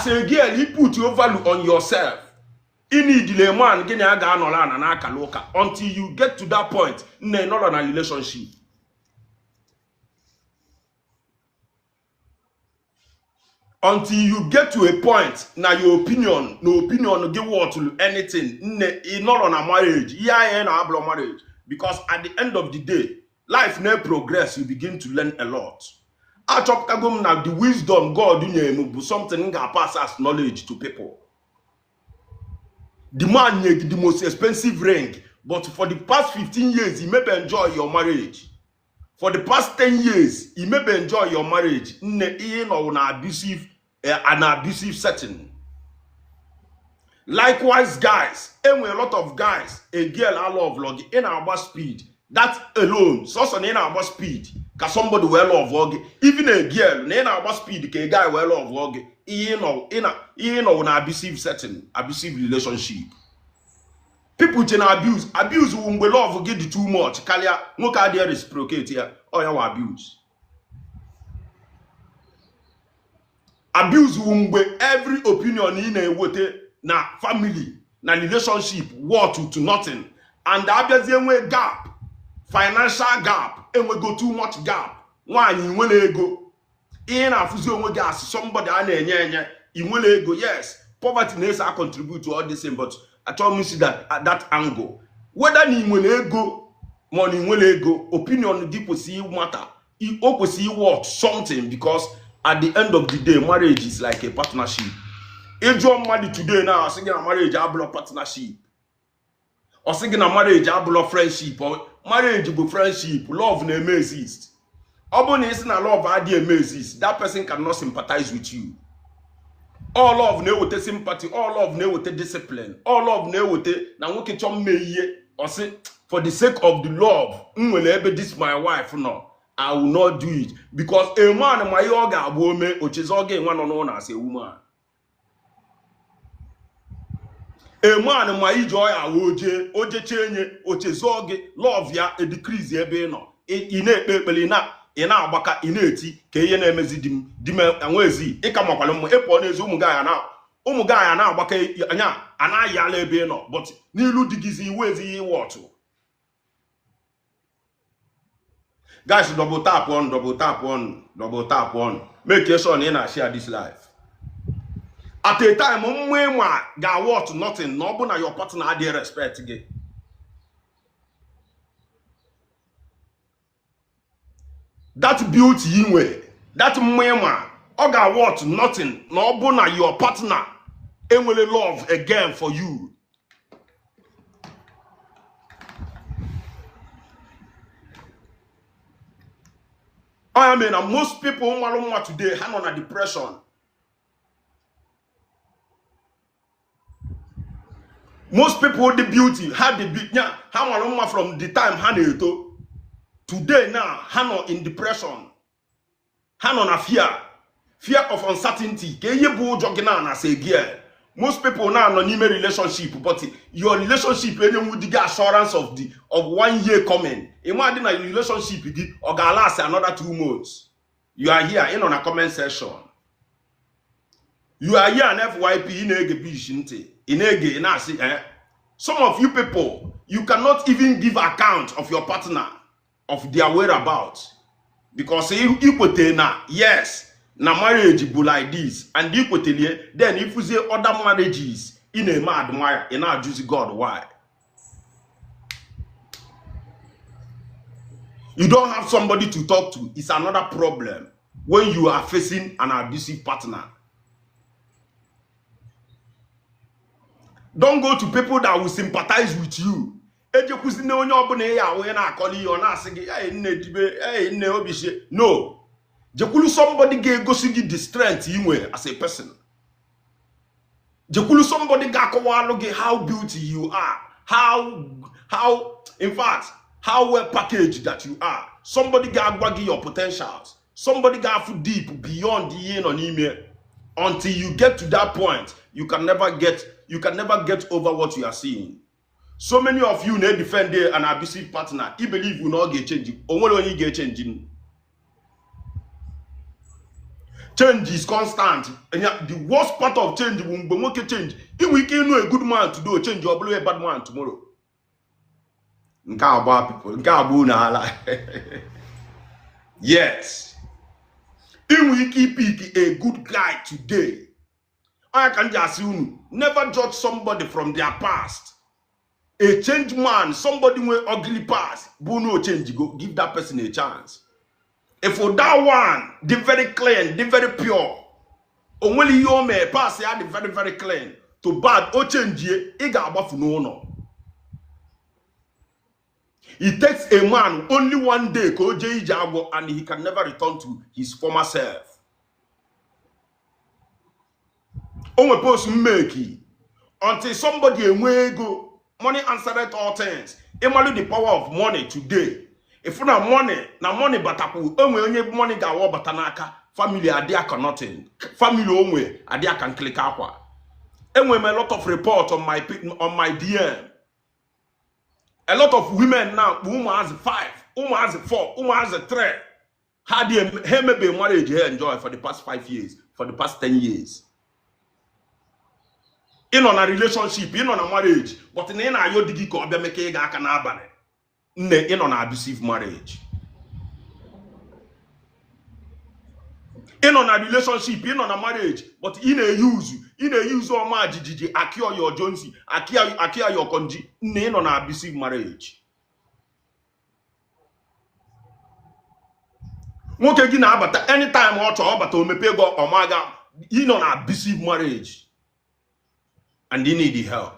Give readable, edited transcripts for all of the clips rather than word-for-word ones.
As a girl, you put your value on yourself. Ị need a man gị na ya ga-anọrọ ana na-akala ụka until you get to that point nne nọrọ na relationship. Until you get to a point na your opinion na opinion gị worth anything, nne ị nọrọ na marriage. Ihe anyị na-abụrụ marriage, because at the end of the day, life na progress, you begin to learn a lot. Achọpụtago m na the wisdom God nyere m bụ something m ga-pass as knowledge to people. The man nye gị the most expensive ring, but for the past 15 years you maybe enjoy your marriage. For the past 10 years you maybe enjoy your marriage. Nne, ihe nọ na abusive, an abusive setting. Likewise guys, enwere a lot of guys, a girl I love gị, ị na-agba speed. That alone, sọsọ na ị na-agba speed ka somebody wee love gị. Even a girl na ị na-agba speed ka a guy wee love gị. Ihe nọ na abusive setting, abusive relationship. People che na abuse, abuse wu mgbe love gị dị too much karịa nwoke adịghị reciprocate ya, ọ ya wa abuse. Abuse wu mgbe every opinion ị na-eweta na family na relationship worth to nothing, and abịazie nwee gap, financial gap, enwego too much gap. Nwaanyị nwere ego, ihe na-afụzi onwe gị as somebody a na-enye enye, ị nwere ego. Yes, poverty na-eso a contribute to all this thing, but achọghị m isi that angle. Whether na ị nwere ego ma ọ na ị nwere ego, opinion gị kwesịrị ịmata, o kwesịrị worth something, because at the end of the day, marriage is like a partnership. Ịjụọ mmadụ today na asị gị na marriage abụlọ partnership, ọ sị gị na marriage abụlọ friendship. Marriage bụ friendship. Love na-eme exist. Ọ bụrụ na ị sị na love adịghị eme exist, that person cannot sympathize with you. All love na-eweta sympathy, all love na-eweta discipline, all love na-eweta na nwoke chọọ mme ihe, ọ sị for the sake of the love m nwere ebe this my wife nọ, I will not do it. Because a man ma ihe ọ ga-abụ ome ocheze ọ ga-enwe nọ n'ụlọ as a woman. A man ma ije ọ ya awụ oje ojeche enye ocheze gị, love ya edecrease ebe ị nọ. Ị na-ekpe ekpere, ị na-agbaka, ị na-eti ka ihe na-emezi di m, di m enwezi ịka makwara mma ịpụọ n'ezi. Ụmụ gị anya na-agbaka anya a na-ayị ala ebe ị nọ, but n'ilu dị gịzi iwu ezi ihe iwe ọtụ. Guys, double tap on, double tap on, double tap on. Make sure na ị na-share this live. At a time mma ịma ga-worth nothing na ọ bụ na your partner adịghị respect gị. That beauty ị nwere, that mma ịma, ọ ga-worth nothing na ọ bụ na your partner enwere love again for you. Ọ ya mere na most people marụ mma today, ha nọ na depression. Most people dị beauty, ha dị ya, ha mara mma from the time ha na-eto. Today now, ha nọ in depression, ha nọ na fear, fear of uncertainty. Ka ihe bụ ụjọ gị na na say girl, most people now nọ n'ime relationship, but your relationship enyenwu di gị assurance of the of one year coming. Ịma dị na relationship gị ọ ga-last another 2 months. You are here, ị nọ na comment section. You are here na FYP, ị na-ege bish ntị, ị na-ege, ị na-asị eh. Some of you people, you cannot even give account of your partner, of their whereabouts, because ikwete na yes, na marriage bụ like this, and ikwetelie, then ifuzie other marriages ị na-eme admire, ị na-ajụzi God why. You don't have somebody to talk to. It's another problem when you are facing an abusive partner. Don't go to people that will sympathize with you. Ejekwuzina onye ọbụla ị ya ahụ na-akọli ihe ọ na-asị gị, "Hey, nne dibe, hey, nne obichie." No, jekwulu somebody ga-egosi gị the strength ị nwere as a person. Jekwulu somebody ga-akọwalụ gị how beauty you are, how in fact, how well packaged that you are. Somebody ga-agwa gị your potentials. Somebody ga-afụ deep beyond ihe nọ n'ime. Until you get to that point, you can never get over what you are seeing. So many of you na-defend an abusive partner. I believe na ọ ga-echange. O nwere onye ị ga-echange. Change is constant. The worst part of change bụ mgbe nwoke change. Ị nwere ike ịnụ a good man today, change ọ bụrụ a bad man tomorrow. Nke agba people, nke agba unu ala. Yes. Ị nwere ike ipick a good guy today. Onye ka m ji asị unu, never judge somebody from their past. A change man, somebody with ugly past, bụ no change go, give that person a chance. If for that one, dị very clean, dị very pure, o nwere ihe o mee past ya dị very very clean to bad, o change ị ga-agbafu n'ụlọ. It takes a man only one day ka o jee ije agwọ and he can never return to his former self. O nwe post mmeki until somebody enwe ego. Money answered all things. Ịmalụ the power of money today. If na money, na money batakwu, onwe onye money ga-awọ bata n'aka, family adị aka nothing. Family onwe adị aka nkilika akwa. Enwe m a lot of report on my DM. A lot of women now, ụmụazị 5, ụmụazị 4, ụmụazị 3. Ha dị ha emebe marriage ha enjoy for the past 5 years, for the past 10 years. Ị nọ na relationship, ị nọ na marriage, but na ị na-ayọ di gị ka ọ bịa meke ịga aka n'abalị. Nne, ị nọ na abusive marriage. Ị nọ na relationship, ị nọ na marriage, but ị na-eyuzu ọma jijiji akịọ your Johnson, akịọ your konji. Nne, ị nọ na abusive marriage. Nwoke gị na-abata anytime ọ chọọ ọ bata o mepe ego ọmaga. Ị nọ na abusive marriage and you need the help.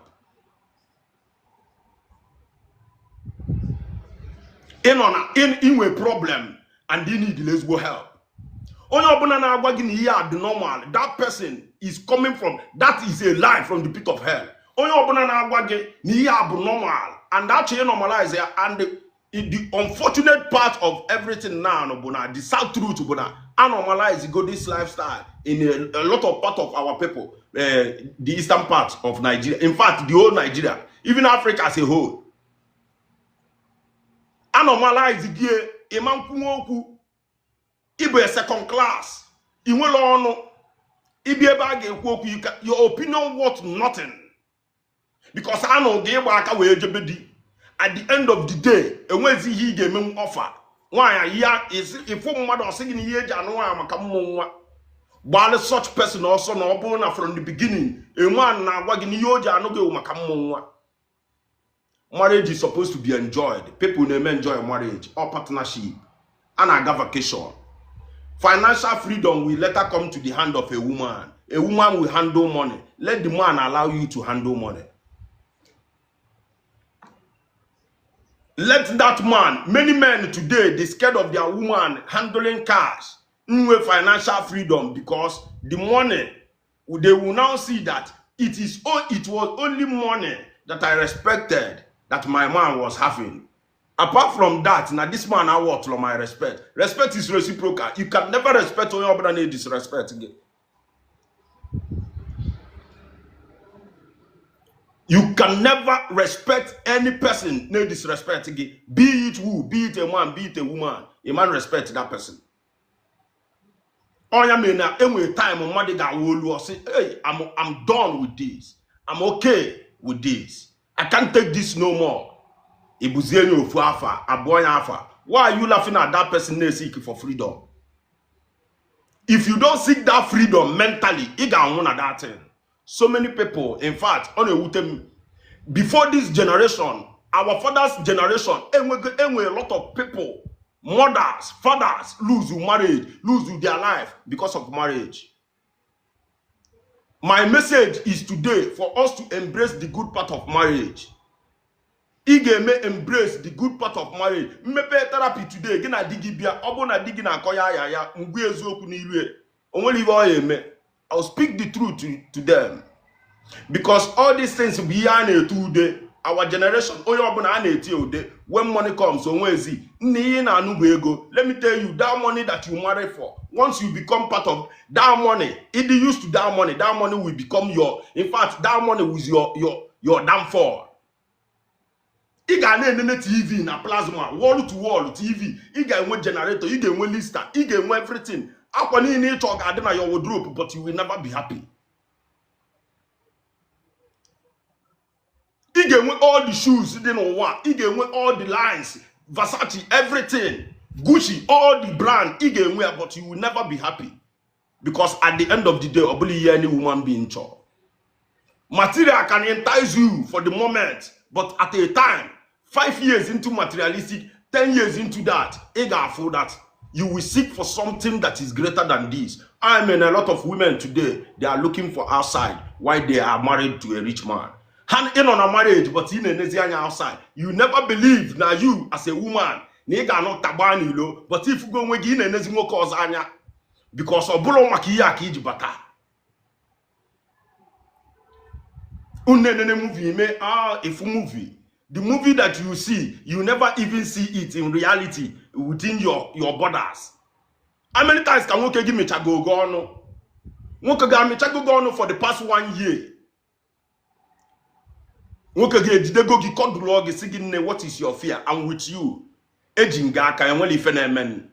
Ị nọ na inwe problem and you need ezigbo help. Onye ọbụla na-agwa gị na ihe a dị normal, that person is coming from, that is a lie from the pit of hell. Onye ọbụla na-agwa gị na ihe a bụ normal and actually normalize ya, and the unfortunate part of everything now bụ na the sad truth bụ na anormalize go this lifestyle in a lot of part of our people, the eastern part of Nigeria, in fact the whole Nigeria, even Africa as a whole. Anormalize gị ịma nkwunwe okwu, ịbụ a second class, ị nwere ọnụ ibi ebe a ga-ekwu okwu, your opinion worth nothing because anụ gị ịgba aka wee jebe di. At the end of the day, enwezi ihe ị ga-emenwu ọfa nwaanyị ya ịfụ mmadụ ọsị gị na ihe eji anụ nwaanyị maka mmụ nwa. Gbalị such person ọsọ na ọ bụrụ na from the beginning enwe a na-agwa gị na ihe o ji anụ gị maka mmụ nwa. Marriage is supposed to be enjoyed. People na-eme enjoy marriage or partnership. A na-aga vacation. Financial freedom will later come to the hand of a woman. A woman will handle money. Let the man allow you to handle money. Let that man, many men today, they scared of their woman handling cash, nwe financial freedom, because the money, they will now see that it was only money that I respected that my man was having. Apart from that, now this man I want my respect. Respect is reciprocal. You can never respect onye ọbụla na-disrespect gị. You can never respect any person na disrespect gị. Be it who, be it a man, be it a woman. A man respect that person. Onya mere na enwere time mmadụ ga-awụ olu ọ sị, hey, I'm done with this. I'm okay with this. I can't take this no more. Ibuzie nye ofu afa, abụọ ya afa. Why are you laughing at that person na-seek for freedom? If you don't seek that freedom mentally, ị ga-anwụ na that thing. So many people, in fact, ọ na-ewute m. Before this generation, our father's generation, enwe a lot of people, mothers, fathers, lose marriage, lose their life because of marriage. My message is today for us to embrace the good part of marriage. Ị ga-eme embrace the good part of marriage. Mmepe therapy today, gị na di gị bịa, ọ bụrụ na di gị na-akọ ya ya ya, ngwa eziokwu n'ilu ya, o nwere ihe ọ ya eme. I'll speak the truth to them. Because all these things bụ ihe a na-ete ude. Our generation, onye ọbụla a na-eti ude, when money comes, onwezi nna ihe na-anụ bụ ego. Let me tell you, that money that you marry for, once you become part of that money, it is used to that money will become your, in fact, that money was your downfall. Ị ga na-enene TV na plasma, wall to wall TV, ị ga-enwe generator, ị ga-enwe lister, ị ga-enwe everything. Akwa niile ị chọ ga-adị na your wardrobe, but you will never be happy. Ị ga-enwe all the shoes dị n'ụwa, ị ga-enwe all the lines, Versace, everything, Gucci, all the brand, ị ga-enwe ya, but you will never be happy, because at the end of the day, ọ bụla ihe any woman being chọrọ. Material can entice you for the moment, but at a time, 5 years into materialistic, 10 years into that, ị ga-afụ that you will seek for something that is greater than this. I mean, a lot of women today, they are looking for outside while they are married to a rich man. Ha ị nọ na marriage, but ị na-enezi anya outside. You never believe na you as a woman na ị ga-anọ tagba n'ilo, but ifugo onwe gị, ị na-enezi nwoke ọzọ anya, because ọ bụrụ maka ihe a ka iji bata. Unu enene movie ime ifu movie, the movie that you see, you never even see it in reality within your borders. How many times ka nwoke gị mechago ogo ọnụ, nwoke ga-amechago gị ọnụ for the past one year, nwoke ga-ejidego gị, kọdụlụọ gị, sị gị, "Nne, what is your fear? I'm with you, eji nga aka, enwere ife na-eme."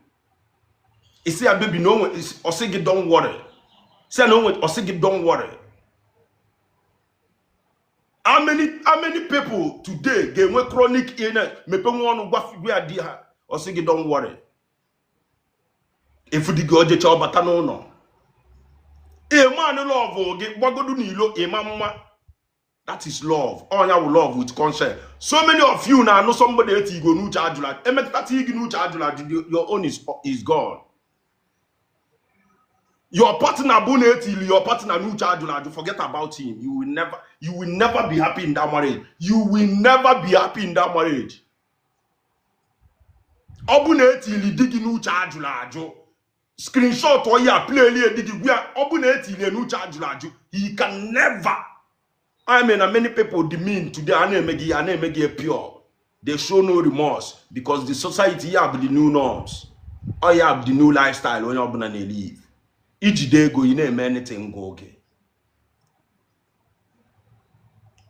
Isi ya, "Baby," na onwe, ọsị gị, "Don't worry." Si ya na onwe, ọsị gị, "Don't worry." How many people today ga-enwe chronic illness, mepe nwa ọnụ gwa ya di ha, ọsị gị, "Don't worry"? Efu di gị ojecha ọbata n'ụlọ, ịmanụ love gị gbagodu n'ilo, ịma mma. That is love. Onya wụ love with consent. So many of you na-anụ somebody eti igo n'uche ajụla, emetụta gị n'uche ajụla ajụ, your own is gone. Your partner bụ na etili your partner n'uche ajụla ajụ, forget about him. You will never be happy in that marriage. You will never be happy in that marriage. Ọ bụ na etili di gị n'uche ajụla ajụ, screenshot ọ ya, playlie di gị, gwa ya, ọ bụ na etili n'uche ajụla ajụ, he can never. I mean, na many people demean today, a na-eme gị, a na-eme gị pure. They show no remorse because the society ya bụ the new norms, ọ ya bụ the new lifestyle onye ọbụla na-elive. Ijide ego, ị na-eme anything gụ oge.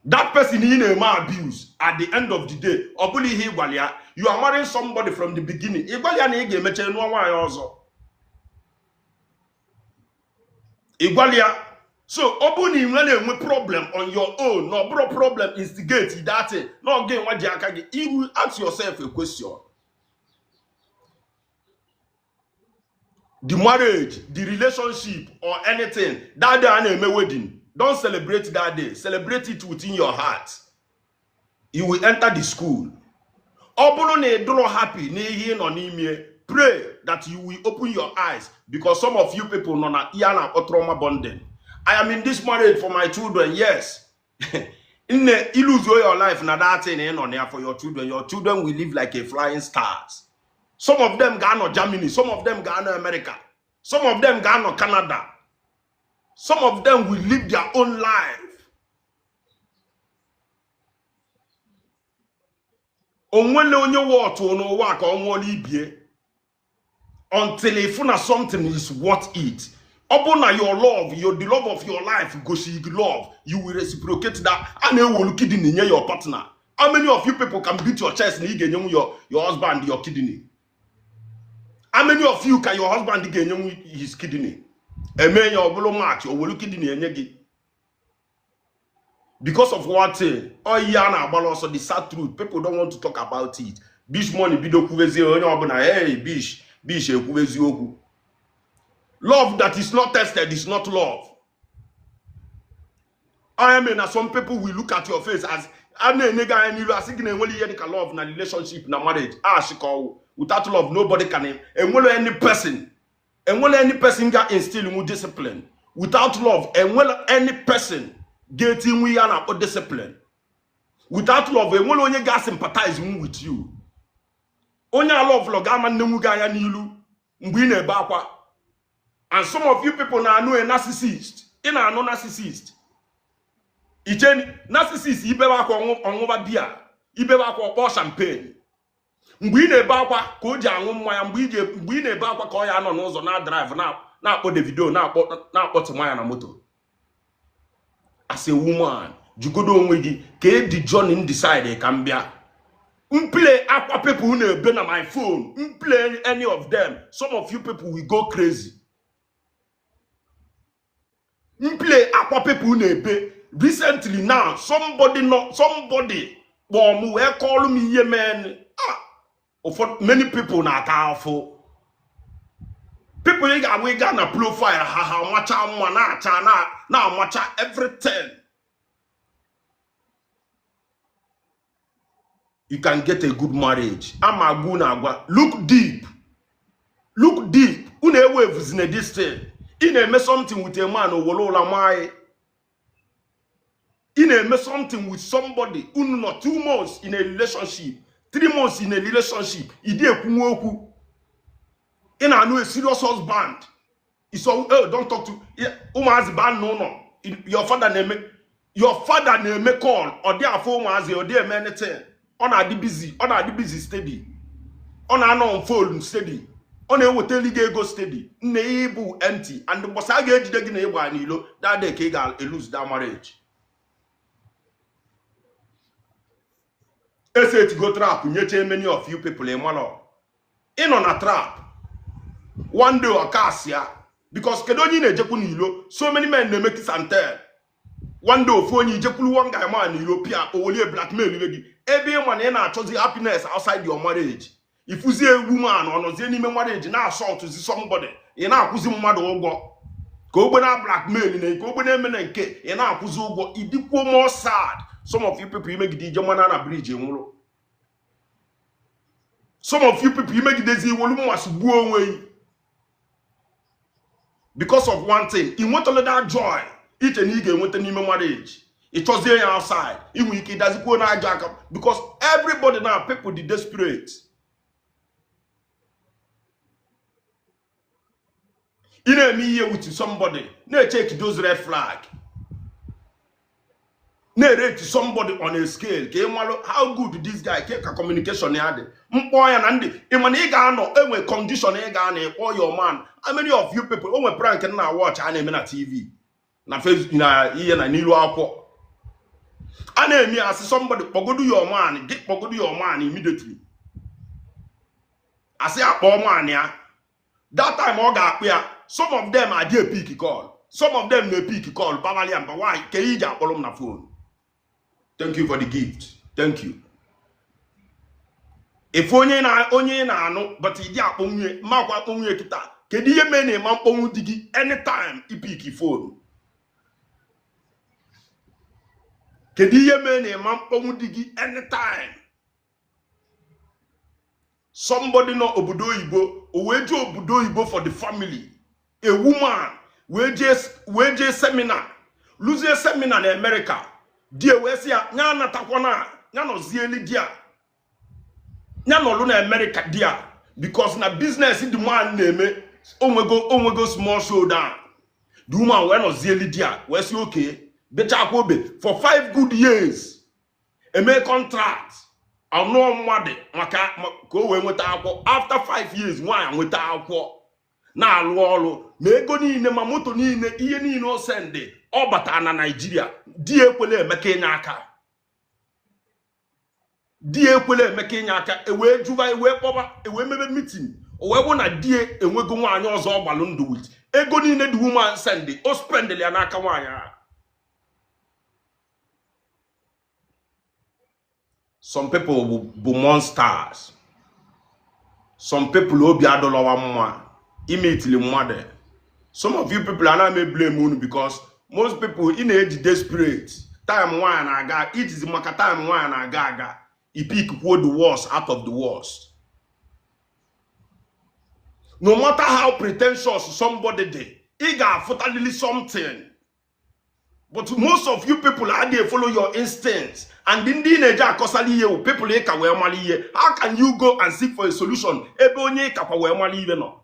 That person ị na-eme abuse, at the end of the day, ọ bụla ihe ị gwara ya, you are marrying somebody from the beginning, ị gwara ya na ị ga-emecha nụọ nwaanyị ọzọ, ị gwara ya. So ọ bụrụ na ị nwere na-enwe problem on your own, na ọ bụrụ problem instigate that thing, na ọ ga-enwe ji aka gị, you will ask yourself a question. The marriage, the relationship or anything, that day a na-eme wedding, don't celebrate that day. Celebrate it within your heart. You will enter the school. Ọ bụrụ na ị dụrọ happy n'ihe ị nọ n'ime, pray that you will open your eyes, because some of you people nọ na ihe a na-akpọ trauma bonding. "I am in this marriage for my children." Yes, nne, you lose your life na that thing ị nọ na ya for your children. Your children will live like a flying stars. Some of them ga-anọ Germany, some of them ga-anọ America, some of them ga-anọ Canada. Some of them will live their own life. Onwele onye wọtụ n'ụwa ka ọ nwụọla ibie until ịfụ na something is worth it. Ọ bụ na your love, your the love of your life gosi gị love, you will reciprocate that. A na-ewolu kidney nye your partner. How many of you people can beat your chest na ị ga-enyenwu your husband your kidney? How many of you ka your husband ga-enyenwu his kidney? Eme ya ọ bụrụ match, o welu kidney enye gị because of what thing? Ọ ihe a na-agbara ọsọ, the sad truth, people don't want to talk about it. Bish Money bido kwubezie, onye ọbụla, "Hey, Bish, Bish ekwubezi okwu." Love that is not tested is not love. I mean, na some people will look at your face as a na-enye gị anya n'ilu, asị gị na enwere ihe dịka love na relationship na marriage. Asị ka ọwụ without love, nobody can enwere any person, enwere any person ga instill nwu discipline without love. Enwere any person ga-eti nwu ihe a na-akpọ discipline without love. Enwere onye ga sympathize nwu with you. Onye ala ọbụla ga-ama nnenwu gị anya n'ilu mgbe ị na-ebe akwa. And some of you people na-anụ a narcissist. Ị na-anụ narcissist, iche narcissist ibebe akwa, ọṅụba biya, ibebe akwa, ọkpọ champagne. Mgbe ị na-ebe akwa ka o ji aṅụ mmanya. Mgbe ị na-ebe akwa ka ọ ya nọ n'ụzọ na drive, na-akpọ Davido, na-akpọ Timaya na moto. As a woman, jugodo onwe gị ka e di journey decide ka m bịa mplay akwa people na-ebe na my phone, mplay any of them, some of you people will go crazy. M play akwa people na-ebe recently now. Somebody, no, somebody kpọọ m wee kọọlụ m ihe mee. Ah, ụfọdụ, many people na-ata afụ. People ị ga-agwa, ị gaa na profile ha, ha amacha mma, na-acha, na-amacha everything. You can get a good marriage. Ama agwa unu agwa, look deep, look deep. Unu ewevuzina this thing. Ị na-eme something with a man, owere ụla nwanyị. Ị na-eme something with somebody, unu nọ 2 months in a relationship, 3 months in a relationship, ị dị ekwunwe okwu. Ị na-anụ a serious husband so, oh, don't talk to ụmụazị baa n'ụlọ. Your father na-eme, your father na-eme call, ọ dị afọ ụmụazị, ọ dị eme anything. Ọ na-adị busy, ọ na-adị busy steady, ọ na-anọ on phone steady, ọ na-ewetali gị ego steady. Nne, ihe bụ empty, and mbọsị a ga-ejide gị na ịgba n'ilo, that day ka ị ga-elose that marriage. Esetigo trap nyeche many of you people. Ịmalọ ịnọ na trap, one day ọkasị ya, because kedu onye ị na-ejekwu n'ilo? So many men na-eme kiss and tell. One day ofu onye ijekwuru, one guy man n'ilo, pịa owolie blackmail iwe gị, ebe ị ma na ị na-achọzi happiness outside your marriage. Ifuzie woman ọ nọzie n'ime marriage na-asọtụzi somebody, ị na-akwụzi mmadụ ụgwọ ka ogbe na blackmail na nke ogbe na-eme na nke ị na-akwụzi ụgwọ, ịdịkwuo more sad. Some of you people imegide ije mana na bridge nwụrụ. Some of you people imegidezi iwolu mmasị gbuo onwe gị because of one thing. Ị nwetala that joy iche na ị ga-enweta n'ime marriage, ị chọzie ya outside. Ị nwere ike ịdazikwuo na ajọ aka, because everybody now, people dị desperate. Ị na-eme ihe with somebody, na-echeck those red flag, na-erate somebody on a scale ka ị malụ how good this guy, ka communication ya dị, mkpọ ya na ndị ị ma na ị ga-anọ enwe condition ị ga-anọ ịkpọ your man. How many of you people o nwe prank na watch a na-eme na TV, na Facebook, na ihe na n'ilu akwụkwọ a na-eme ya, asị somebody kpọgodu your man, gị kpọgodu your man immediately. Asị akpọ man ya. That time ọ ga-akpụ ya, some of them adị epick call, some of them na-epick call babali ya mba. Why ka iji akpọrọ m na phone? Thank you for the gift, thank you. Ife onye na onye ị na-anụ, but ịdị akpọ nwunye makwa akpọ nwunye kịta. Kedu ihe mee na ịma mkpọnwụ di gị anytime ipick phone? Kedu ihe mee na ịma mkpọnwụ di gị anytime? Somebody nọ obodo oyibo, o wee jee obodo oyibo for the family, a woman wee jee seminar, luzie seminar na America. Di e wee sị ya ya anatakwana, ya nọzieli di ya, ya nọlụ na America di ya, because na business the man na-eme onwego small showdown. The woman wee nọzieli di ya, wee sị oke bechakwa obe for 5 good years, eme contract ọnụọ mmadụ maka ka o wee nweta akwụkwọ. After 5 years, nwaanyị nweta akwụkwọ, na-alụ ọrụ, ma ego niile, ma moto niile, ihe niile o sendị, ọ batara na Naijiria. Di ya ekwela Emeka inye aka, di ya ekwela Emeka inye aka. Ewee jụba, ewee kpọba, ewee mebe meeting. O wee bụ na di ya enwego nwaanyị ọzọ ọ gbalụ ndụ with ego niile the woman sendị. O spendịrị ya n'aka nwaanyị ahụ. Some people bụ monsters. Some people obi adọlọwa mma imetili mmadụ. Some of you people, ana m blame unu, because most people ị na-eji desperate time nwaanyị na-aga ijizi maka time nwaanyị na-aga aga, ipick kwuo the worst out of the worst. No matter how pretentious somebody dị, ị ga-afụtalili something. But most of you people adịghị follow your instincts, and ndị ị na-eji akọsala ihe wụ people ị ka wee mara ihe. How can you go and seek for a solution ebe onye ị kakwa wee mara ihe nọ?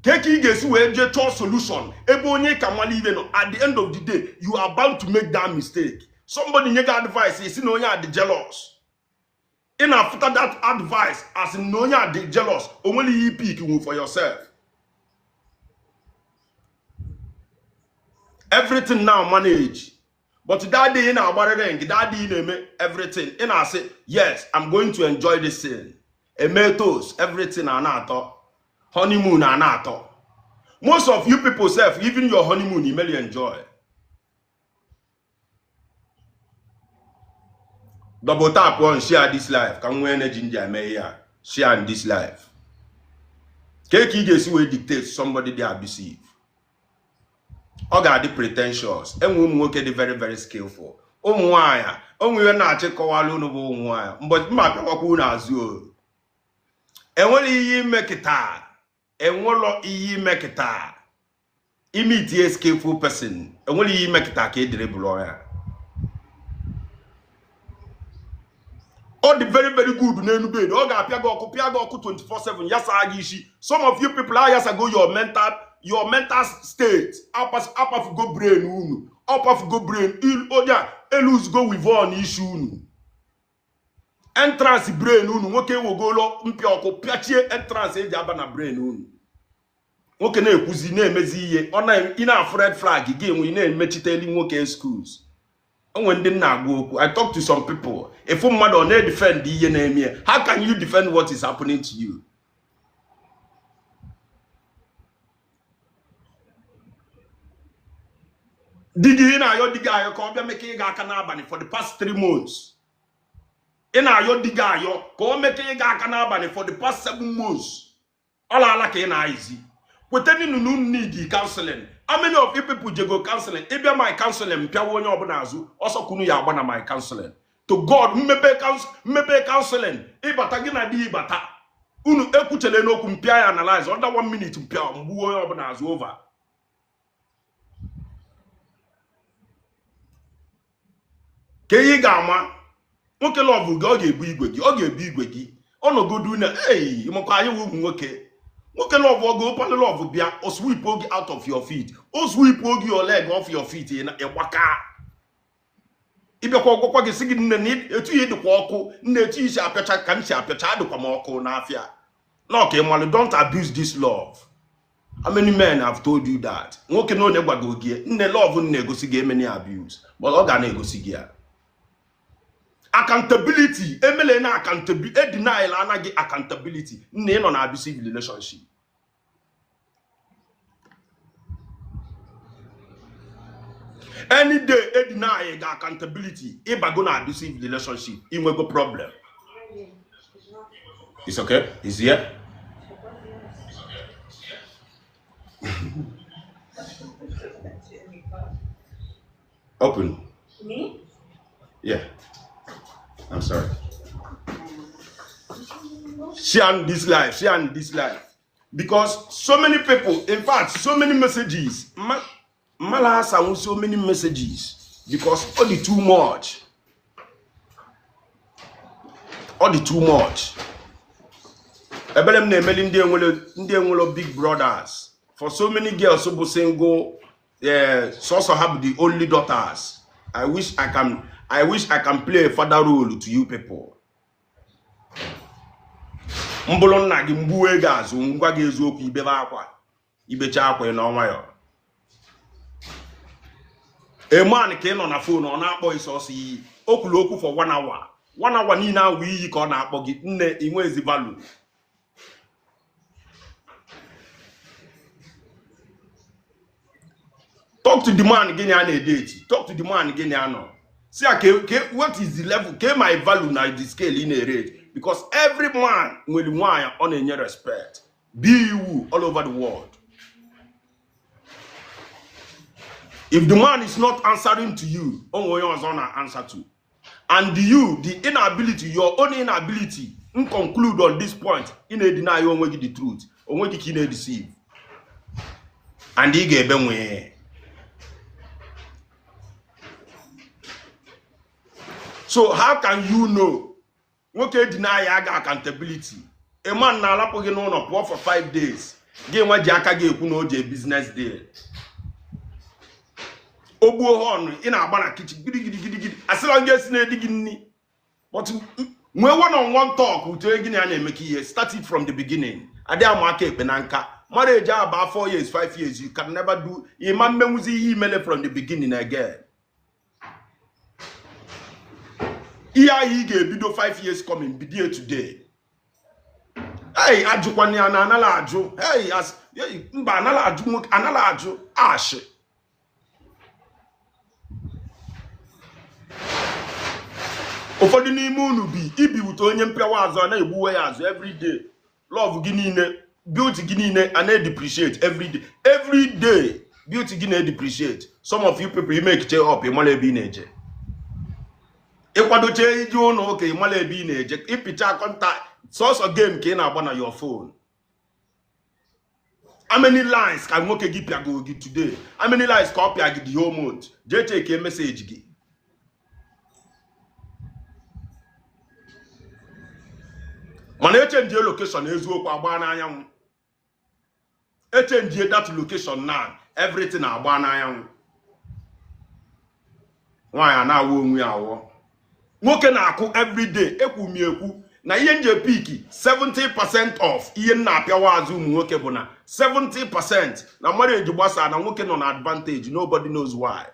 Ka ị ga-esi wee jee chọọ solution ebe onye ka mara ihe nọ? At the end of the day, you are bound to make that mistake. Somebody nye gị advice, isi na onye a dị jealous. Ị na-afụta that advice as na onye a dị jealous. O nwere ihe pick nwu for yourself. Everything now manage, but that day ị na-agbarịrị nke that day ị na-eme everything, ị na-asị, "Yes, I'm going to enjoy this thing." Eme toast, everything a na-atọ, honeymoon a na-atọ. Most of you people sef, even your honeymoon, you may enjoy. Double tap on share this live ka m nwee energy m ji eme ihe a. Share this live. Ka ka ị ga-esi wee dictate somebody dị abusive? Ọ ga-adị pretentious. Enwe ụmụ nwoke dị very very skillful. Ụmụ nwaanyị, onwe ihe na-achịkọwala unu bụ ụmụ nwaanyị. Mgbe mma apịawakwa unu azụ o. Enwere ihe ime kịta. Enwelo ihe ime kịta. Ime itinye skillful person. Enwere ihe ime kịta ka edere bụrụ ya. Ọ dị very very good n'elu bed. Ọ ga-apịa gị ọkụ, pịa gị ọkụ 24/7, yasa gị isi. Some of you people ayasago your mental state. Apafugo brain unu. Ọpafugo brain. Onye a eluzugo weave-on isi unu. Entrance brain unu, nwoke ewegolo mpịa ọkụ pịachie entrance eji aba na brain unu. Nwoke na-ekwuzi na-emezi ihe ọ na ị na-afụ red flag gị enwe ị na-emechiteli nwoke excuse. Onwe ndị nna agwa okwu. I talk to some people. Ịfụ mmadụ ọ na-edefend ihe na-eme ya. How can you defend what is happening to you? Di gị, ị na-ayọ di gị ayọ ka ọ bịa meke ịga aka n'abalị for the past 3 months. Ị na-ayọ di gị ayọ ka o meke ịga aka n'abalị for the past 7 months. Ọ laala ka ị na-ayịzi. Kwetenu na unu need counseling. How many of you people jego counseling? Ịbịa my counseling, mpịawa onye ọbụla azụ ọsọ kunu ya agba na my counseling. To God, mmepe counseling, ịbata gị na di ịbata unu ekwuchele n'okwu, mpịa ya analyze under one minute, mpịa mgbuo onye ọbụla azụ over. Ka ihe ị ga-ama, nwoke love gị, ọ ga-ebu igwe gị, ọ ga-ebu igwe gị ọnọgodu na ei makwa anyị wụ ụmụ nwoke. Nwoke love oge ụpalị love bịa, o sweep oge out of your feet, o sweep oge your leg off your feet. Ị ịgbaka ịbịakwa ọgwụkwa gị sị gị, nne, na etu ihe dịkwa ọkụ, nne, etu isi apịacha ka m si apịacha adịkwa m ọkụ n'afịa na ọka ịmalụ. Don't abuse this love. How many men have told you that? Nwoke na onye gwago gị, nne, love na-egosi gị emeni abuse, but ọ ga na-egosi gị ya. Accountability emele na accountability edenial anaghị accountability. Nne, ị nọ na abusive relationship. Any day edeny ga accountability, ịbago na abusive relationship, inwego problem. It's okay, it's here. Open. Me? Yeah, I'm sorry. Share this live, share this live, because so many people, in fact, so many messages, mala asanwu so many messages because all the too much, all the too much. Ebere m na-emeli ndị enwere big brothers. For so many girls bụ single, sọsọ ha bụ the only daughters, I wish I can play a father role to you people. Mbụrụ nna gị, mgbuo ego azụ, ngwa gị eziokwu, ibebe akwa, ibecha akwa, ị nọ nwayọ. A man ka ị nọ na phone, ọ na-akpọ isi ọsọ iyi, o kwuru okwu for one hour, one hour niile ahụ iyi ka ọ na-akpọ gị. Nne, inwe ezi value. Talk to the man gị na na-edate. Talk to the man gị na anọ, si ya ke what is the level ke my value na the scale ị na-erate, because every man nwere nwaanyị ọ na-enye respect, be iwu all over the world. If the man is not answering to you, o nwere onye ọzọ na answer to. And you, the inability, your own inability n conclude on this point, ị na-edeny onwe gị the truth, onwe gị ka ị na-edeceive, and ị ga-ebe nwee. So how can you know nwoke deny ya aga accountability? A man na-alapụ gị n'ụlọ pụọ for 5 days, gị nwa ji aka gị ekwu na o jee business deal. O gbuo họn ị na-agba na kitchen gidigidigidi, asịla gị esi na-edi gị nni, but nwee one on one talk with onye gị na ya na-emekọ ihe. Start it from the beginning. Adị ama aka ekpe na nka marriage aba 4 years, 5 years, you can never do ịma mmenwuzi ihe imele from the beginning again. Ihe ahụ ị ga-ebido 5 years coming, bido today. Hey, ajụkwana ya na anala ajụ. Hey, as Mba, anala ajụ nwoke, anala ajụ ashị. Ụfọdụ n'ime unu bi ibi wute onye mpịawa azụ, a na-egbuwe ya azụ everyday. Love gị niile, beauty gị niile a na-edepreciate everyday. Everyday beauty gị na-edepreciate. Some of you people, ime ekiche up, ịmala ebe ị na-eje. Ịkwadoche ije ụlọ ụka, ịmala ebe ị na-eje. Ịpịcha contact, sọsọ game ka ị na-agba na your phone. How many lines ka nwoke gị pịago gị today? How many lines ka ọ pịa gị the whole month? Jee cheke message gị. Mana echenjie location, eziokwu agba n'anyanwụ. Echenjie that location na everything agba n'anyanwụ. Nwaanyị a na-awụ onwe ya awọ, nwoke na-akụ everyday. Ekwu m ekwu na ihe nje pick 70% of ihe m na-apịawa azụ ụmụ nwoke bụ na 70% na marriage gbasaa na nwoke nọ na advantage. Nobody knows why.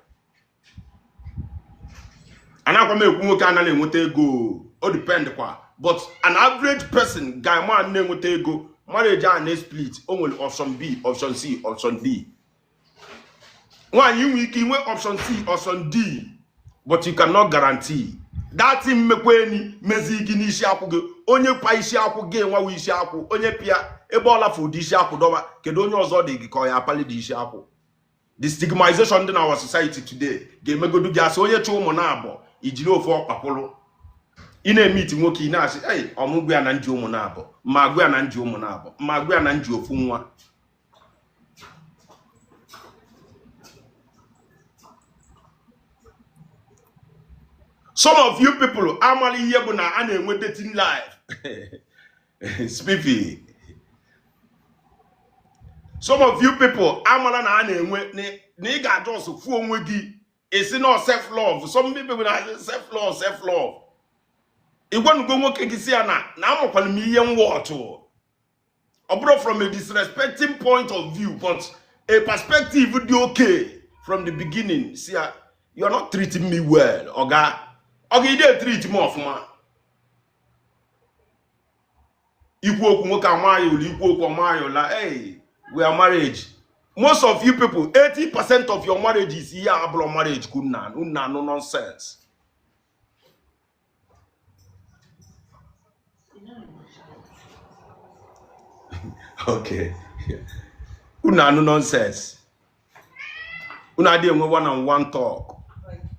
Anakwa m ekwu nwoke anaghị enweta ego, o depend kwa, but an average person, guy man na-enweta ego, marriage a na-split, o nwere option B, option C, option D. Nwaanyị inwe ike inwe option C, option D, but you cannot guarantee that thing. Mmekwa enyi mezi gị n'isi akwụ gị, onye pa isi akwụ gị enwewa isi akwụ, onye pịa ebe ọ lafu ụdị isi akwụ dọba, kedu onye ọzọ dị gị ka ọ ya apali dị isi akwụ? The stigmatization dị na our society today ga-emegodu gị asị onye chọ ụmụ na-abụ ijiri ofu ọkpakwụrụ. Ị na-eme iti nwoke, ị na-asị, ei, ọmụgwụ ya na nji ụmụ na-abụ, ma agwụ ya na nji ụmụ na-abụ, ma agwụ ya na nji ofu nwa. Some of you people amala ihe bụ na a na-enwe dating life. Spiffy. Some of you people amala na a na-enwe na ị ga-ajụ ọsọ fụ onwe gị esi na self love. Some people na self love, self love. Ịgwanugo nwoke gị si ya na amakwala m ihe nwọtụ, ọ bụrụ from a disrespecting point of view, but a perspective dị okay from the beginning. Si ya, "You are not treating me well, oga. Oga, ide treat m ọfụma." Ikwu okwu, nwoke amaghị ụlọ. Ikwu okwu, ọmaghị ụla. Hey, we are marriage. Most of you people, 80% of your marriage is ihe abụrụ marriage ka unu anụ nonsense. Okay, unu anụ nonsense. Unu adịghị enwe one on one talk,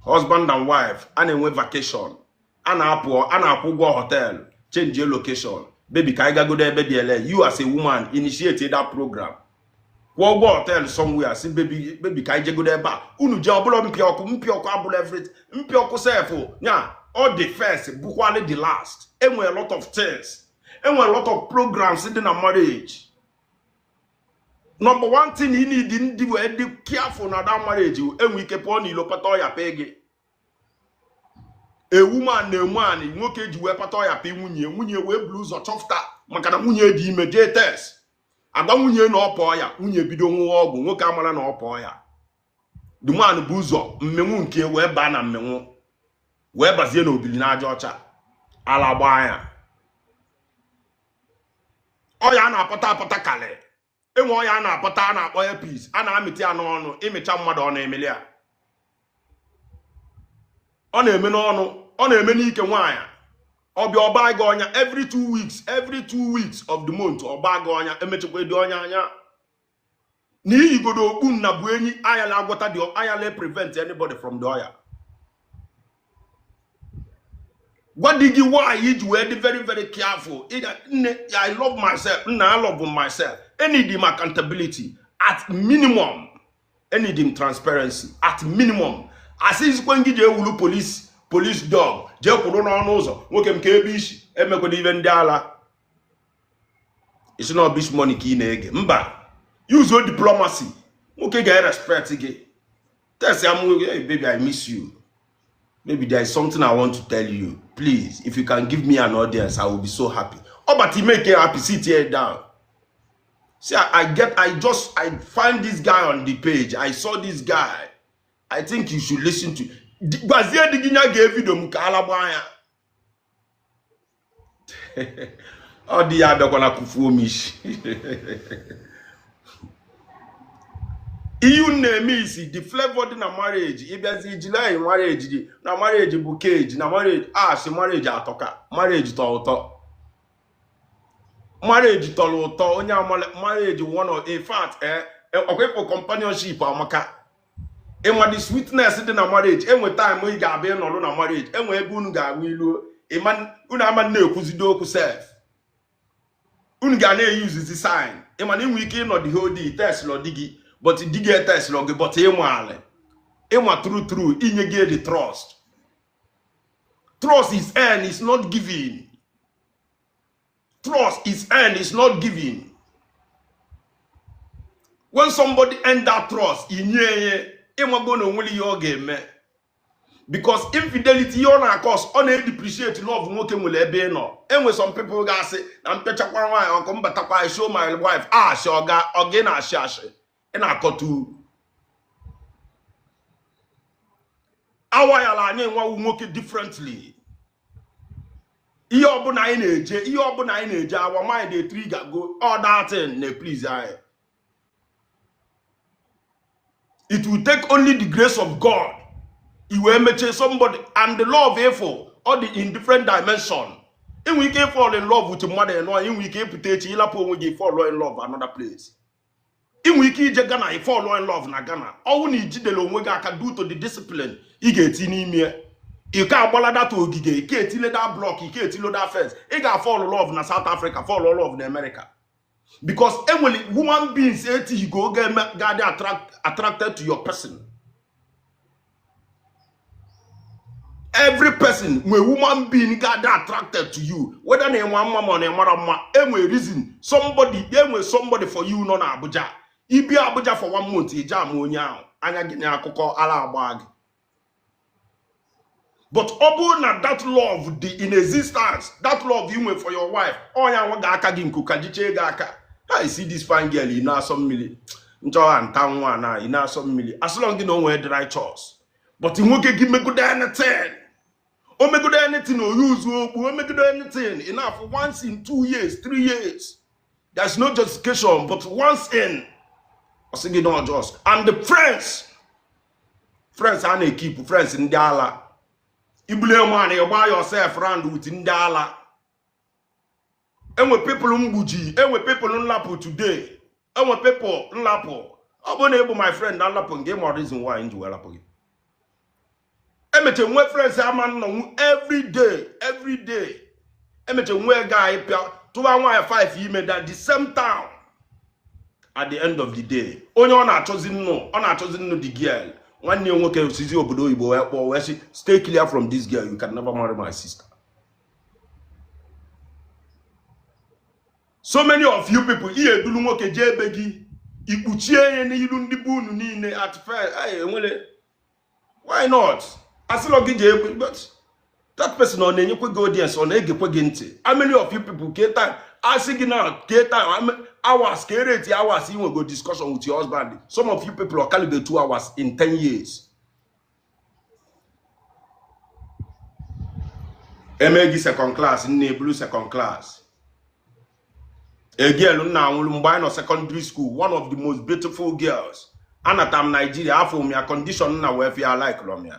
husband and wife. A na-enwe vacation, a na-apụ, a na-akwụ ụgwọ hotel, change location. "Baby, ka anyị gagodo ebe dị ele." You as a woman initiate that program, kwụọ ụgwọ hotel somewhere, si, "Baby, baby, ka anyị jegodo ebe a." Unu jee, ọbụla mpịa ọkụ, mpịa ọkụ abụla everything. Mpịa ọkụ sef nya ọ dị first, bụkwalị the last. Enwere a lot of things, enwere a lot of programs dị na marriage. Number one thing you need ndị wee dị careful na that marriage, enwe ike pụọ n'ilo pata ọya pee gị. A woman na-enwe anị nwoke ji wee pata ọya pee nwunye, nwunye wee buru ụzọ chọfụta maka na nwunye dị ime, jee test, agwa nwunye na ọ pụọ ya. Nwunye bido nwụwa ọgwụ, nwoke amara na ọ pụọ ya. The man bụ ụzọ mmenwu nke wee baa na mmenwu, wee bazie n'obili n'aja ọcha, ala gbaa ya. Ọya a na-apụta apụta kalị enwe ọya a na-apụta a na-akpọ herpes, a na-amịta ya n'ọnụ. Ịmịcha mmadụ, ọ na-emeli ya, ọ na-eme n'ọnụ, ọ na-eme n'ike. Nwaanyị ọbịa ọba gị ọnya every 2 weeks, every 2 weeks of the month ọba gị ọnya, emechakwa dị ọnya anya na iyigodo okpu nna bụ enyi ayala agwọta dị ayala prevent anybody from the ọya. Gwa di gị why iji wee dị very very careful. Nne, I love myself. Nna, I love myself. I need m accountability at minimum. I need m transparency at minimum. Asịzikwe gị jee wulu police dog, jee kwụrụ n'ọnụ ụzọ nwoke m ka ebe isi emekwana ibe ndị ala isi na ọbish money ka ị na-ege. Mba, use diplomacy. Nwoke ga-respect gị. Test ya mụ, "Hey baby, I miss you. Maybe there is something I want to tell you. Please, if you can give me an audience, I will be so happy." Oh, but he make you happy. Sit here down. See, I get, I just, I find this guy on the page. I saw this guy. I think you should listen to. Gwazie di gị nya ga-evidio m ka ala gbaa ya. Ọ dị ya abịakwana kufuo m isi. Ihe unu na-eme isi the flavor dị na marriage, ịbịazi ijili anyị marriage dị na marriage bụ cage na marriage asị marriage atọka, marriage tọ ụtọ, marriage tọrọ ụtọ. Onye amala marriage one of in fact ọkwa ịfụ companionship amaka. Ịma the sweetness dị na marriage. Enwe time ị ga-abịa ịnọrụ na marriage, enwe ebe unu ga-ahụ ilu unu ama na-ekwuzide okwu sef, unu ga na-eyuzizi sign. Ịma na inwe ike ịnọ the whole day testlọ di gị, but di gị etestlọ gị, but ịma ala ịma true true inye gị the trust. Trust is earned, is not given. Trust is earned, is not given. When somebody earn that trust, inye ya, ịmago na onwere ihe ọ ga-eme, because infidelity ihe ọ na-acause, ọ na-edepreciate love nwoke nwere ebe ị nọ. Enwe some people ga-asị na mpechakwa nwaanyị ọkụ mbatakwa, I show my wife asị ọga ọga na-ashị ashị ị na-akọtu awayala anyị nwawu nwoke differently. Ihe ọbụla anyị na-eje, ihe ọbụla anyị na-eje, our mind dey trigger go all that thing na please anyị. It will take only the grace of God i wee mechie somebody. And the love ịfụ ọ dị in different dimension. Inwe ike fall in love with mmadụ ịnọ, inwe ike ịpụta echi ịlapụ onwe gị fall in love another place. Inwe ike ije Ghana, ị fall in love na Ghana. Ọnwụ na ijidere onwe gị aka due to the discipline ị ga-eti n'ime, ike agbala data ogige, ike etile that block, ike etile that fence, ị ga-fall love na South Africa, fall love na America, because enwere human beings etighigo oge ga-adị attracted to your person. Every person nwe human being ga-adị attracted to you, whether na ịma mma ma ọ na ịmara mma. Enwe reason somebody, enwe somebody for you nọ na Abuja. Ibi Abuja for one month, ije ama onye ahụ anya gị na akụkọ ala agba gị. But ọ bụrụ na that love dị in existence, that love you nwe for your wife, ọnya nwa ga-aka gị nku ka jichee gị aka. I see this fine girl, ị na-asọ mmiri nchọgha nta nwa na ị na-asọ mmiri, as long gị na o nwee the righteous. But nwoke gị megodo anything, o megodo anything, o yuzu okpu, o megodo anything enough once in 2 years, 3 years, there's no justification, but once in ọ sị gị not just. And the friends a na-ekipụ friends ndị ala ibule nwaanyị ịgba yourself round with ndị ala. Enwe people mgbuji, enwe people nlapụ today, enwe people nlapụ. Ọ bụrụ na ịbụ my friend na nlapụ nke ịma reason why nji wee lapụ gị. Emeche nwee friends ama nnọnwụ every day, every day. Emeche nwee guy pịa tụba nwaanyị 5 ime that the same town. At the end of the day, onye ọ na-achọzi nnu, ọ na-achọzi nnu the girl, nwanne ya nwoke sizi obodo oyibo wee kpọọ wee sị, "Stay clear from this girl, you can never marry my sister." So many of you people, ihe edulu nwoke jee ebe gị ikpuchie ya n'ilu ndị bụ unu niile at first. Enwere why not asịlọ gị jee egbe, but that person ọ na-enyekwe gị audience, ọ na-egekwe gị ntị? How many of you people ke time asị gị na ke time hours ka ereti hours inwego discussion with your husband? Some of you people ọ kalibe 2 hours in 10 years. Eme gị second class, nne ebulu second class. A girl nna anwụrụ mgbe anyị nọ secondary school, one of the most beautiful girls. Anata m Nigeria, afọ m ya condition na wee fia like m ya.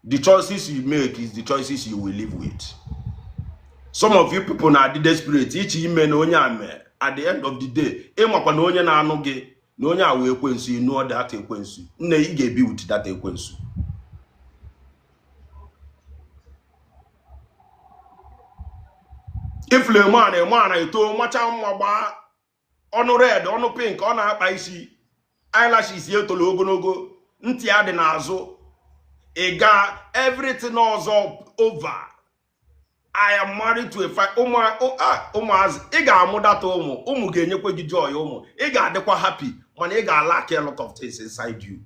The choices you make is the choices you will live with. Some of you people na-adị desperate iche ime na onye a mee. At the end of the day, ịmakwa na onye na-anụ gị na onye a wee ekwensu, ịnụọ that ekwensu, nne, ị ga-ebi with that ekwensu. Ifule mana mana eto macha mma, gbaa ọnụ red, ọnụ pink, ọ na-akpa isi, eyelashes ya etolo ogologo, ntị ya dị n'azụ, ị ga everything ọzọ over. I am married to a fine ụmụazị. Ị ga-amụ data ụmụ, ụmụ ga-enyekwa gị joy, ụmụ ị ga-adịkwa happy, mana ị ga-lack a lot of things inside you.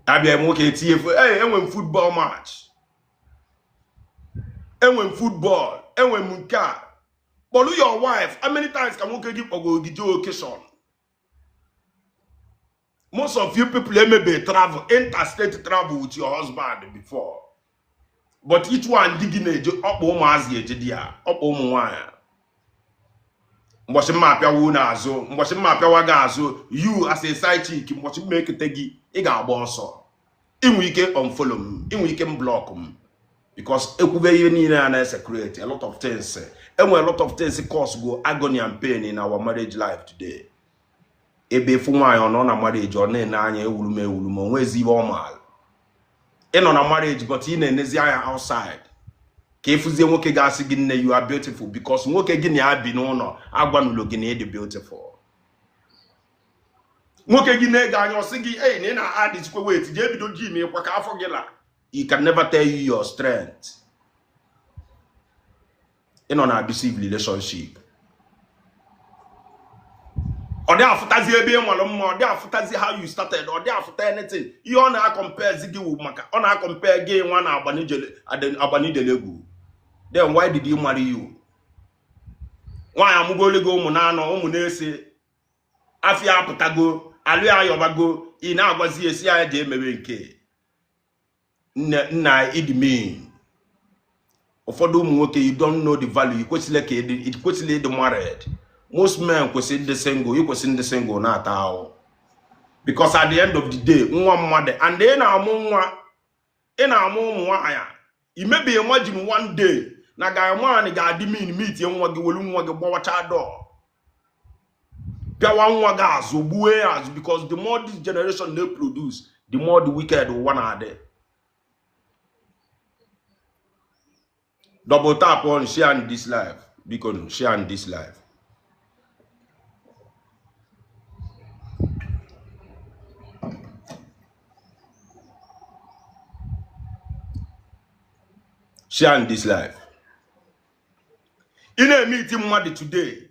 Abịa nwoke etinye ee, enwe m football match, enwe m football, enwe m nke a. Kpọrọ your wife. How many times ka nwoke gị kpọgo gị jee occasion? Most of you people emebe travel, interstate travel with your husband before, but each one di gị na-eje ọkpa ụmụazị eje di ya ọkpa ụmụ nwaanyị. Mbọchị mma apịawa unu azụ, mbọchị mma apịawa gị azụ, you as a side chick, mbọchị mma ekete gị, ị ga-agba ọsọ. Inwe ike unfollow m, inwe ike m block m, because ekwube ihe niile a na-esecrete a lot of things. Enwere a lot of things cause go agony and pain in our marriage life today. Ebe ịfụ nwaanyị ọ nọ na marriage, ọ na-ene anya ewuru m ewuru m, o nwezi ihe ọ maara. Ị nọ na marriage but ị na-enezi anya outside ka ịfụzie nwoke ga-asị gị, nne, you are beautiful, because nwoke gị na ya bi n'ụlọ agwanụlo gị na ị dị beautiful. Nwoke gị na-ege anya ọsị gị, ei, na ị na-adịzikwa weight, jee bido gym ịkwa ka afọ gị la. He can never tell you your strength. Ị nọ na abusive relationship, ọ dị afụtazi ebe ị nwere mma, ọ dị afụtazi how you started, ọ dị afụta anything. Ihe ọ na-acompare gị wụ maka ọ na-acompare gị nwa na agbanidele egwu. Then why did he marry you? Nwaanyị amụgolu gị ụmụ na-anọ, ụmụ na-ese afịa apụtago, alụ ya ayọbago, ị na-agwazi esi ya ji emewe nke nne nna ịdị mean. Ụfọdụ ụmụ nwoke, you don't know the value. You kwesịrị ka ịdị, ị kwesịrị ịdị married. Most men kwesịrị ịdị single. Ị kwesịrị ịdị single na-ata ahụ, because at the end of the day, nwa mmadụ, and ị na-amụ nwa, ị na-amụ ụmụ nwaanyị, imebi imagine one day na ga nwaanyị ga-adị mean meet nwa gị, welu nwa gị gbawacha dọọ, pịawa nwa gị azụ, gbue ya azụ, because the more this generation na produce, the more the wicked ụwa na-adị. Double tap on share and this live, biko, share and this live. Share and this live. Ị na-eme iti mmadụ today,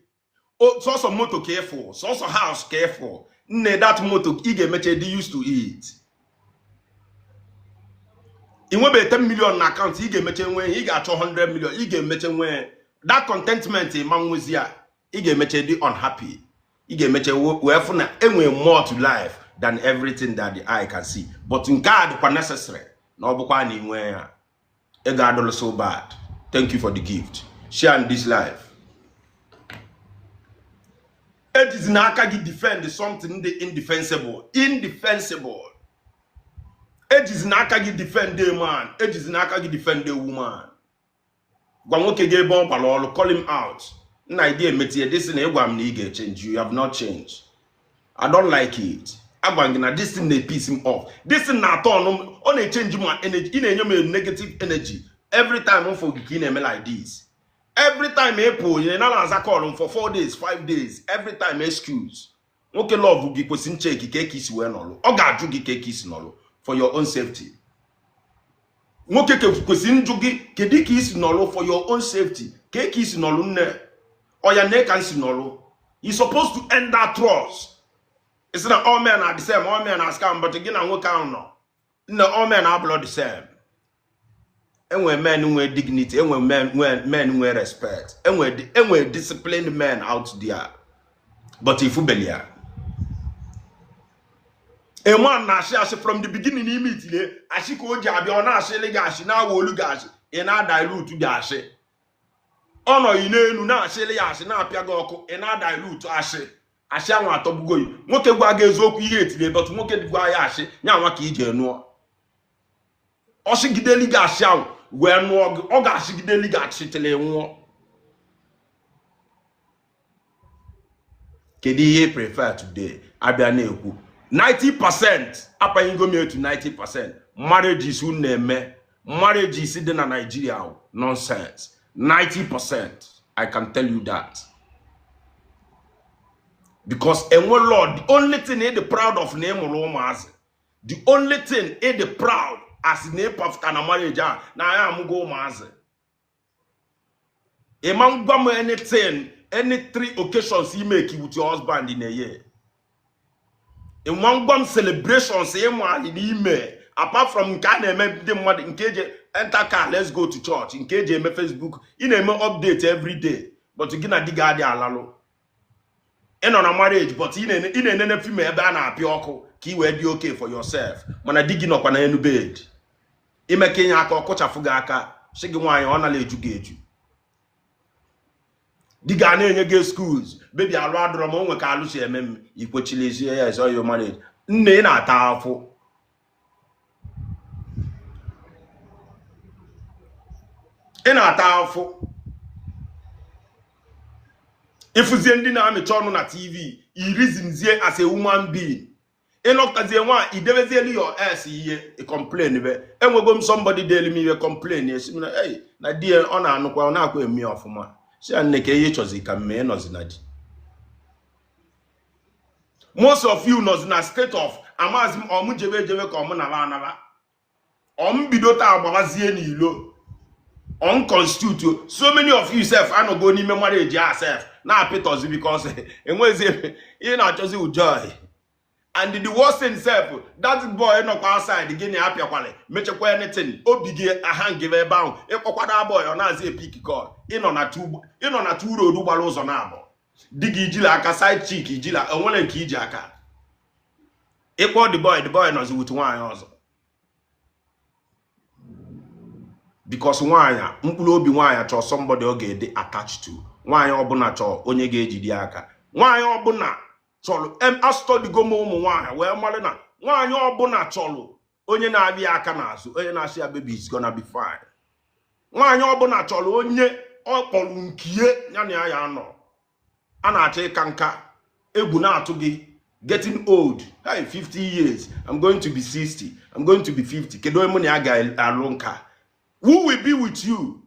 sọsọ moto ka ịfụ, sọsọ house ka ịfụ, nne, that moto ị ga-emecha dị used to it. Ị nwebe 10 million na account, ị ga-emecha nwee, ị ga-achọ 100 million, ị ga-emecha nwee that contentment. Ịma nwezi ya, ị ga-emecha dị unhappy. Ị ga-emecha wee fụ na enwere more to life than everything that the eye can see. But nke a dịkwa necessary na ọ bụkwa na ị nwee ya, ego adụlụ so bad. Thank you for the gift. Share this live. Ejizi n'aka gị defend something dị indefensible, indefensible. Ejizi n'aka gị defend a man, ejizi n'aka gị defend a woman. Gwa nwoke gị ebe ọ gbara ọrụ, call him out. Nna, ị ga-emetie this na ịgwa m na ị ga-echange. You have not changed. I don't like it. Agwa m gị na this thing na-episs m off, this thing na-atọ ọnụ m, ọ na-echange my energy. Ị na-enye m a negative energy every time m fụ gị ka ị na-eme like this. Every time ị pụ, ị na aza call m for 4 days, 5 days, every time excuse. Nwoke love gị kwesị ncheki ka eke isi wee nọlụ. Ọ ga-ajụ gị ka eke isi nọlụ for your own safety. Nwoke kwesịrị njụ gị kedu ka isi nọlụ for your own safety, ka eke isi nọlụ, nne ọya na ka nsi nọlụ. You supposed to end that trust. It's na all men are the same, all men are scam, but gị na nwoke ahụ nọ, nne, all men abụrọ the same. Enwe men nwee dignity, enwe men nwee respect, enwe disciplined men out there, but ifubeli ya. A man na-ashị ashị from the beginning n'ime itile ashị ka o ji abịa, ọ na-ashịlị gị ashị, na-awa olu gị ashị, ị na-adilute gị ashị. Ọ nọghị n'elu na-ashịlị ya ashị, na-apịa gị ọkụ, ị na-adilute ashị. Ashị anwa atọgbugo yi. Nwoke gwa gị eziokwu ihe etile, but nwoke gwa ya ashị ya nwa ka ije nụọ, ọ shigideli gị ashị ahụ wee nụọ gị, ọ ga-ashigideli gị ashị tili nwụọ. Kedu ihe ị prefer today? Abịa na-ekwu 90%, apanyego m etu 90% marriages unu na-eme, marriages dị na Nigeria ahụ, nonsense 90%. I can tell you that because enwe Lord, the only thing ị dị proud of na ị mụrụ ụmụazị. The only thing ị dị proud as na ịpafụta na marriage a na ya amụgo ụmụazị. Ịma ngwa m anything, any three occasions you make with your husband in a year. Ịma ngwa m celebrations ịmụ anyị n'ime, apart from nke a na-eme ndị mmadụ, nke eji enter car, let's go to church, nke eji eme Facebook, ị na-eme update every day, but gị na di gị adị alalụ. Ị nọ na marriage, but ị na-enene film ebe a na-apịa ọkụ ka ị wee dị okay for yourself, mana di gị nọkwa na enu bed ime ka inye aka ọkụchafụ gị aka, sị gị nwaanyị ọ nala eju gị eju. Di ga na-enye gị excuse, "Baby, alụ adọrọ m, onwe ka alụ si eme m." Ikwechili ezi ya ezi oyo marriage. Nne, ị na-ata afụ, ị na-ata afụ. Ịfụzie ndị na-amịcha ọnụ na TV, irizinzie as a human being. Ịnọpụtazie nwa idebezielu your s ihe ị complain be. Enwego m somebody delu m ihe complain, esi m na ei na di ya ọ na-anụkwa, ọ na-akwa eme ya ọfụma. Si ya, "Nne, ka ihe ịchọzi ka mme ịnọzi na di?" Most of you nọzi na state of amazi m ọmụ jebe ejebe ka ọmụ naba anaba, ọm bido taa gbabazie n'ilo unconstitute. So many of you sef anọgo n'ime marriage a sef na-apịtọzi because enwezi ihe na-achọzi joy. And the worst thing sef, that boy nọkwa outside gị na apịakwala mechakwa anything, obi gị aha ngebe ebe ahụ. Ịkpọkwada boy, ọ na-azị epick call. Ịnọ na two road gbara ụzọ na abụọ. Di gị ijila aka, side chick ijila, onwere nke iji aka. Ịkpọ the boy, the boy nọzi with nwaanyị ọzọ, because nwaanyị, mkpụrụ obi nwaanyị chọọ somebody ọ ga-ede attached to. Nwaanyị ọbụla chọọ onye ga-ejide aka. Nwaanyị ọbụla chọrọ em astudygo m ụmụ nwaanyị wee mara na nwaanyị ọbụla chọrọ onye na-abịa aka n'azụ, onye na-asị ya, "Baby, is gonna be fine." Nwaanyị ọbụla chọrọ onye ọ kpọrọ nkie ya na ya ya nọ. A na-achọ ịka nka, egwu na-atụ gị, getting old. Hey, 50 years, I'm going to be 60, I'm going to be 50, kedu onye mụ na ya ga-alụ nka? Who will be with you?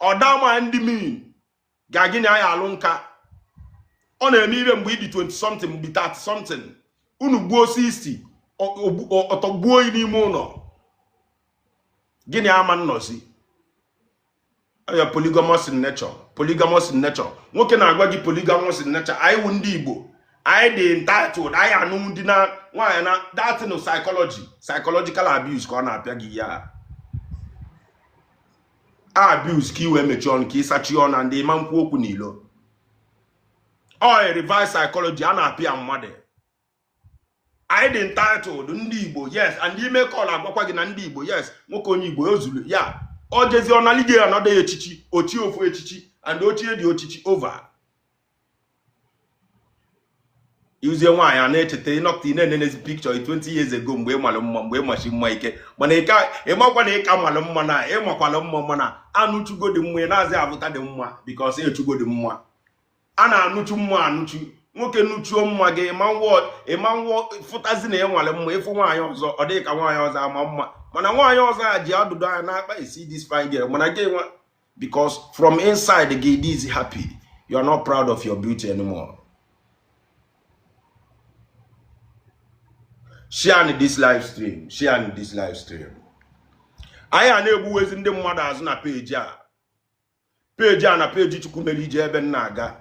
Ọdama ndị mean ga gị na ya alụ nka. Ọ na-eme ire mgbe ị dị 20 something, mgbe 30 something, unu gbuo 60, ọtọgbuo oyi n'ime ụlọ. Gịnị ama nnọzi ya? Polygamous in nature, polygamous in nature. Nwoke na-agwa gị polygamous in nature. Anyị wụ ndị Igbo, anyị dị entitled, anyị anụ ndị na nwaanyị na datin psychology, psychological abuse ka ọ na-apịa gị ya abuse ka i wee mechie ọnụ, ka ị sachie ọnụ na ndị ịma nkwu okwu n'ilo. Ọ reverse psychology a na-apịa mmadụ. Anyị dị entitled, ndị Igbo, yes. And ime call agwakwa gị na ndị Igbo, yes, nwoke onye Igbo ozuru ya, ọ jezi ọ nalige ya nọdụ echichi ochie, ofu echichi and ochie dị ochichi over. Iuzie nwaanyị a na-echeta ịnọkịta, ị na-enenezi picture 20 years ago, mgbe ị malụ mma, mgbe ị machi mma ike. Mana ịmakwa na ịka malụ mma na ịmakwalụ mma, mana anụchugo dị mma, ị na-azị abụta dị mma because echugo dị mma. A na-anụchu mma anụchu. Nwoke nụchuo mma gị, ịma nwụọ, ịma nwụọ, fụtazi na ịnwale mma. Ịfụ nwaanyị ọzọ, ọ dịghị ka nwaanyị ọzọ ama mma, mana nwaanyị ọzọ a ji adụdo anya na-akpa esi this fine girl. Mana gị nwa, because from inside gị is happy, you are not proud of your beauty anymore. Share this live stream, share this live stream. Anyị a na-egbuwezi ndị mmadụ azụ na peji a, peji a na peji Chukwumere ije ebe m na-aga.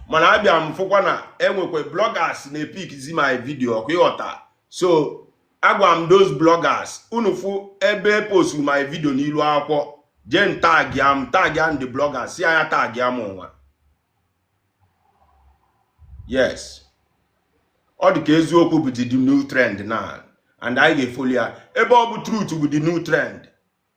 Mana abịa m fụkwa na enwekwa bloggers na-epikzi my video ọkwa ịghọta. So agwa m those bloggers, unu fụ ebe post my video n'ilu akwụkwọ, jee tag ya m, tag ya ndị bloggers, si anya tag ya m nwa. Yes, ọ dị ka eziokwu bụ the new trend na and anyị ga-efollow ya. Ebe ọ bụ truth bụ the new trend,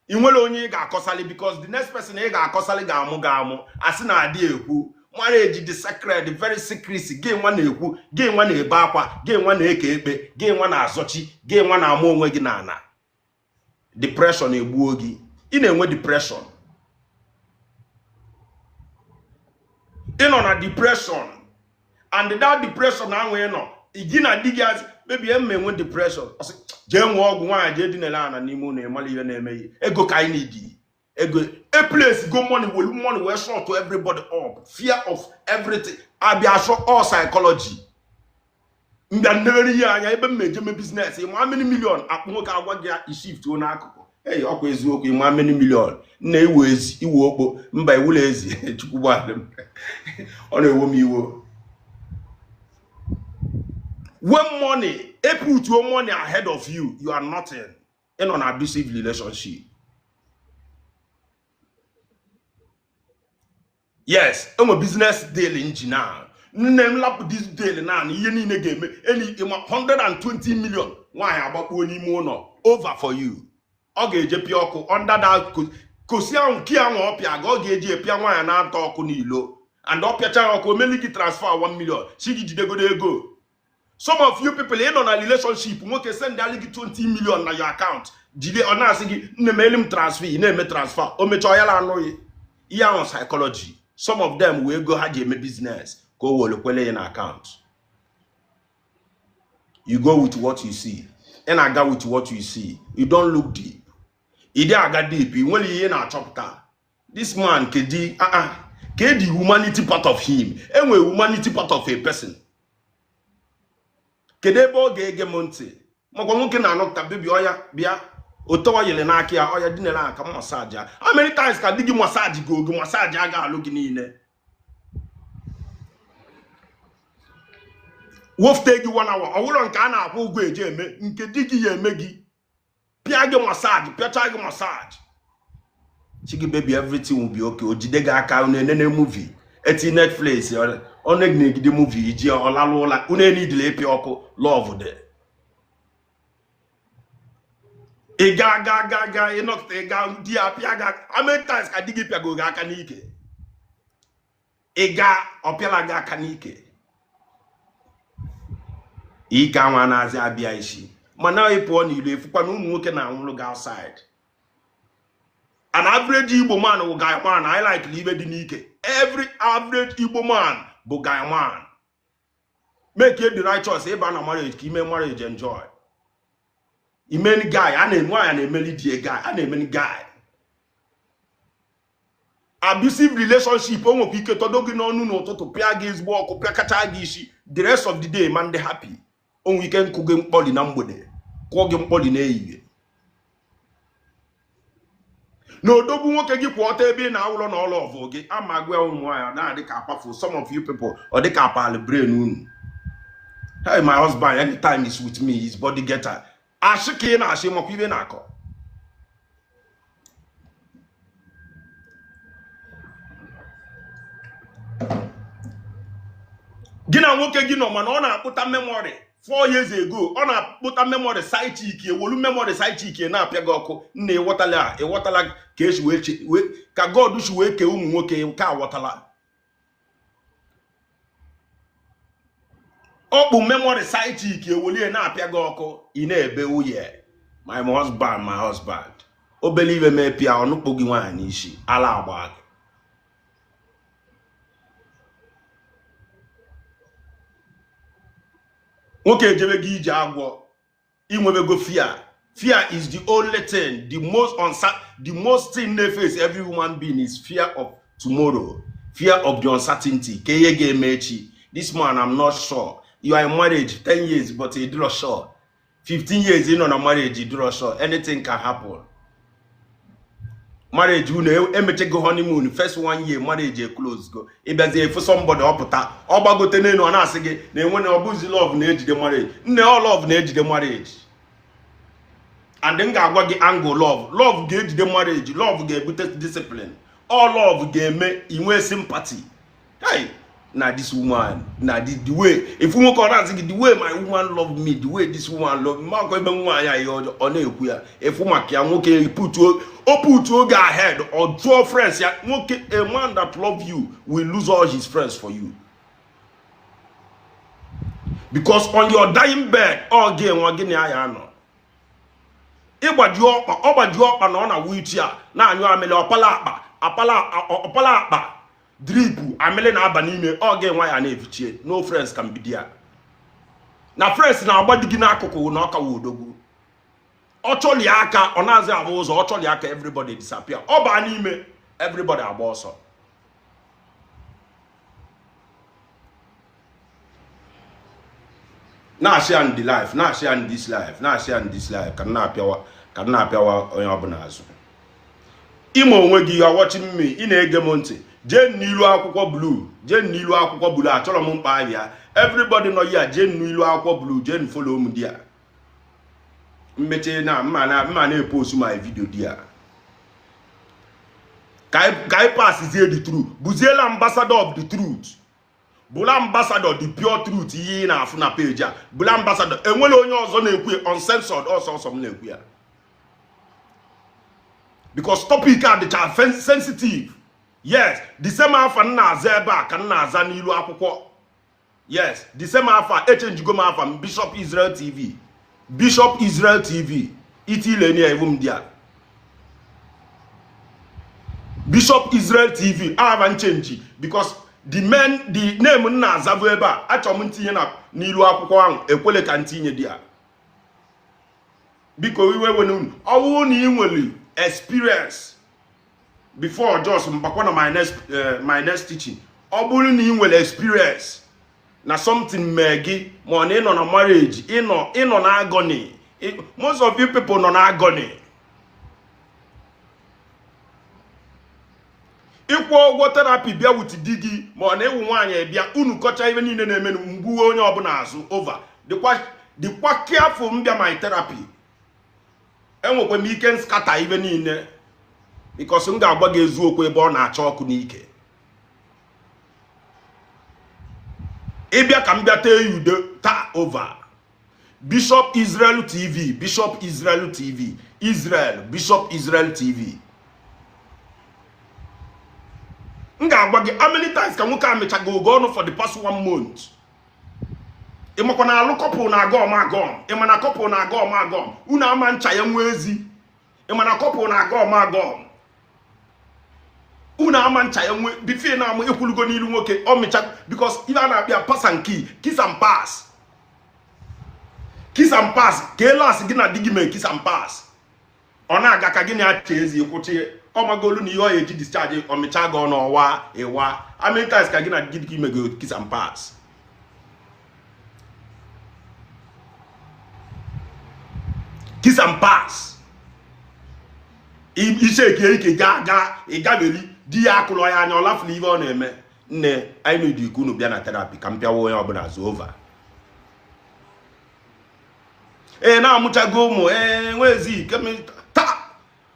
ị nwere onye ị ga-akọsali, because the next person ị ga-akọsali ga-amụ ga-amụ asị na adị ekwu marriage dị sacred, very secrecy. Gị nwa na-ekwu, gị nwa na-ebe akwa, gị nwa na-eke ekpe, gị nwa na-azọchi, gị nwa na-ama onwe gị n'ala. Depression egbuo gị. Ị na-enwe depression, ị nọ na depression, and that depression ahụ ị nọ, gị na di gị azị, "Baby, eme enwe depression." Ọ sị, "Jee nwee ọgwụ." Nwaanyị jee dinere ana n'ime ụlọ, ịmara ihe na-eme ya. Ego ka anyị need, ego a place go money, welu money wee shut everybody up, fear of everything abịa sọ all psychology. Mbịa nneghere ihe anya ebe m na-eje me business, ịma many million akpụ nwoke agwa gị ya ishift n'akụkụ. Ei, ọkwa eziokwu, ịma many million nna iwu ezi iwu okpo mba iwula ezi. Chukwu gbadị m, ọ na-ewo m iwo. When money e put your money ahead of you, you are nothing. Ị nọ na abusive relationship. Yes, enwe business deal nji na nne m lapụ this deal na na ihe niile ga-eme eni ịma 120 million. Nwaanyị agbakpuo n'ime ụlọ, over for you. Ọ ga-eje pịa ọkụ under that kosi ahụ nke ahụ ọ pịa ga ọ ga-eji epịa nwaanyị na-ata ọkụ n'ilo. And ọ pịacha ya ọkụ, omeli gị transfer 1 million, si gị jidegodo ego. Some of you people, ị nọ na relationship, nwoke send alị gị 20 million na your account, jide, ọ na-asị gị, "Nne m, elu m transfer." Ị na-eme transfer, o mechaa ya la anụghị ihe ahụ. Psychology. Some of them wee ego ha ji eme business ka o were kwele ya na account. You go with what you see. Ị na-aga with what you see. You don't look deep. Ị dị aga deep, ị nwere ihe ị na-achọpụta. This man, kedi ah ah, ke the humanity part of him? Enwere humanity part of a person. Kedu ebe ọ ga-ege m ntị? Makwa nwoke na-anọpụta, "Baby, ọya bịa." Ote oyili n'aka ya, ọya dinere aka massage ya. How many times ka di gị massage gị oge massage a ga-alụ gị niile, wofute gị one hour? Ọwụlọ nke a na-akwụ ụgwọ eji eme nke di gị ya eme gị, pịa gị massage, pịacha gị massage, chi gị, "Baby, everything will be okay." O jide gị aka, unu enene movie, eti Netflix, ọ na-egide movie iji ọlalụ ụla. Unu enidile ịpịa ọkụ. Love dị. Ị ga ga ga ga, ịnọkịta, ị ga di ya pịa gị aka. How many times ka di gị pịago gị aka n'ike? Ị ga ọ pịala gị aka n'ike, ike anwa na-azị abịa isi. Mana ị pụọ n'ilo, efukwa na ụmụ nwoke na-anwụrụ gị outside. An average Igbo man bụ guy man. I like ibe dị n'ike. Every average Igbo man bụ guy man. Make the right choice. Ịba na marriage ka ime marriage, enjoy imeni guy. A na-eme nwaanyị na-emeli die guy, a na-emeni guy. Abusive relationship, o nwekwa ike tọdo gị n'ọnụ n'ụtụtụ, pịa gị ezigbo ọkụ, pịakacha gị isi. The rest of the day, man dị happy. O nwere ike nkụ gị mkpọli na mgbede, kụọ gị mkpọli n'ehihie. Na odogwu nwoke gị kwụ ọtọ ebe ị na-awụlọ na ọlụ ọvụ gị ama gwa ụmụ nwaanyị na-adị ka akpafu. Some of you people, ọ dị ka apali brain unu. "Hey, my husband anytime is with me, his body getter." Ashị ka ị na-ashị, makwa ibe na-akọ. Gị na nwoke gị nọ, mana ọ na-akpụta memory 4 years ago, ọ na-akpụta memory side chick, ewolu memory side chick na-apịa gị ọkụ. Nna, ịghọtala? Ịghọtala ka esi wee ka God si wee kee ụmụ nwoke ka aghọtala ọkpụ memory side chick, ewolie na-apịa gị ọkụ, ị na-ebe nwunye, "My husband, my husband." Obele iwe mepịa ọnụkpụ gị nwaanyị n'isi, ala agba gị. Nwoke ejebe gị ije agwọ, inwebego fear. Fear is the only thing, the most thing na-face every human being is fear of tomorrow, fear of the uncertainty. Ka ihe ga-eme echi. This man, I'm not sure. You are in marriage 10 years, but ị dịrọ sure. 15 years ị nọ na marriage, ị dịrọ sure. Anything can happen. Marriage unu emechego honeymoon, first one year, marriage e close go. Ịbịazie efu somebody, ọ pụta, ọ gbagote n'elu, ọ na-asị gị na enwe na ọ bụzi love na-ejide marriage. Nne, ọ love na-ejide marriage. And m ga-agwa gị angle love. Love ga-ejide marriage. Love ga-ebute discipline. All love ga-eme inwe sympathy. Hey, na this woman na the way if nwoke ọ na-asị gị, "The way my woman love me, the way this woman love me." Makwa ebe nwaanyị a ihe ọjọọ ọ na-ekwu ya efu maka ya. Nwoke put o put oge ahead, ọ jụọ friends ya. Nwoke, a man that love you will lose all his friends for you, because on your dying bed, ọ ga-enwe gị na ya anọ. Ịgbaji ọkpa, ọ gbaji ọkpa na ọ na wheelchair na-anyụ amịlị, ọpala akpa, apala ọpala akpa, drip amịlị na-aba n'ime, ọ ga-enwe ya na-efichie. No friends can be there. Na friends na-agba di gị n'akụkụ na ọka odogwu. Ọ chọli aka, ọ na-azị abụ ụzọ. Ọ chọli aka, everybody disappear. Ọ baa n'ime, everybody agba ọsọ. Na-asị ya the life, na-asị ya this life, na-asị ya this life, ka m na-apịawa, ka m na-apịawa onye ọbụla azụ. Ime onwe gị, you are watching me, ị na-ege m ntị. Jee n'ilu akwụkwọ blue, jee n'ilu akwụkwọ blue. Achọrọ m mkpa abịa. Everybody nọ ya, jee n'ilu akwụkwọ blue, jee follow m. Di ya mmeche na mma na mma na-epost my video di ya ka anyị passizie the truth. Bụziela ambassador of the truth, bụla ambassador the pure truth. Ihe ị na-afụ na page a, bụla ambassador. Enwere onye ọzọ na-ekwu uncensored? Ọsọ ọsọ m na-ekwu ya because topic a dịcha sensitive. Yes, the same afa m na-aza ebe a ka m na-aza n'ilu akwụkwọ. Yes, the same afa, echenjigo m afa m, Bishop Israel TV. Bishop Israel TV, itile na ewu m dị a. Bishop Israel TV afa m chenji because the men the name m na-azavu ebe a, achọrọ m ntinye na n'ilu akwụkwọ ahụ, ekwele ka ntinye dị a. Biko, iwe wena unu, ọ bụrụ na ị nwere experience before, just mbakwa na my next teaching. Ọ bụrụ na ị nwere experience na something mee gị, ma ọ na ịnọ na marriage, ịnọ na agony. Most of you people nọ na agony. Ịkwụ ụgwọ therapy bịa with di gị, ma ọ na ịwụ nwaanyị bịa, unu kọcha ibe niile na-eme, mgbuwe onye ọbụla azụ over. Dịkwa careful. Mbịa my therapy, enwekwa m ike nscatter ibe niile because m ga-agwa gị eziokwu ebe ọ na-acha ọkụ n'ike. Ịbịa ka m bịa tee ya ude taa over. Bishop Israel TV, Bishop Israel TV, Israel, Bishop Israel TV. M ga-agwa gị how many times ka nwoke a mechago oge ọnụ for the past one month. Ịmakwa na alụ couple na-aga ọma agọm? Ịma na couple na-aga ọma agọm? Unu ama ncha ya nwa ezi. Ịma na couple na-aga ọma agọm? Unu ama ncha ya nwe bifie na amụ ekwulugo n'ilu nwoke ọ mịcha, because ife a na-akpịa pass and key, kiss and pass, kiss and pass. Ka elu asị gị na di gị mee kiss and pass, ọ na-aga ka gị na-acha ezi kwụchi ọmagolu na ihe ọ eji discharge ọmịcha gị ọnụ ọwa ịwa. How many times ka gị na di gị mego kiss and pass? Kiss and pass, icheke ike ga aga ịgabeli di ya akụlọ ya anya, ọ lafụla ife ọ na-eme. Nne anyị need ike unu bịa na therapy ka m pịawa onye ọbụla azụ over. Ee, na-amụchago ụmụ. Ee, nwezi taa,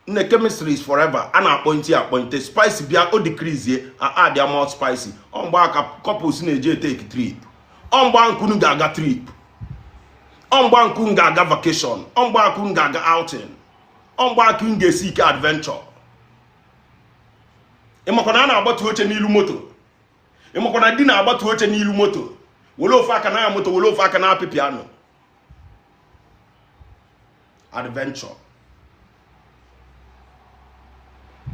nne, chemistry is forever. A na-akpọ ntị akpọ spice bịa, o decrease, add more spicy. Ọ mgbe aka couples na-eje take trip, ọ mgbe nkunu ga-aga trip, ọ mgbe nkunu ga-aga vacation, ọ mgbe akunu ga-aga outing, ọ mgbe akunu ga-esi ike adventure. Ịmakwa na a na-agbatu oche n'ilu moto? Ịmakwa na di na-agbatu oche n'ilu moto, were ofe aka na moto, were ofe aka na-apị piano? Adventure.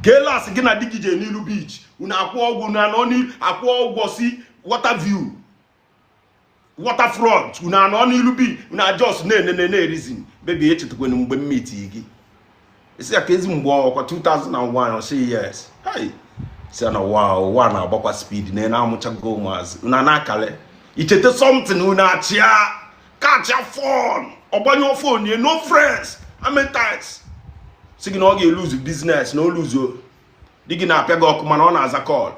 Kelas gị na di gị jee n'ilu beach, unu akwụ ọgwụ, unu anọ n'ilu akwụ ụgwọ si water view, water front, unu anọ n'ilu beach, unu ajọs na-enene na-erizin. Baby, echetakwana mgbe m meet gị? Isi ya ka ezi mgbe ọkwa 2001. Ọ sị yes. Hey, si na wow, ụwa na-agbakwa speed na na-amụchago ụmụazị. Unu na-akali icheta something, unu achịa kachia phone, ọgbanyụọ phone ya, no friends. How many times si gị na ọ ga-eluzu business na oluzuo di gị na-apịa gị ọkụ, mana ọ na-aza call?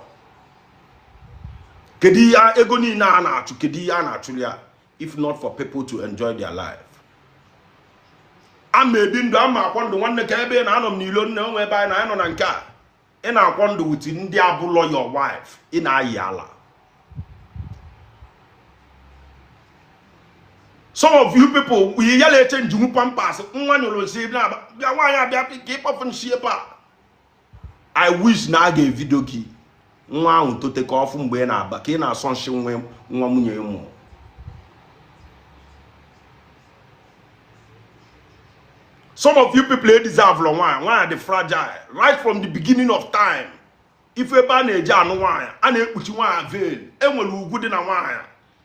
Kedu ihe ego niile a na-achụ? Kedu ihe a na-achụrụ ya if not for people to enjoy their life? Ama ebi ndụ, ama akwọ ndụ. Nwanne, ka ebe ị na-anọ m n'ilo nne onwe ebe anyị na-anọ na nke a, ị na-akwọ ndụ with ndị abụlọ your wife, ị na-ayị ala. Some of you people yi ya na-eche njinwu Pampers. Nwa nyụrụ nsị, bịa, nwaanyị abịa ka ịkpọfụ nsị ebe a. I wish na a ga-evido gị nwa ahụ tote ka ọfụ mgbe ị na-aba ka ị na-asọ nsị nwa nwa nwunye mụrụ. Some of you people deserve nwaanyị. Nwaanyị dị fragile right from the beginning of time. Ife ebe a na-eji anụ nwaanyị, a na-ekpuchi nwaanyị veil. Enwere ugwu dị na nwaanyị.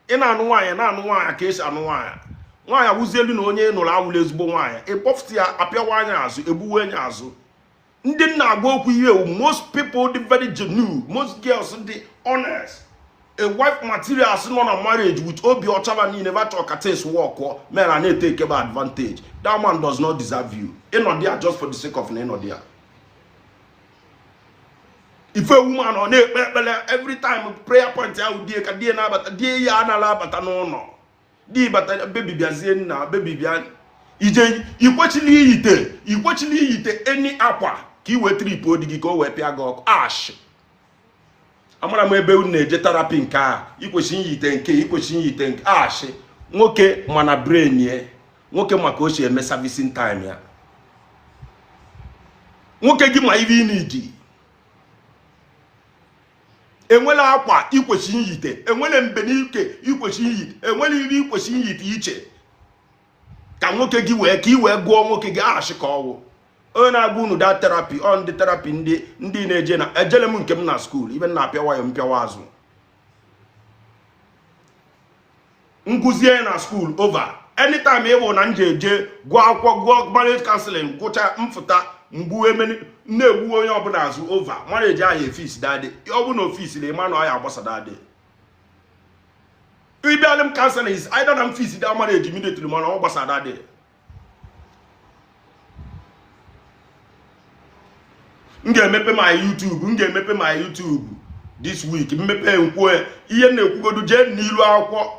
Ị na-anụ nwaanyị, na-anụ nwaanyị ka esi anụ nwaanyị. Nwaanyị awụzielu na onye nụrụ awụla ezigbo nwaanyị, ịkpọfụta ya, apịawa anya azụ, egbuwe anya azụ. Ndị nna agwa okwu ihe ewu. Most people dị very genuine, most girls dị honest. A wife materials nọ na marriage with obi ọchaba niile va chọrọ ka things work men a na-etake ebe advantage. That man does not deserve you. Ịnọ there just for the sake of na ịnọ there. Ife woman ọ na-ekpe ekpere every time, prayer point ahụ die ka die na-abata, die ya anala abata n'ụlọ di bata. Baby, bịazie. Nna, baby, bịa. Ije ikwechili iyite, ikwechili iyite eni akwa ka i wee trip odi gị ka o wee pịa gị ọkụ ash. Amara m ebe unu na-eje therapy nke a. Ikwesị iyite nke, ikwesị iyite nke ash. Nwoke mana brain ye nwoke maka o si eme servicing time ya. Nwoke gị ma ife ị na-iji Enwela akwa ikwesị iyite, enwele mbenike ikwesị iyite, enwele iri ikwesị iyite iche ka nwoke gị wee ka ị wee gụọ nwoke gị ashị ka ọwụ onye na-agwa unu that therapy ọ ndị therapy ndị na-eje na ejele m nke m na school ibe na-apịa nwayọ mpịawa azụ ngụzie na school over. Anytime ịwụ na nje eje gụọ akwụkwọ, gụọ marriage counseling, gụcha mfụta mgbu emeni na-egbu onye ọbụla azụ over marriage ahụ efisi dadị. Ọ bụ na ofisi na ịma na ọ ya agbasa dadị. Ịbịalụ m counseling is either na m fix that marriage immediately mana ọ gbasa dadị. M ga-emepe my YouTube, m ga-emepe my YouTube this week. Mmepe nkwuo ihe m na-ekwugodu. Jee n'ilu akwụkwọ,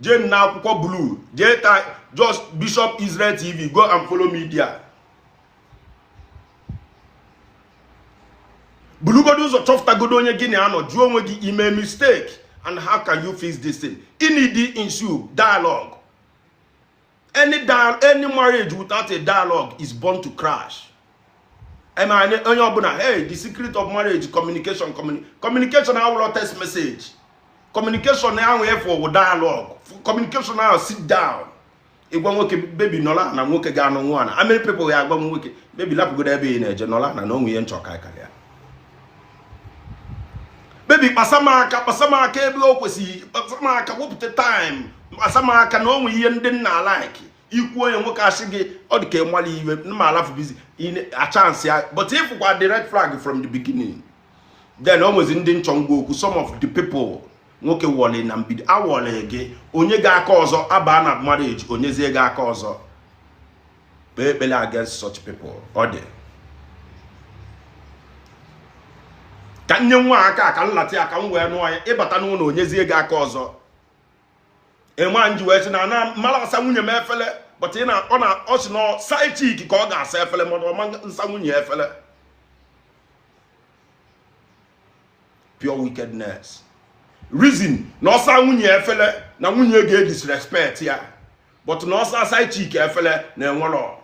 jee na akwụkwọ blue, jee ta just Bishop Israel TV, go and follow me there. Bulugodo ụzọ chọpụtagodo onye gị na-anọ, jụọ onwe gị ime mistake and how can you fix this thing. You need ensue dialogue. Any marriage without a dialogue is born to crash. Onye ọbụla, hey, the secret of marriage, communication. Communication awụlọ text message. Communication ahụ efu wụ dialogue. Communication ahụ, sit down, ịgwa nwoke, "Baby, nọla na." Nwoke ga-anọ nwa na how many people ya agwa nwoke, "Baby, lapụgodo ebe ị na-eje, nọla na onwe ihe nchọ ka karịa. Baby, kpasa m aka, kpasa m aka ebe o kwesịrị, kpasa m aka, wepụta time, kpasa m aka na onwe ihe ndị nna like." Ikwu onye nwoke asị gị ọ dị ka ịmala iwe mma alafu busy a chance ya, but ịfụkwa the red flag from the beginning. Then o nwezi ndị nchọ ngwa okwu. Some of the people nwoke wọle na mbido awọle gị onye ga-aka ọzọ abaa na marriage, onyezie gị aka ọzọ. Kpee ekpere against such people. Ọ dị ka nye nwa aka ka nlata ya ka m wee nụọ ya. Ịbata n'ụlọ, onyezie gị aka ọzọ. Ịma nji wee sị na na mara asa nwunye m efele, but ị na ọ na ọ sị na side chick ka ọ ga-asa efele, mana ọma nsa nwunye efele. Pure wickedness. Reason na ọsa nwunye efele na nwunye ga-edisrespect ya, but na ọsa side chick efele na enwero.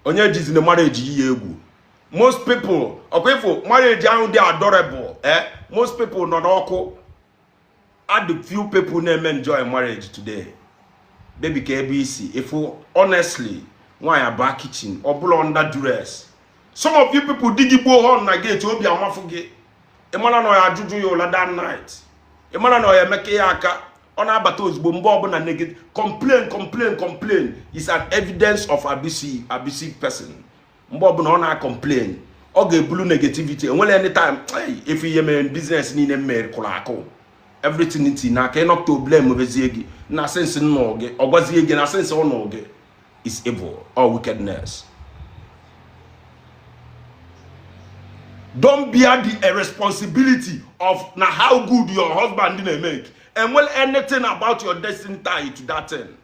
Onye jizina marriage yi egwu. Most people, ọkwa ifo marriage ahụ dị adorable, eh? Most people nọ n'ọkụ. Add few people na-eme enjoy marriage today. Baby, ka ebe isi ifo, honestly, nwaanyị abaa kitchen ọ bụla under duress. Some of you people, di gị gbuo horn na gate, obi amafụ gị. Ị mara na ọ ya ajụjụ ya ụla that night. Ị mara na ọ ya emeka ya aka. Ọ na-abata ozugbo, mgbe ọbụla negative complain, complain, complain is an evidence of abusive person. Mgbe ọbụla ọ na-complain, ọ ga-ebulu negativity. Enwere anytime if ihe mere business niile mere kụrụ akụ, everything ti n'aka ịnọkta blame mezie gị na sense nnọ gị, ọ gwazie gị na sense ọnọ gị is evil or wickedness. Don't bear the responsibility of na how good your husband na-make. Enwere anything about your destiny tie to that thing.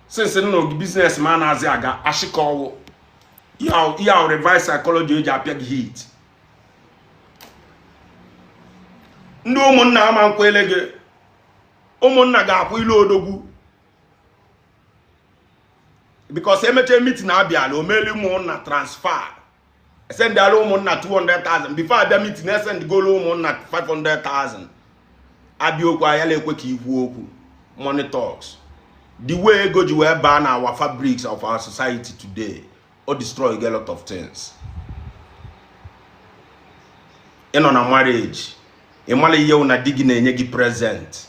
Since nnọ gị business ma na-azị aga ashịkọ ọwụ ihe ahụ, reverse psychology eji apịa gị hit. Ndị ụmụnna ama nkwele gị, ụmụnna ga-akwụ ilu odogwu because emechaa meeting abịala omeli ụmụnna transfer, esendala ụmụnna 200,000 before abịa meeting, esendgolu ụmụnna 500,000. Abịa okwu ayala ekwe ka ikwu okwu. Money talks. The way ego ji wee baa na our fabrics of our society today, o destroy a lot of things. Ị nọ na marriage, ị mara ihe na di gị na-enye gị present.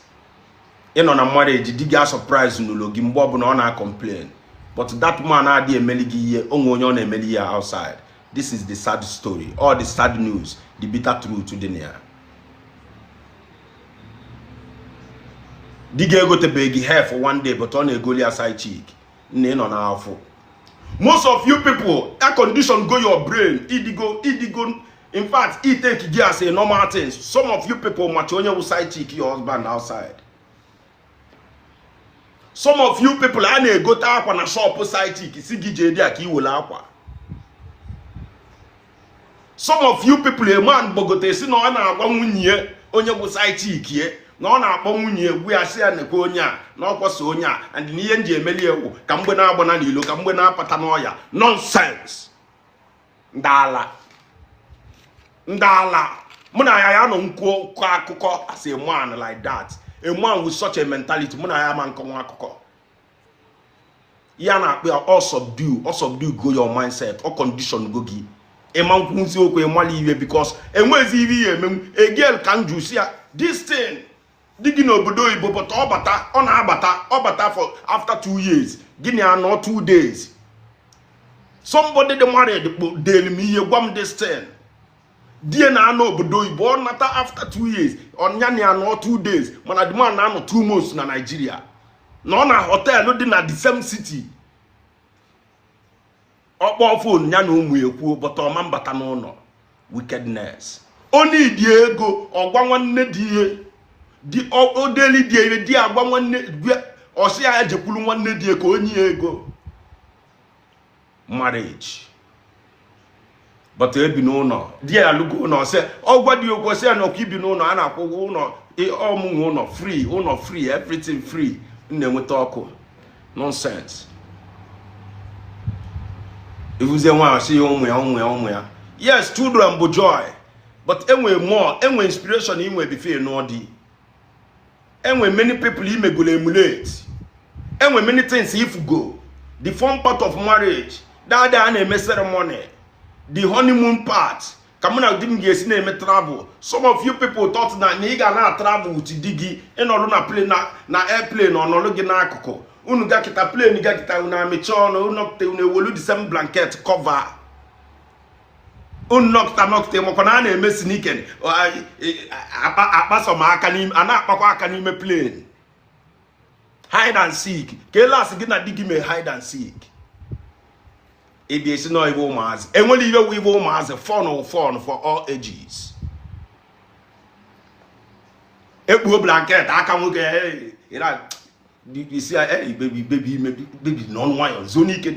Ị nọ na marriage, di gị a surprise n'ụlọ gị mgbe ọbụla ọ na-complain, but that man adịghị emeli gị ihe onwe onye ọ na-emeli ya outside. This is the sad story, all the sad news, the bitter truth dị na ya. Di gị egotebeghị gị hair for one day, but ọ na-egoli ya side chick. Nna, ị nọ n'afọ. Most of you people, that condition go your brain, idigo idigo. In fact, e take gị as a normal thing. Some of you people macha onye wụ side chick your husband outside. Some of you people, a na-egote akwa na shop side chick, si gị jee dị a ka ị were akwa. Some of you people, a man gbogote si na ọ na-agwa nwunye ya onye bụ side chick ye. Na ọ na-akpọ nwunye egwu ya, sị ya nekwe onye a na ọkwọsa onye a, and na ihe m ji emeli egwu ka mgbe na-agbana n'ilo, ka mgbe na-apata n'ọya. Nonsense. Ndị ala, ndị ala. Mụ na ya ya nọ nkwu kọ akụkọ as a man like that, a man with such a mentality, mụ na ya ma nkọnwa akụkọ. Ya na-akpọ ya ọ subdue, ọ subdue go your mindset, ọ condition go gị ịma nkwuzi okwu, ịmala iwe, because enwezi iwe ihe emenwu. A girl ka m jụ si ya, this thing dị gị n'obodo oyibo, but ọ bata, ọ na-abata, ọ bata for after 2 years, gịnị anọ 2 days. Somebody dị married delu m ihe, gwa m this thing. Die na-anọ obodo oyibo, ọ nata after 2 years, ọnya na anọ 2 days, mana the man na-anọ 2 months na Nigeria, na ọ na hotel dị na the same city. Ọ kpọọ phone ya na ụmụ ekwuo, but ọma mbata n'ụlọ. Wickedness. Ọ nidi ego, ọgwa nwanne di ihe di odeli di ihe di agwa nwanne, ọsị ya jekwuru nwanne di ka onye ya ego. Marriage, but ebi n'ụlọ di ya alụgo ụlọ, ọsị ọgwa di okwu, ọsị ya na ọkwa ibi n'ụlọ a na-akwụ ụgwọ ụlọ, ọmụnwe ụlọ free, ụlọ free, everything free, m na-enweta ọkụ. Nonsense. Ifuzie nwaanyị, sị ya ụmụ ya, ụmụ ya, ụmụ ya. Yes, children bụ joy, but enwe more, enwe inspiration inwe before nụọ di. Enwe many people imegolo emulate, enwe many things if go the fun part of marriage, that day a na-eme ceremony, the honeymoon part, ka mụ na di m ga-esi na-eme travel. Some of you people thought na ị ga na travel with di gị, ịnọrụ na plane, na airplane, ọnọrụ gị n'akụkụ, unu gakịta plane, gakịta unu amịcha ọnụ, unu nọkịta, unu ewelu the same blanket cover, unu nọkịta nọkịta, makwa na a na-eme sneaking, akpasom aka n'ime, a na-akpakwa aka n'ime plane, hide and seek. Ka elas gị na di gị mee hide and seek, ịbịa esi nọ iwe ụmụazị. Enwere iwe iwe ụmụazị. Fun, fun for all ages. Ekpuo blanket aka nwoke, isi ya, baby, baby, baby, nọ nwayọ, zuo n'ike,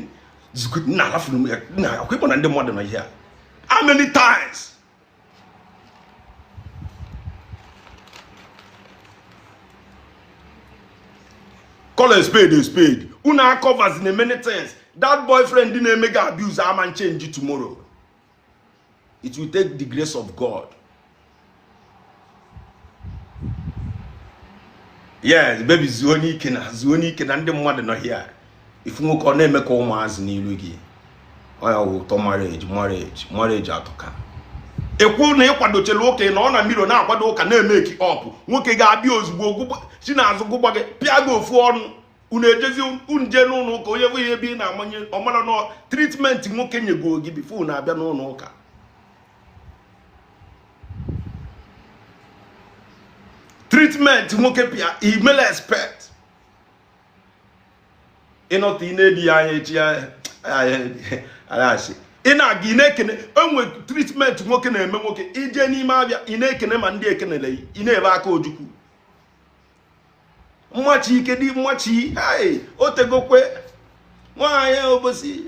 nna alafuru m ya nna akwụkwọ na ndị mmadụ nọ ihe a. How many times call a spade a spade? Unu covers in many things. That boyfriend na-eme gị abuse ama change tomorrow. It will take the grace of God. Yes, baby, zuo n'ike na zuo n'ike na ndị mmadụ nọ here. Ifu nwoke ọ na-eme ka ụmụazị n'ilu gị, ọ ya wụ ụtọ marriage. Marriage, marriage atọka. Ekwu na ịkwadochela ụka, na ọ na mmiri na-akwado ụka na-eme eki ọpụ, nwoke ga-abịa ozugbo si n'azụ gụgba gị, pịa gị ofu ọnụ, unu ejezi, unu jee n'ụlọ ụka. Onye bụ ihe ebe ị na-amanye ọmara na treatment nwoke nyego gị before unu abịa n'ụlọ ụka. Treatment nwoke pịa imele expect ịnọta, ị na-edi ya anya echi asị ị na-aga, ị na-ekene. Enwe treatment nwoke na-eme nwoke, ije n'ime abịa, ị na-ekene ma ndị ekenele, ị na-ebe aka ojukwu mmachi ike dị mmachi hai otegokwe nwaanyị obosi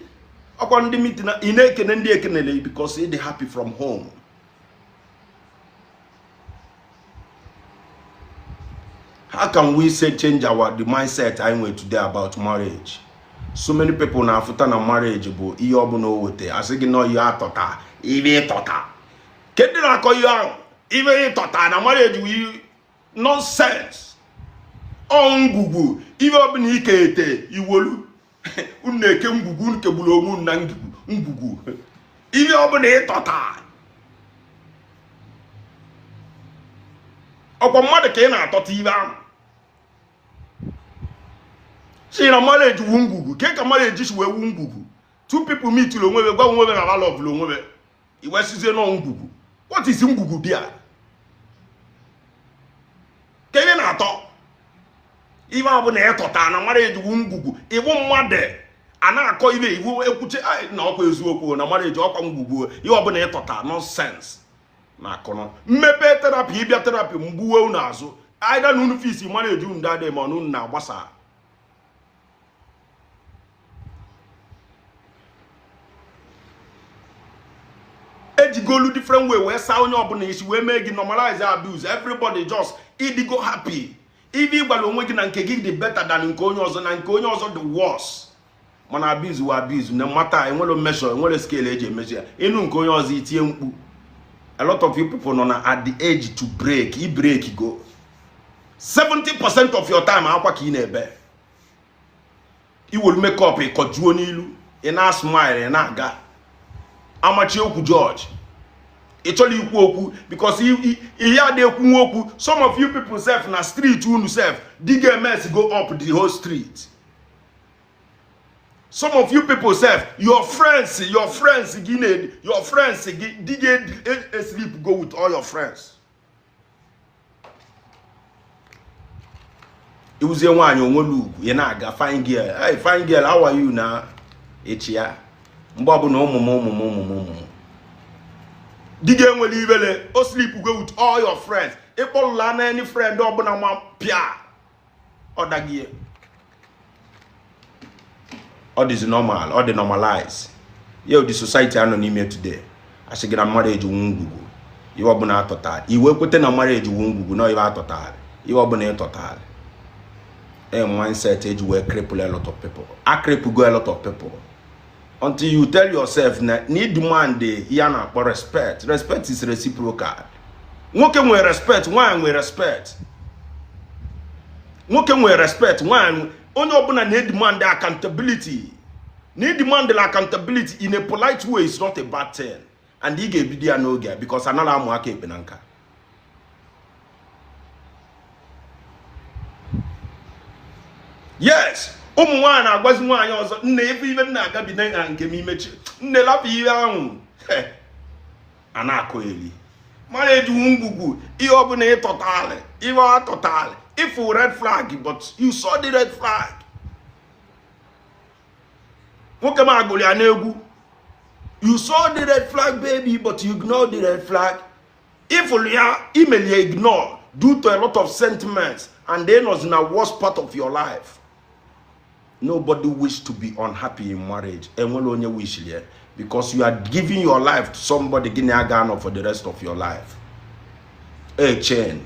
ọkwa ndị meeting, ị na-ekene ndị ekenele because ị dị happy from home. How can we say change our the mindset anyị nwere today about marriage? So many people na-afụta na marriage bụ ihe ọbụla o weta, asị gị nọ ihe atọta, ihe ịtọta. Kedu na-akọ ihe ahụ, ihe ịtọta na marriage bụ nonsense. Ọ ngwugwu, ihe ọbụla ike ete iwolu, unu na-eke ngwugwu, unu kegburu onwe unu na ngwugwu ngwugwu, ihe ọbụla ịtọta. Ọkwa mmadụ ka ị na-atọta ibe ahụ si na marriage wu ngwugwu. Ke ka marriage si wee wu ngwugwu? Two people meet onwe, gwa onwe na love onwe, iwe sizie nọ ngwugwu. What is ngwugwu dia ka ị na-atọ? Ibe ọbụla ịtọta na marriage wu ngwugwu, iwu mmadụ a na-akọ ibe iwu ekwuche na ọkwa eziokwu na marriage ọkwa ngwugwu, ihe ọbụla ịtọta. Nonsense. Na akụnụ mmepe therapy, ịbịa therapy, mgbuwe unu azụ aida na unu fix marriage unu dadị, ma unu na-agbasa. Ejigolu different way wee saa onye ọbụla isi, wee mee gị normalize abuse. Everybody just Ịdịgo happy. Ibe ịgwara onwe gị na nke gị dị better than nke onye ọzọ, na nke onye ọzọ dị worse. Mana abuse wa abuse na mata enwere measure, enwere scale eji emeji ya. Ịnụ nke onye ọzọ, itinye mkpu. A lot of you people nọ na at the age to break. I break go 70% of your time, akwa ka ị na-ebe. Iwere makeup ịkọjuo n'ilu, ị na-smile, ị na-aga amachi okwu George. Ị chọrọ ikwu okwu because ihe adị ekwu okwu. Some of you people sef, na street unu sef, di ga-emes go up the whole street. Some of you people sef, your friends gị na your friends gị, di ga sleep go with all your friends. Iwuzie nwaanyị onwere ugwu, ị na-aga, "Fine girl, hey, fine girl, how are you?" Na echi ya mgbe ọbụla, ụmụ m, ụmụ m, ụmụ m, ụmụ m. Di gị enwere ibele o sleep go with all your friends. Ịkpọrụla na any friend ọbụla ma pịa, ọ daghị. Ọ dịzi normal, ọ dị normalize ya. Ụdị society anọ n'ime today, asị gị na mmadụ ejiwu ngwugwu. Ihe ọbụla atọtara, iwe kwete na mmadụ ejiwu ngwugwu na ihe atọtara, ihe ọbụla ịtọtara. A mindset eji wee cripple a lot of people, a cripple go a lot of people, until you tell yourself na need demand ihe a na-akpọ respect. Respect is reciprocal. Nwoke nwere respect, nwaanyị nwere respect. Nwoke nwere respect, nwaanyị, onye ọbụla na-edemand accountability. Na demand accountability in a polite way is not a bad thing, and ị ga-ebido ya n'oge because anaghị amụ aka ekpe na nka. Yes, ụmụ nwaanyị na-agwazi nwaanyị ọzọ, "Nne, ife ife m na-agabi na nke m, imechi, nne, lapụ ihe ahụ." A na-akụ eri mara ejiwu ngwugwu. Ihe ọbụla ịtọtalị, ihe atọtalị, ịfụ red flag, but you saw the red flag. Nwoke m agụrụ ya n'egwu, "You saw the red flag, baby, but you ignored the red flag." Ịfụrụ ya, imeli ya ignore due to a lot of sentiments, and then was in a worst part of your life. Nobody wish to be unhappy in marriage. Enwere onye wish ya? Because you are giving your life to somebody gị na aga anọ for the rest of your life. A chain,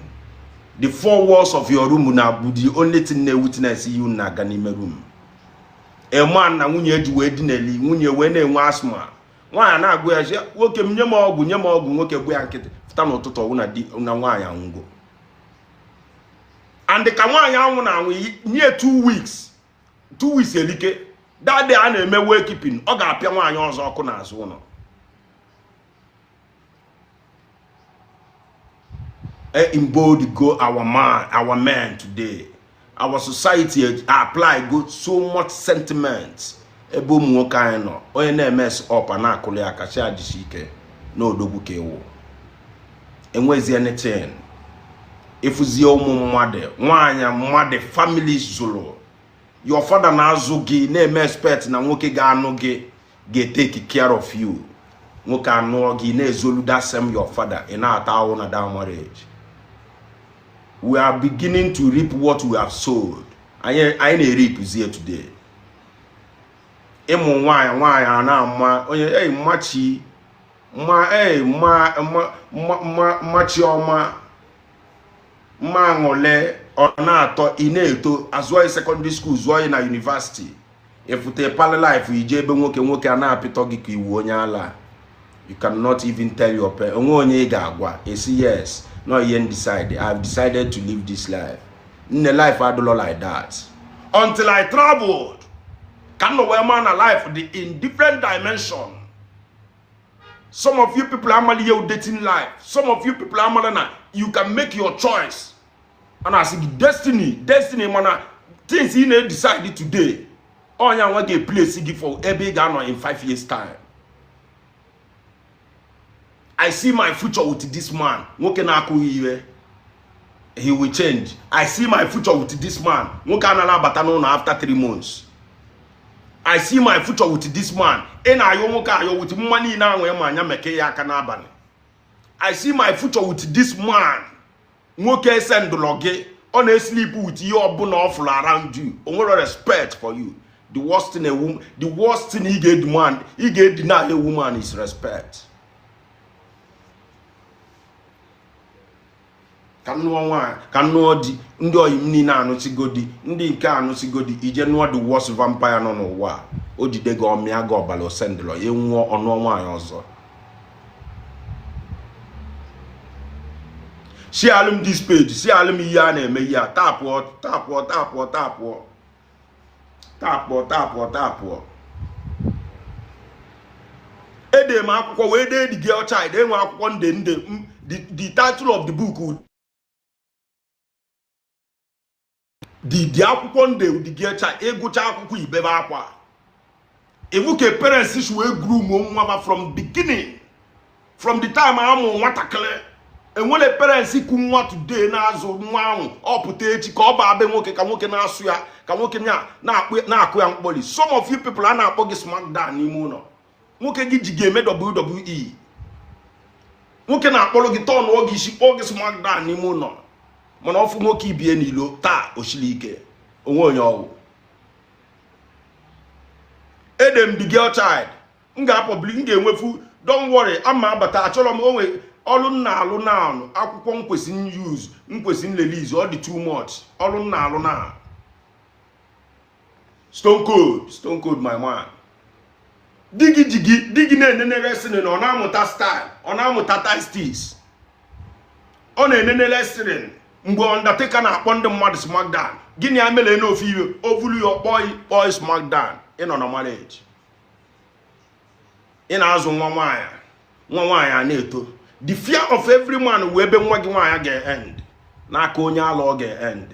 the four walls of your room na bụ the only thing na witness you na-aga n'ime room. A man na nwunye ji wee dineli, nwunye wee na-enwe asthma. Nwaanyị na-agụ ya sị, "Nwoke m, nye m ọgwụ, nye m ọgwụ." Nwoke gbu ya nkịtị. Fụta n'ụtụtụ, ọwụ na di na nwaanyị anwụgo. And ka nwaanyị anwụ na anwụ, nye 2 weeks, 2 weeks elike. That day a na-eme wake keeping, ọ ga-apịa nwaanyị ọzọ ọkụ n'azụ ụlọ. In bold go our man, our men today, our society apply go so much sentiment ebe ụmụ nwoke anyị nọ. Onye na-emes up, a na-akụli aka, chi ajisi ike n'odogwu ka ewu enwezi anything. Ịfụzie ụmụ mmadụ, nwaanyị mmadụ, family zụrụ your father na-azụ gị, na-eme expect na nwoke ga-anụ gị ga-etake care of you. Nwoke anụọ gị, na-ezolu that same your father, ị na-ata ahụ na that marriage. We are beginning to reap what we have sowed. Anyị na-eripzie today. Ịmụ nwaanyị, nwaanyị a na-ama onye ei mmachi mma, ei mma, mma, mma, mma, chiọma, mma, aṅụle. Ọ na-atọ, ị na-eto, azụọ secondary school, zụọ ya na university, ịfụta pali life, ije ebe nwoke, nwoke a na-apịtọ gị ka iwu onye ala. You cannot even tell your parents. Onwe onye ị ga-agwa esi yes no ihe decide, "I have decided to live this life." Nne, life adịlọ like that until I traveled ka m nọ wee maa na life dị in different dimension. Some of you people amali ihe dating life. Some of you people amala na you can make your choice. A na-asị gị destiny, destiny, mana things ị na-decide today, ọnya nwa ga-eplace gị for ebe ị ga-anọ in 5 years time. "I see my future with this man." Nwoke na-akụghị iwe, he will change. "I see my future with this man." Nwoke anaghị abata n'ụlọ after 3 months. "I see my future with this man." Ị na-ayọ nwoke ayọ with mma niile ahụ ịma anya meke ya aka n'abalị. "I see my future with this man." Nwoke esendụlọ gị, ọ na-esleep with ihe ọbụla ọ fụrụ around you. O nwere respect for you. The worst thing a woman, the worst thing ị ga-edemand, ị ga-edeny a woman is respect. Respect is reciprocal. Nwaanyị nwere Ka m nụọ nwaanyị, ka m nụọ di, ndị oyi m niile anụsigo di, ndị nke anụsigo di. I je nụọ the worst vampire nọ n'ụwa a, o jide gị, ọ mịa gị ọbara, o sendịlọ ya, nwụọ, ọ nụọ nwaanyị ọzọ. Sharelụ m this page, sharelụ m ihe a na-eme ihe a. Tapụọ, tapụọ, tapụọ, tapụọ, tapụọ, tapụọ, tapụọ. Ede m akwụkwọ wee dee The Girl Child. Enwe akwụkwọ nde nde. The title of the book, the akwụkwọ nde The Girl Child. Ị gụcha akwụkwọ, i bebe akwa. Ị fụ ka parents si wee groom nwa ba from beginning, from the time a mụ nwatakịrị. Enwere parents ku nwa today na-azụ nwa ahụ, ọ pụta echi ka ọ baa be nwoke, ka nwoke na-asụ ya, ka nwoke na-akụ ya mkpọli. Some of you people, a na-akpọ gị SmackDown n'ime ụlọ. Nwoke gị ji gị eme WWE. Nwoke na-akpọrọ gị, tọnụọ gị isi, kpọọ gị SmackDown n'ime ụlọ, mana ọ fụ nwoke ibie n'ilo taa, osili ike onwe onye ọwụ. Ede m The Girl Child, m ga-apublish, m ga-enwefu. Don't worry, ama abata. Achọrọ m onwe ọrụ m na-alụ na akwụkwọ m kwesị use, m kwesị release. Ọ dị too much ọrụ m na-alụ na Stone Cold, Stone Cold, my man. Di gị ji gị, di gị na-enene wrestling, ọ na-amụta style, ọ na-amụta tactics, ọ na-enene wrestling. Mgbe Undertaker na-akpọ ndị mmadụ SmackDown, gịnị ya mere n'ofe iwe o vulu ya kpọọ kpọọ SmackDown? Ị nọ na marriage, ị na-azụ nwa nwaanyị, nwa nwaanyị a na-eto. The fear of every man wee ebe nwa gị nwaanyị ga-end n'aka onye ala. Ọ ga-end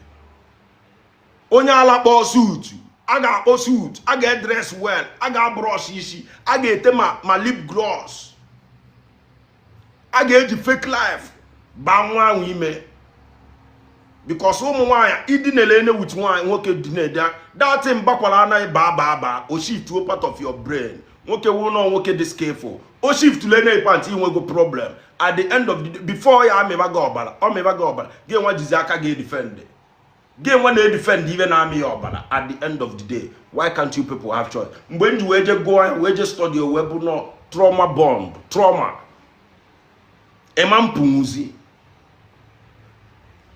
onye ala kpọọ suit, a ga-akpọ suit, a ga-edress well, a ga-abrush isi, a ga-ete ma lip gloss, a ga-eji fake life baa nwa ahụ ime, because ụmụ nwaanyị idinele ene with nwaanyị nwoke dinede that thing bakwara anaghị baa baa baa, o shiftuo part of your brain. Nwoke wụ nọ nwoke dị skillful, o shiftule na pant, inwego problem. At the end of the day, before ya amịba gị ọbara, ọ mịba gị ọbara, gị nwa jizi aka gị edefend, gị nwa na-edefend ibe na-amị ya ọbara. At the end of the day, why can't you people have choice? Mgbe m ji wee je gụọ ya, wee je study, wee bụ nọ trauma bond, trauma ịma mpụnwuzi.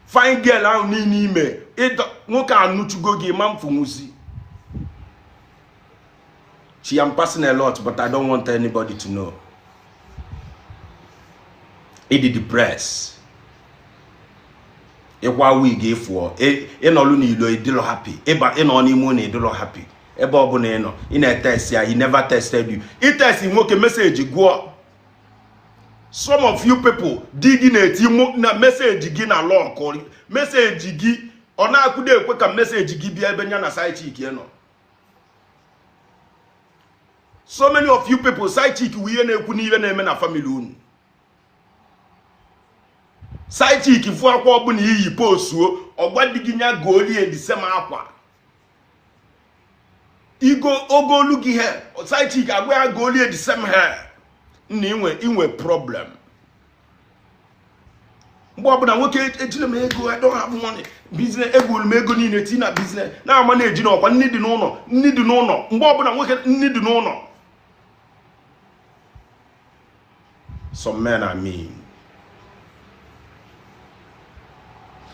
Fine girl ahụ niile ime nwoke anụchugo gị, ịma mfụnwuzi. Chi, I'm passing a lot, but I don't want anybody to know. Ịdị depressed, ịkwa wig ịfụọ, ịnọlụ n'ilo, ịdịlọ happy, ịba ịnọ n'ime ụlọ, ịdịlọ happy. Ebe ọbụla ị nọ, ị na-etest ya. He never tested you. Itest nwoke, message gụọ. Some of you people, di gị na-eti na message gị na lock message gị, ọ na-akwụdo ekwe ka message gị bịa ebe ya na side chick nọ. So many of you people, side chick wụ ihe na-ekwu n'ihe na-eme na family unu. Side chick fụ akwa ọbụla iyi postuo, ọgwa di gị nya golie the same akwa. Igo ogolu gị hair, side chick agwa ya golie the same hair. Nna, inwe problem. Mgbe ọbụla nwoke ejila m ego, I don't have money, business, egburu m ego niile tii na business na-ama na-eji n'ọkwa nni dị n'ụlọ, nni dị n'ụlọ. Mgbe ọbụla nwoke nni dị n'ụlọ. Some men are mean.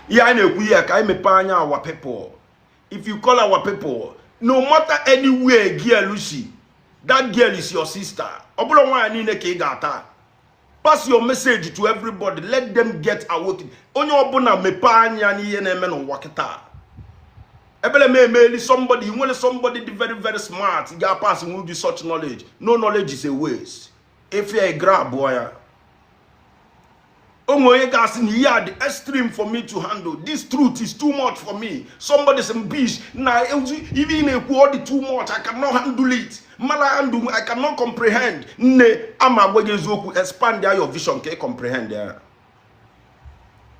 Ihe anyị na-ekwu ihe ka anyị mepee anya our people. If you call our people, no matter anywhere girl si, that girl is your sister. Ọ bụrụ nwaanyị niile ka ị ga-ata. Pass your message to everybody, let them get awakened. Onye ọbụla mepee anya n'ihe na-eme n'ụwa kịta. Ebele m emeli somebody, nwere somebody dị very very smart ga-pass nwu gị such knowledge. No knowledge is a waste. If ya grab ya, o nwere onye ga-asị na ihe a dị extreme for me to handle, this truth is too much for me. Somebody sị bish na ibe ị na-ekwu ọ dị too much, I cannot handle it, mara handle, I cannot comprehend. Nne, ama agwa gị eziokwu, expand your vision ka ị comprehend ya.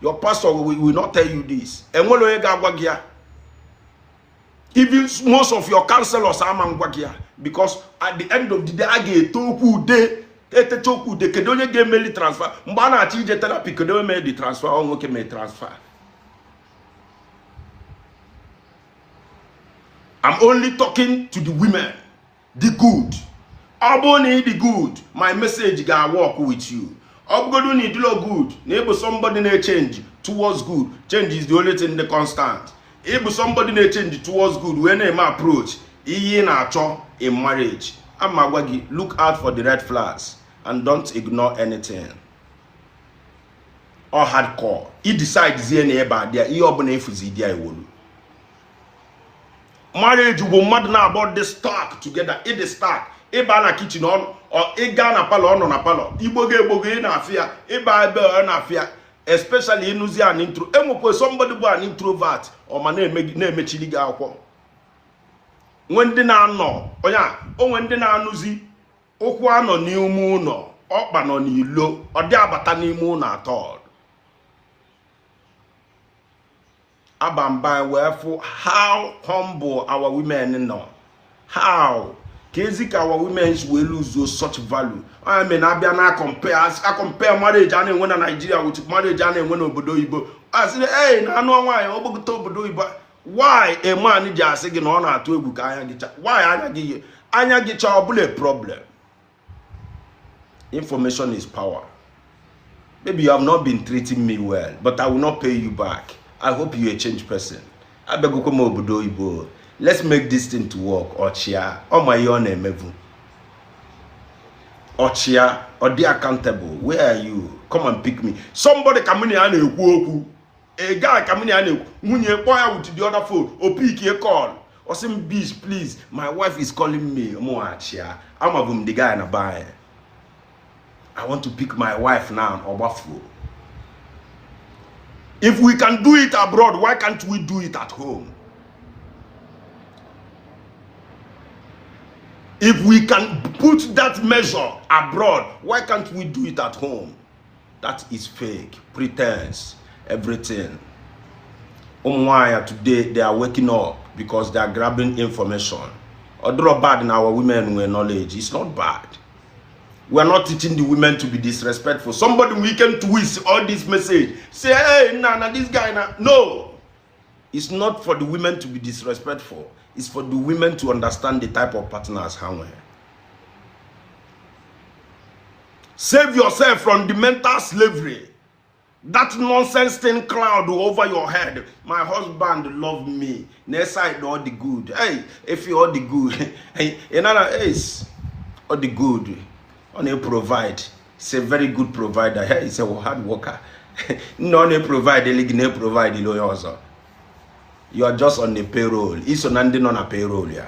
Your pastor will not tell you this. Enwere onye ga-agwa gị ya. Even most of your counselors ama ngwa gị ya, because at the end of the day, a ga-ete okwu ude, etecha okwu ude. Kedu onye ga-emeli transfer mgbe a na-achọ ije therapy? Kedu onye mee the transfer? Ọ nwoke mee transfer. I'm only talking to the women, the good. Ọ bụrụ na ị dị good, my message ga-work with you. Ọ bụgodu na ị dịlọ good, na ị bụ somebody na-echange, Towards good. Change is the only thing the constant. Ị bụ somebody na-echange towards good wee na-eme approach ihe ị na-achọ in marriage. Ama agwa gị, look out for the red flags and don't ignore anything. Ọ hardcore. I decide zie na ebe a dị ihe ọbụla efuzi dị ya iwolu. Marriage bụ mmadụ na-abụọ dị stuck together. Ịdị stuck, ịba na kitchen ọ ịga na parlour, ọ nọ na parlour, igbogo egbogo ị na-afịa, ịba ebe ọ na-afịa, especially ịnụzi an intro. Enwekwa somebody bụ an introvert, ọ ma na-emechiri gị akwụkwọ. Nwe ndị na-anọ onye a, onwe ndị na-anụzi ụkwụ anọ n'ime ụlọ, ọkpa nọ n'ilo, ọ dị abata n'ime ụlọ atọ. Aba mba wee fụ how humble our women nọ, how ka ezi ka our women wee lose such value. I mean, abịa na compare marriage a na-enwe na Nigeria with marriage a na-enwe n'obodo oyibo, asị hey, na anụ nwaanyị ogbogote obodo oyibo. Why a man ji asị gị na ọ na-atụ egwu ka anya gị cha? Why anya gị anya gị cha ọ bụla problem? Information is power. Maybe you have not been treating me well, but I will not pay you back. I hope you a changed person. Abịagokwa m obodo oyibo, let's make this thing to work. Ọchịa ọ ma ihe ọ na-emebu, ọchịa ọ dị accountable. Where are you? Come and pick me. Somebody ka mụ na ya na-ekwu okwu, a guy ka mụ na ya na-ekwu, nwunye kpọọ ya with the other phone, o pick a call, ọ sị m, "Bish, please, my wife is calling me." Mụ achịa, amabu m the guy na be anyị. I want to pick my wife now. Ọ gbafuo. If we can do it abroad, why can't we do it at home? If we can put that measure abroad, why can't we do it at home? That is fake pretense, everything. Ụmụ nwanyị today, they are waking up because they are grabbing information. Ọ bad na our women nwere knowledge. It's not bad. We are not teaching the women to be disrespectful. Somebody, we can twist all this message, say, "Hey, nah, nah, this guy, nah." No, it's not for the women to be disrespectful. It's for the women to understand the type of partners ha nwere. Save yourself from the mental slavery, that nonsense thing cloud over your head. "My husband love me." Next side, all the good. Hey, if you all the good, hey, you know, it's all the good. Ọ na-provide. He's a very good provider. Hey, he's a hard worker. No, ọ na-provide gị, na-provide onye ọzọ. You are just on the payroll. Iso na ndị nọ na payroll ya.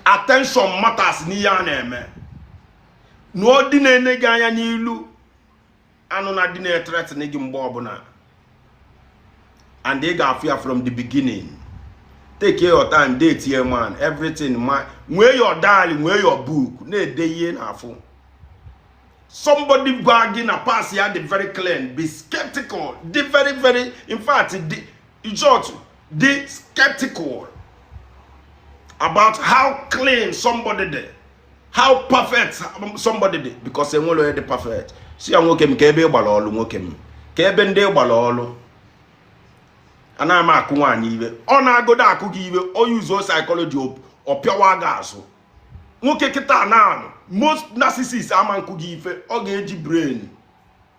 Attention matters n'ihe a na-eme. Nụọ dị na-ene gị anya n'ilu, anụ na dị na-ethreaten gị mgbe ọbụla, and ị ga-afụ ya from the beginning. Take your time, date your man, everything ma nwee your diary, nwee your book, na-ede ihe na-afụ. Somebody gwa gị na pass ya dị very clean, be skeptical. Dị very very, in fact, dị, in short, dị skeptical about how clean somebody dị, how perfect somebody dị, because enwere onye dị perfect. Si ya, "Nwoke m, ka ebe ị gbara ọlụ? Nwoke m, ka ebe ndị ị gbara ọlụ?" Anaghị m akụ nwaanyị iwe. Ọ na-agodo akụ gị iwe, o yuzuo psychology, ọ pịawa gị azụ. Nwoke kịta na most narcissists ama nkụ gị ife, ọ ga-eji brain.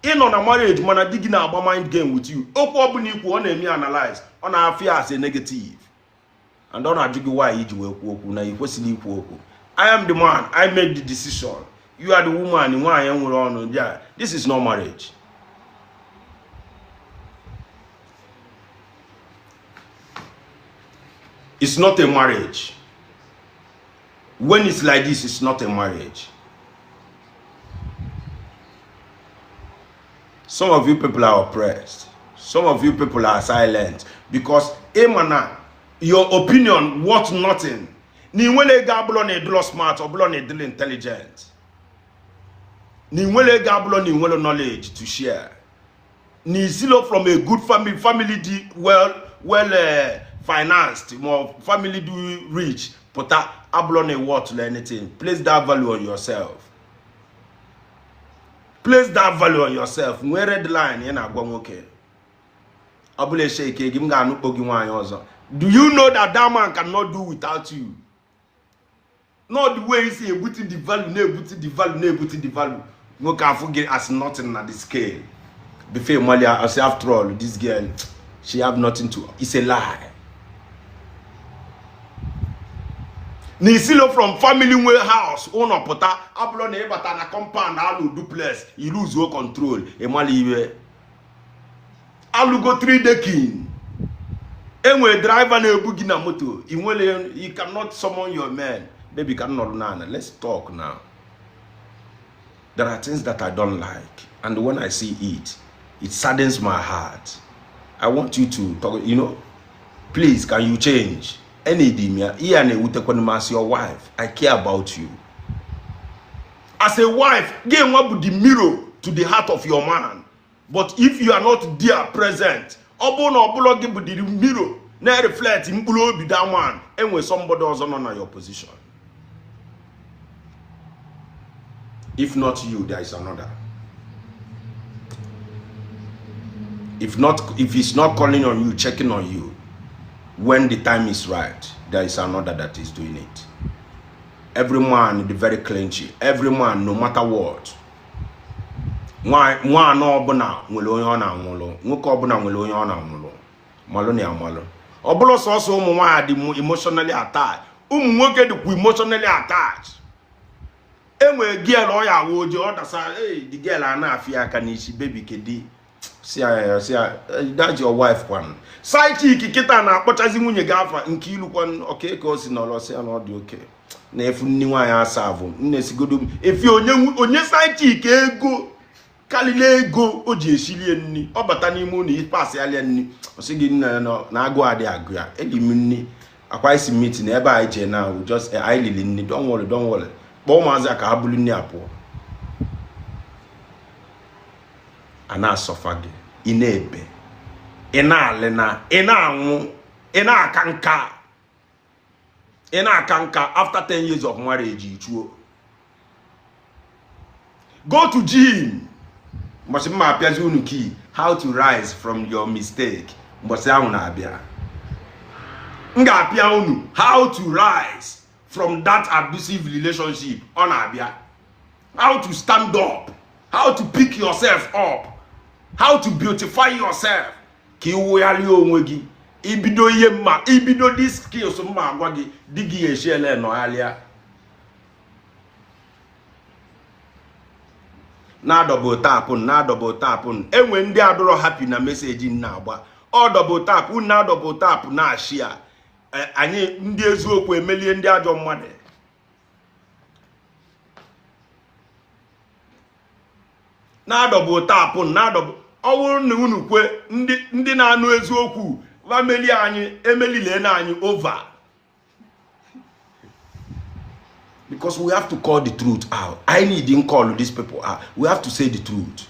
Ịnọ na marriage mana di gị na-agba mind game with you. Okwu ọbụla ikwu, ọ na-eme analyze, ọ na-afịa as a negative, and ọ na-ajụ gị why iji wee kwuo okwu na ị kwesịrị ikwu okwu. I am the man, I make the decision. You are the woman. Nwaanyị nwere ọnụ. Yeah, this is not marriage. It's not a marriage. When it's like this, it's not a marriage. Some of you people are oppressed. Some of you people are silent because ịma your opinion worth nothing. Na ị nwere ego abụlọ na ịdịlọ smart, ọbụlọ na ịdịlọ intelligent. Na ị nwere ego abụlọ na ị nwere knowledge to share. Na isilo from a good family, family dị well financed, ma family dị rich pụta abụlọ na worth anything. Place that value on yourself. Place that value on yourself. Nwee red line ị na-agwa nwoke. Ọ bụla esheke gị, m ga-anụkpo gị nwaanyị ọzọ. Do you know that that man cannot do without you? Not the way isi ebuti the value, na-ebuti the value, na-ebuti the value. Nwoke afụ gị as nothing na the scale. Before malia, I say after all, this girl, she have nothing to. It's a lie. Na isilo from family nwe house ụlọ pụta abụrụ na ịbata na compound alụ duplex iluzuo control ịmala iwe alụgo 3 decking enwere driver na-ebu gị na moto ị nwere, you cannot summon your men. Baby, ka nọrọ naanị, let's talk now. There are things that I don't like, and when I see it, it saddens my heart. I want you to talk. Please, can you change? Any dimia, ihe a na-ewutekwana m as your wife. I care about you. As a wife, gị nwa bụ the mirror to the heart of your man. But if you are not there present, ọ bụrụ na ọ bụla gị bụ the mirror na-reflect mkpụrụ obi that man, enwe somebody ọzọ nọ na your position. If not you, there is another. If not, if he's not calling on you, checking on you, when the time is right, there is another that is doing it. Every man is very clinchy. Every man, no matter what. Nwaanyị ọbụla nwere onye ọ na-anwụlụ, nwoke ọbụla nwere onye ọ na-anwụlụ, malụ na amalụ. Ọ bụrụ sọsọ ụmụ nwaanyị dị emotionally attached, ụmụ nwoke dịkwa emotionally attached. Enwere girl ọ ya awụ oje ọ dasa, hey, the girl a na-afịa aka n'isi, baby kedi si ya, si ya, that's your wife kwan. Side chick kịta na-akpọchazi nwunye gị afa nke ilu kwan, oke ka o si nọrọ si ya na ọ dị oke na-efu nni nwaanyị asa avụ nne sigodo m efi onye onye side chick ego karịrị ego o ji esilie nni, ọ bata n'ime ụlọ ịpasị ya nni, ọ sị gị nna na agụ adị agụ ya, eli m nni akwa isi meeting ebe anyị jee na just anyị lili nni, don't worry, don't worry, kpọọ ụmụazị a ka ha bulu nni apụọ. A na-asọfa gị, ị na-ebe, ị na-alịna, ị na-anwụ, ị na-aka nka, ị na-aka nka after 10 years of marriage ichuo. Go to gym. Mbọsị mma apịazi unu key how to rise from your mistake. Mbọsị ahụ na-abịa, m ga-apịa unu how to rise from that abusive relationship. Ọ na-abịa, how to stand up, how to pick yourself up, how to beautify yourself, ka ị wụgharịa onwe gị, ibido ihe mma, ibido these skills mma agwa gị, di gị eshiele nọgharịa. Na double tap, na double tap. Enwe ndị adọrọ happy na message na-agba ọ double tap, na double tap, na share. Anyị ndị eziokwu emelie ndị ajọ mmadụ. Na double tap, na double. Ọ bụrụ na unu kwe ndị na-anụ eziokwu vamelie anyị, emelile na anyị over, because we have to call the truth out. I need to call these people out. We have to say the truth.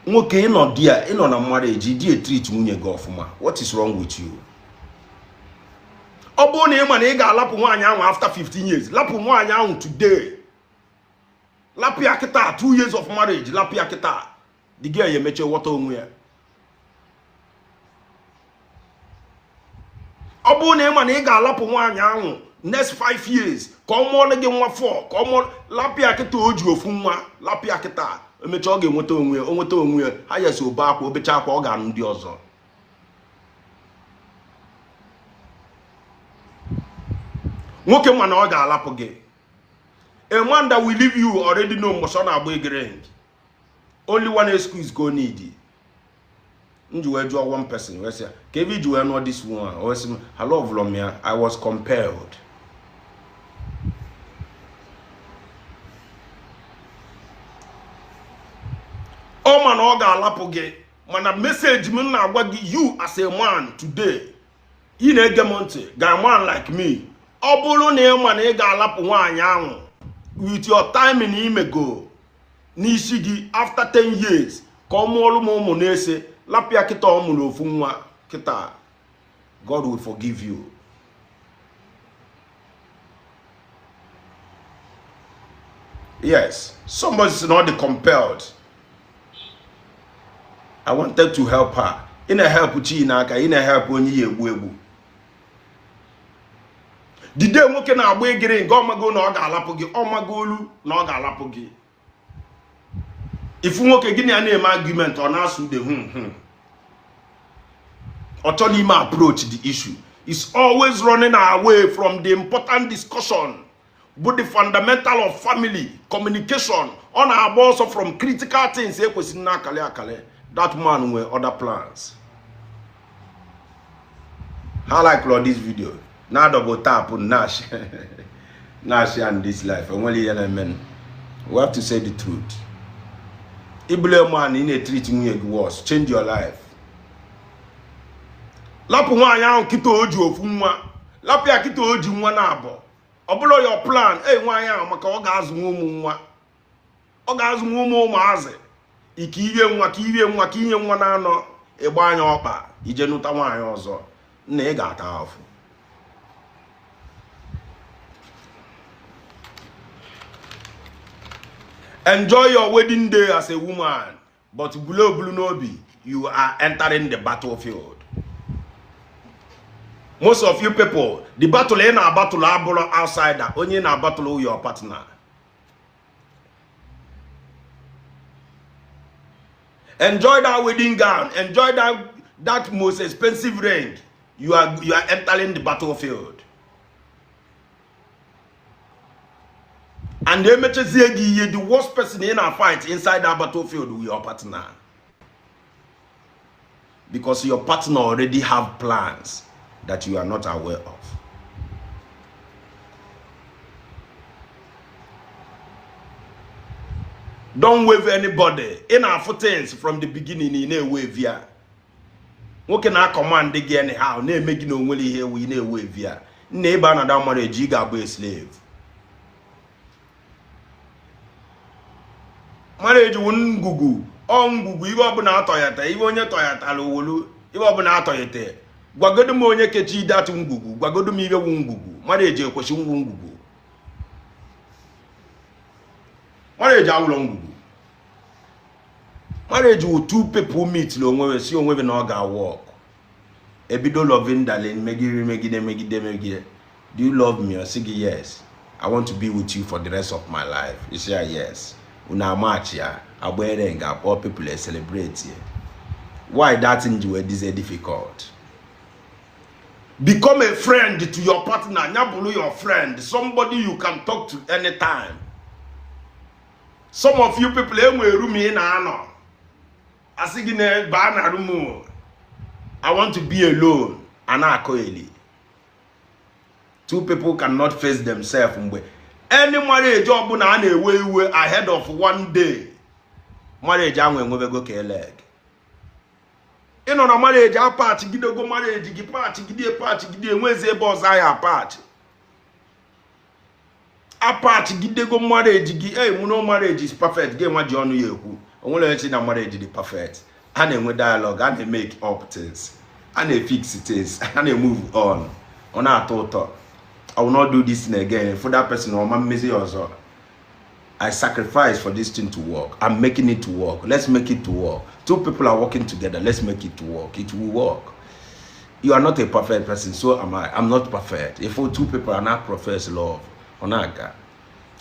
Nwoke ịnọ di ya, ịnọ na marriage, di treat nwunye gị ọfụma, what is wrong with you? Ọ bụrụ na ị ma na ị ga-alapụ nwaanyị ahụ after 15 years, lapụ nwaanyị ahụ today, lapụ ya kịta. 2 years of marriage, lapụ ya kịta. The girl ya emeche ghọta onwe ya. Ọ bụrụ na ị ma na ị ga-alapụ nwaanyị ahụ next 5 years ka ọ mụọrọ gị nwa 4, ka ọ mụọ, lapụ ya kịta. O ji ofu nwa, lapụ ya kịta. Emechaa ọ ga-enweta onwe ya, o nweta onwe ya, ha yesi obe akwa, obecha akwa, ọ ga-anụ ndị ọzọ. Nwoke ma na ọ ga-alapụ gị. A man that will leave you already know mbọsị ọ na-agba egere. Only one excuse ka o need. M ji wee jụọ one person, wee sị ya ka ebe iji wee nụọ this woman, o wee sị m, I love m ya, I was compelled. Ọ ma na ọ ga-alapụ gị, mana message m na-agwa gị, you as a man today, ị na-ege m ntị, ga man like me, ọ bụrụ na ị ma na ị ga-alapụ nwaanyị ahụ with your timing imego n'isi gị after 10 years ka ọ mụọlụ m ụmụ na-ese, lapụ ya kịta. Ọ mụrụ ofu nwa kịta, God will forgive you. Yes, somebody is not compelled. I wanted to help her. Ị na-help chi n'aka, ị na-help onye ya egbu egbu. The day nwoke na-agba egere nke ọmago na ọ ga-alapụ gị, ọmago olu na ọ ga-alapụ gị. Ị fụ nwoke gị na ya na-eme argument, ọ na-asụ ude Ọ chọrọ ime approach the issue. Is always running away from the important discussion bụ the fundamental of family communication. Ọ na-agba ọsọ from critical things ekwesịrị na-akali akali. That man nwere other plans. Ha like this video na double tap nash nash and this life enwere ihe na-eme. We have to say the truth. Ị bụlụ man, ị na-etreat nwunye gị worse, change your life. Lapụ nwaanyị ahụ kịta o ji ofu nwa, lapụ ya kịta o ji nwa na abụọ. Ọ bụla your plan ei nwaanyị ahụ maka ọ ga-azụ nwa ụmụ nwa, ọ ga-azụ nwa ụmụ ụmụazị ike irie nwa ka irie nwa ka inye nwa na-anọ ịgba anya ọkpa ije nụta nwaanyị ọzọ. Nna, ị ga-ata afụ. Enjoy your wedding day as a woman, but bulu obulu n'obi, you are entering the battlefield. Most of you people, the battle ị na-abattle abụrụ outsider, onye na-abattle your partner. Enjoy that wedding gown, enjoy that most expensive ring. You are entering the battlefield. And emechezie gị ihe, the worst person ị na-fight inside that battlefield with your partner, because your partner already have plans that you are not aware of. Don't wave anybody. Ị na-afụ things from the beginning, ị na-ewave ya. Nwoke na-acommand gị anyhow, na-eme gị na onwere ihe ewu, ị na-ewave ya. Nna, ịba na that marriage, ị ga-abụ a slave. Marriage wụ ngwugwu, ọ ngwugwu. Ihe ọbụla atọyata, ihe onye tọyatara owolu, ihe ọbụla atọyete. Gwagodo m onye kechi datụ ngwugwu, gwagodo m ihe wu ngwugwu. Marriage ekwesị ngwu ngwugwu? Marriage awụlọ ngwugwu. Marriage wụ two people meet na onwe si onwe na ọ ga-work. Ebido loving, darling, megide megide megide megide. Do you love me? Ọ sị gị yes, I want to be with you for the rest of my life. You say yes. Unu amachi ya, agbere nga akpọ people, celebrate ya. Why that thing ji wee dize difficult? Become a friend to your partner. Nya bụrụ your friend, somebody you can talk to anytime. Some of you people, enwere room ị na-anọ, asị gị na baa na room, I want to be alone. A na-akọ eli. Two people cannot face themselves. Mgbe any marriage ọbụla a na-ewe iwe ahead of one day, marriage ahụ enwebego ka eleg. Ị nọ na marriage, apachi gidego marriage gị, pachi gide, pachi gide, enwezi ebe ọzọ ahịa apachi apachi gidego marriage gị. Hey, no marriage is perfect. Gị nwa ji ọnụ ya ekwu onwere onye si na marriage dị perfect. A na-enwe dialogue, a na-emake up things, a na-efix things, a na-emove on. Ọ na-atọ ụtọ. I will not do this thing again for that person. Ọma mmezi ya ọzọ. I sacrifice for this thing to work. I'm making it to work. Let's make it to work. Two people are working together. Let's make it to work. It will work. You are not a perfect person, so am I. I'm not perfect. If two people are not profess love, ọ na-aga.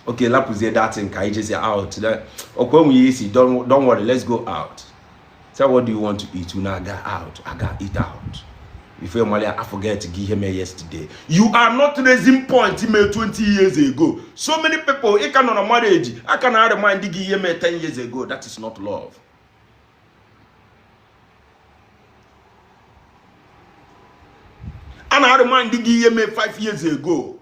Okay, lapụzie that thing ka anyị jezie out. Okwe nwe isi, don't worry, let's go out. Say, what do you want to eat? Unu aga out, aga eat out. Ife malia, I forget gị ihe mee yesterday. You are not raising point mee 20 years ago. So many people, ị ka nọ na marriage, aka na remind gị ihe mee 10 years ago. That is not love. A na-remind gị ihe mee 5 years ago.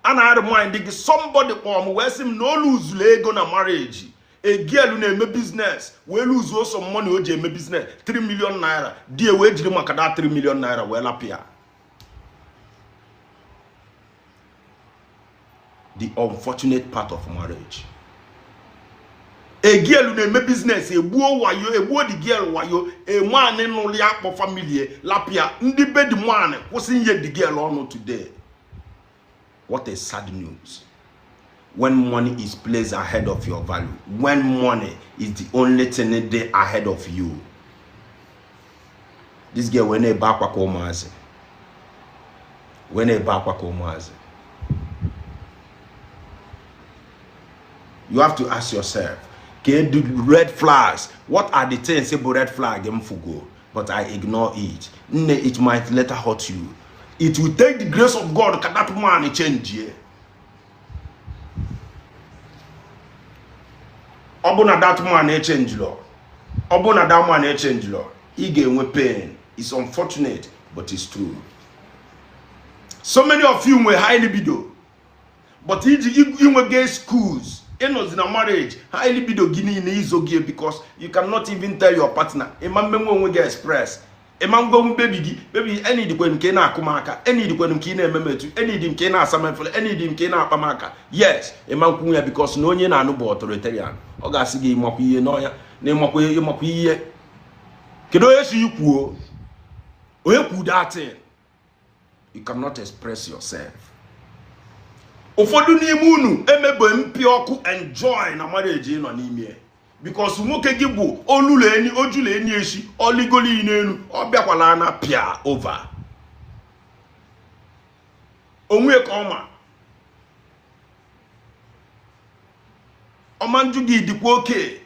A na-remind gị. Somebody kpọọ m wee sị m na o luzuru ego na marriage. A girl na-eme business wee luzuo some money o ji eme business, 3 million naira. Di wee jiri maka that 3 million naira wee lapụ ya. The unfortunate part of marriage. A girl na-eme business, egbuo wayo, egbuo the girl wayo. A man nụrụ ya akpọ family lapịa ndị be the man, kwụsị ihe the girl ọnụ today. What a sad news. When money is placed ahead of your value, when money is the only thing dey ahead of you. This girl wee na-ebe akwa ka ụmụazị, wee na-ebe akwa ka ụmụazị. You have to ask yourself, Kedu red flags? What are the things bụ red flag m fugo but I ignore it? Nne, it might later hurt you. It will take the grace of God ka that man change ye. Ọ bụ na that man echenjilọ, ọ bụ na that man echenjilọ, ị ga-enwe pain. It's unfortunate, but it's true. So many of you nwe high libido, but iji inwego excuse ịnọzi na marriage, high libido gị niile izo gị because you cannot even tell your partner. Ịma mmenwe onwe gị express, ịma ngwanwu baby gị, "Baby, enidikwe m ka ị na-akụ m aka, enidikwe m ka ị na-eme m etu, enidi m ka ị na-asa m efere, enidi m ka ị na-akpa m aka." Yes, ịma nkwunwu ya because na onye na-anụ bụ authoritarian. Ọ ga-asị gị, "Ịmakwa ihe n'ọnya na ịmakwa ihe. Kedu onye si ikwuo? Onye kwu that thing?" You cannot express yourself. Ụfọdụ n'ime unu emebe mpi ọkụ enjoy na marriage ị nọ n'ime because nwoke gị bụ olulu eni ojulu eni eshi oligoli n'elu, ọ bịakwala na pịa over onwe ka ọma ọma njụ gị, "Dịkwa okay?"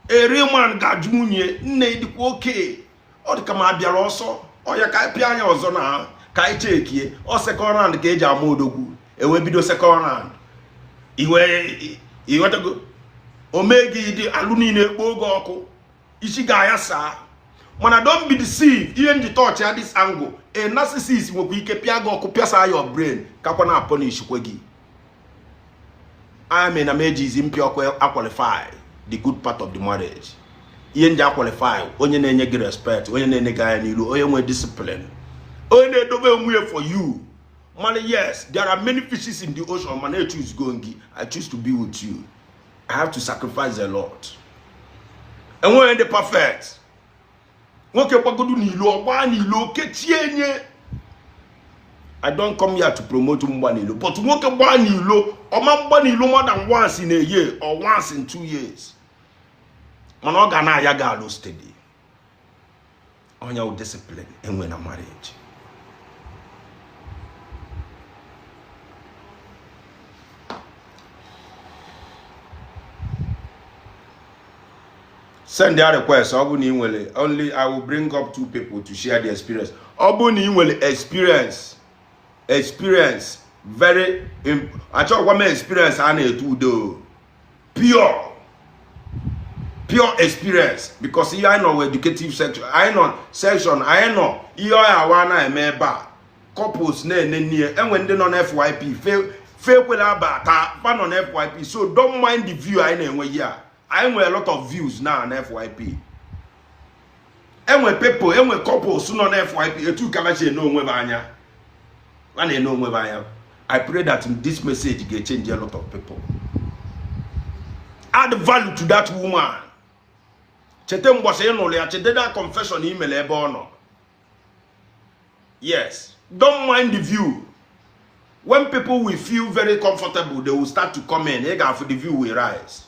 A real man ga-ajụ nwunye, "Nne, dịkwa okay? Ọ dị ka ma bịara ọsọ ọya ka anyị pịa anya ọzọ na ka anyị chekie." Ọ second round ka eji ama odogwu. Ewee bido second round, iwe ịghọtago, o mee gị dị alụ niile, kpoo gị ọkụ, isi ga-aya saa. Mana don't be deceived. Ihe nji touch ya this angle, a narcissist nwekwa ike pịa gị ọkụ, pịasa your brain, kakwa na punish kwe gị. I mean, na m ejizi mpịa ọkụ aqualify the good part of the marriage. Ihe nji aqualify, onye na-enye gị respect, onye na-enye gị anya n'ilu, onye nwe discipline, onye na-edobe onwe ya for you. Mana yes, there are many fishes in the ocean, mana I choose go gị. I choose to be with you. I have to sacrifice a lot. Enweghị ndị perfect. Nwoke gbagodu n'ilo, ọgba n'ilo, kechie nye. I don't come here to promote mgba n'ilo, but nwoke gbaa n'ilo, ọma mgba n'ilo more than once in a year or once in 2 years, mana ọ ga na-aya gị alụ steady. Onye wụ discipline enwe na marriage. Send their request. Ọ bụ na ị nwere, only I will bring up two people to share the experience. Ọ bụ na ị nwere experience, very achọghịkwa m experience a na-etu udo, pure pure experience, because ihe anyị nọ wụ educative section. Anyị nọ section, anyị nọ ihe ọ ya awa na-eme ebe a. Couples na-ene nne, enwe ndị nọ na FYP fe ekwela abata, fa nọ na FYP, so don't mind the view anyị na-enwe here. Anyị nwere a lot of views now na FYP. Enwe people, enwe couples nọ na FYP, etu kabachi ene onwe m anya, a na-ene onwe m anya. I pray that this message ga-change a lot of people. Add value to that woman. Cheta mgbọsị ị nụrụ ya, cheta that confession ị mere ebe ọ nọ. Yes, don't mind the view. When people will feel very comfortable, they will start to come in. Ị ga-afụ the view will rise.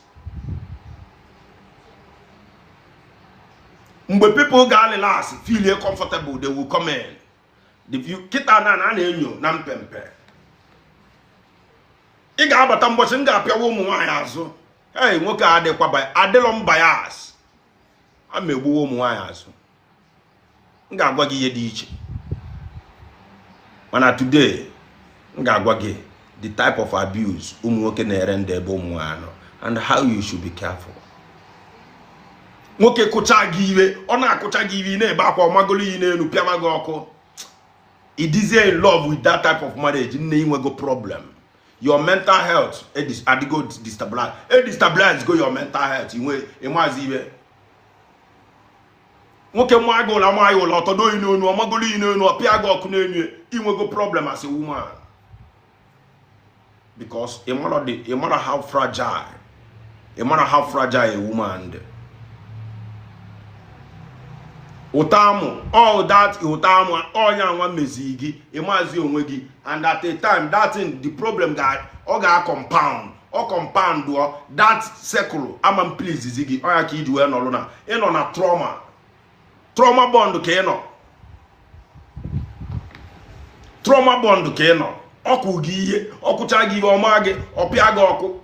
Mgbe people ga-relax, feel comfortable, they will come in. The view kịta na a na-enyo na mpempe. Ị ga-abata mbọchị m ga-apịawa ụmụ nwaanyị azụ. Hey, nwoke a adịkwa adịlọ m bias, a ma egbuwa ụmụ nwaanyị azụ. M ga-agwa gị ihe dị iche, mana today m ga-agwa gị the type of abuse ụmụ nwoke na-ere ndị ebe ụmụ nwaanyị nọ and how you should be careful. Nwoke kụcha gị iwe, ọ na-akụcha gị iwe, ị na-ebe akwa, ọmagolo iyi n'elu, pịama gị ọkụ, ị dizie in love with that type of marriage. Nne, inwego problem. Your mental health adịgo destabilize, e destabilize go your mental health. Inwe ịmazi iwe. Nwoke mma gị ụla, maa ya ụla, ọtọdo oyi n'onu, ọmagolo iyi n'onu, ọpịa gị ọkụ n'enu, inwego problem as a woman because ịmara how fragile, ịmara how fragile a woman dị. Ụta amụ, all that ụta amụ ọnya nwa mezi gị, ịmazi onwe gị, and at a time that thing, the problem ga ọ ga compound, ọ compound ọ that circle ama m please gị. Ọnya ka iji wee nọrọ na ịnọ na trauma bond, ka ị nọ trauma bond, ka ị nọ ọkụ gị ihe, ọkụcha gị ihe, ọma gị, ọpịa gị ọkụ.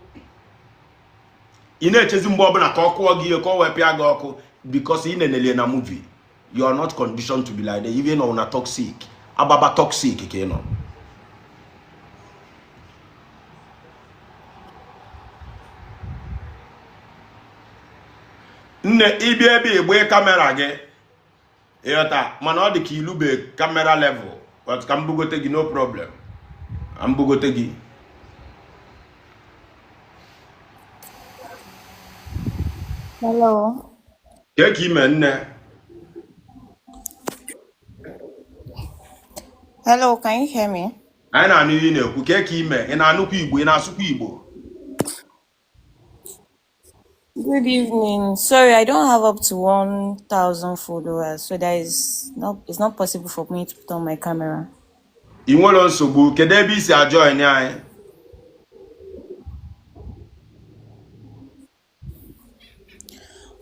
Ị na-echezi mgbe ọbụla ka ọ kụọ gị ihe ka ọ wee pịa gị ọkụ because ị nenelie na movie. You are not conditioned to be like that. Even nọ na toxic, agbaba toxic ka ị nọ. Nne, ịbịa ebe igbe camera gị, ịghọta, mana ọ dị ka ilube camera level, but ka m bugote gị, no problem, ka m bugote gị. Hello. Kee ka ime, nne? Hello, can you hear me? Anyị na-anụ ihe ị na-ekwu. Kee ka ime? Ị na-anụkwa Igbo? Ị na-asụkwa Igbo? Good evening. Sorry, I don't have up to 1,000 followers, so that is not it's not possible for me to put on my camera. Ị nwere nsogbu? Kedu ebe i si ajoin anyị?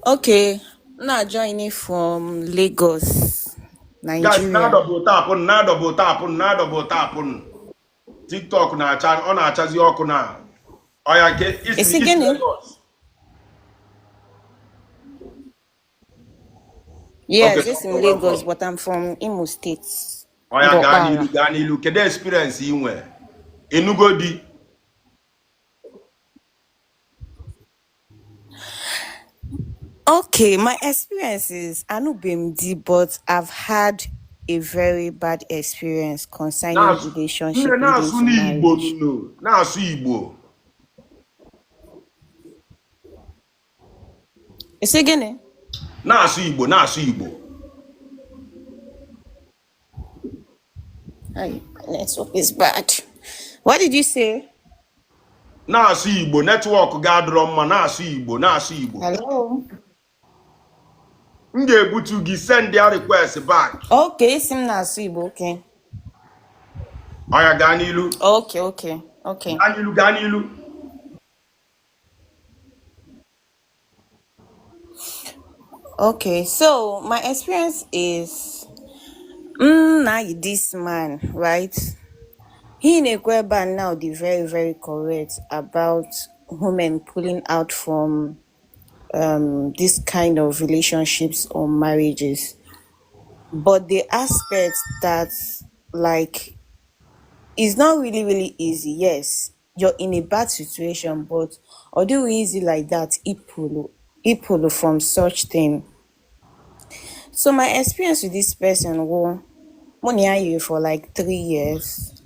Okay, I'm joining from Lagos, Guys, Nigeria. na-adouble tap, na-adouble tap, na-adouble tap. TikTok na-acha, ọ na-achazi ọkụ na ọya nke isi Isi isi gịnị? Lagos. Yes, Okay, it's in you're Lagos, welcome. but I'm from Imo State, Ọya, gaa n'ilu, Ngokpala. gaa n'ilu. Kedu experience ị nwee? Ịnụgo di? Okay, my experience is anụbe m di, but I've had a very bad experience concerning Na-asụ, nne, relationship leading na-asụ to n'Igbo. marriage. Nnu, na-asụ Igbo. Isi gịnị? Na-asụ Igbo, na-asụ Igbo. Ay, my network is bad. What did you say? Na-asụ Igbo, network ga-adịrọ mma. Na-asụ Igbo, na-asụ Igbo. Hello. M ga-ebutu gị, send ya request back. Okay, isi m na-asụ Igbo, okay. Ọya, gaa n'ilu. Okay. Gaa n'ilu, gaa n'ilu. Okay, so my experience is now this man, right? He na-ekwu ebe now the very, very correct about women pulling out from this kind of relationships or marriages. But the aspect that, like, it's not really, really easy. Yes, you're in a bad situation, but although easy like that, ipulu from such thing. So my experience with this person was money for like 3 years.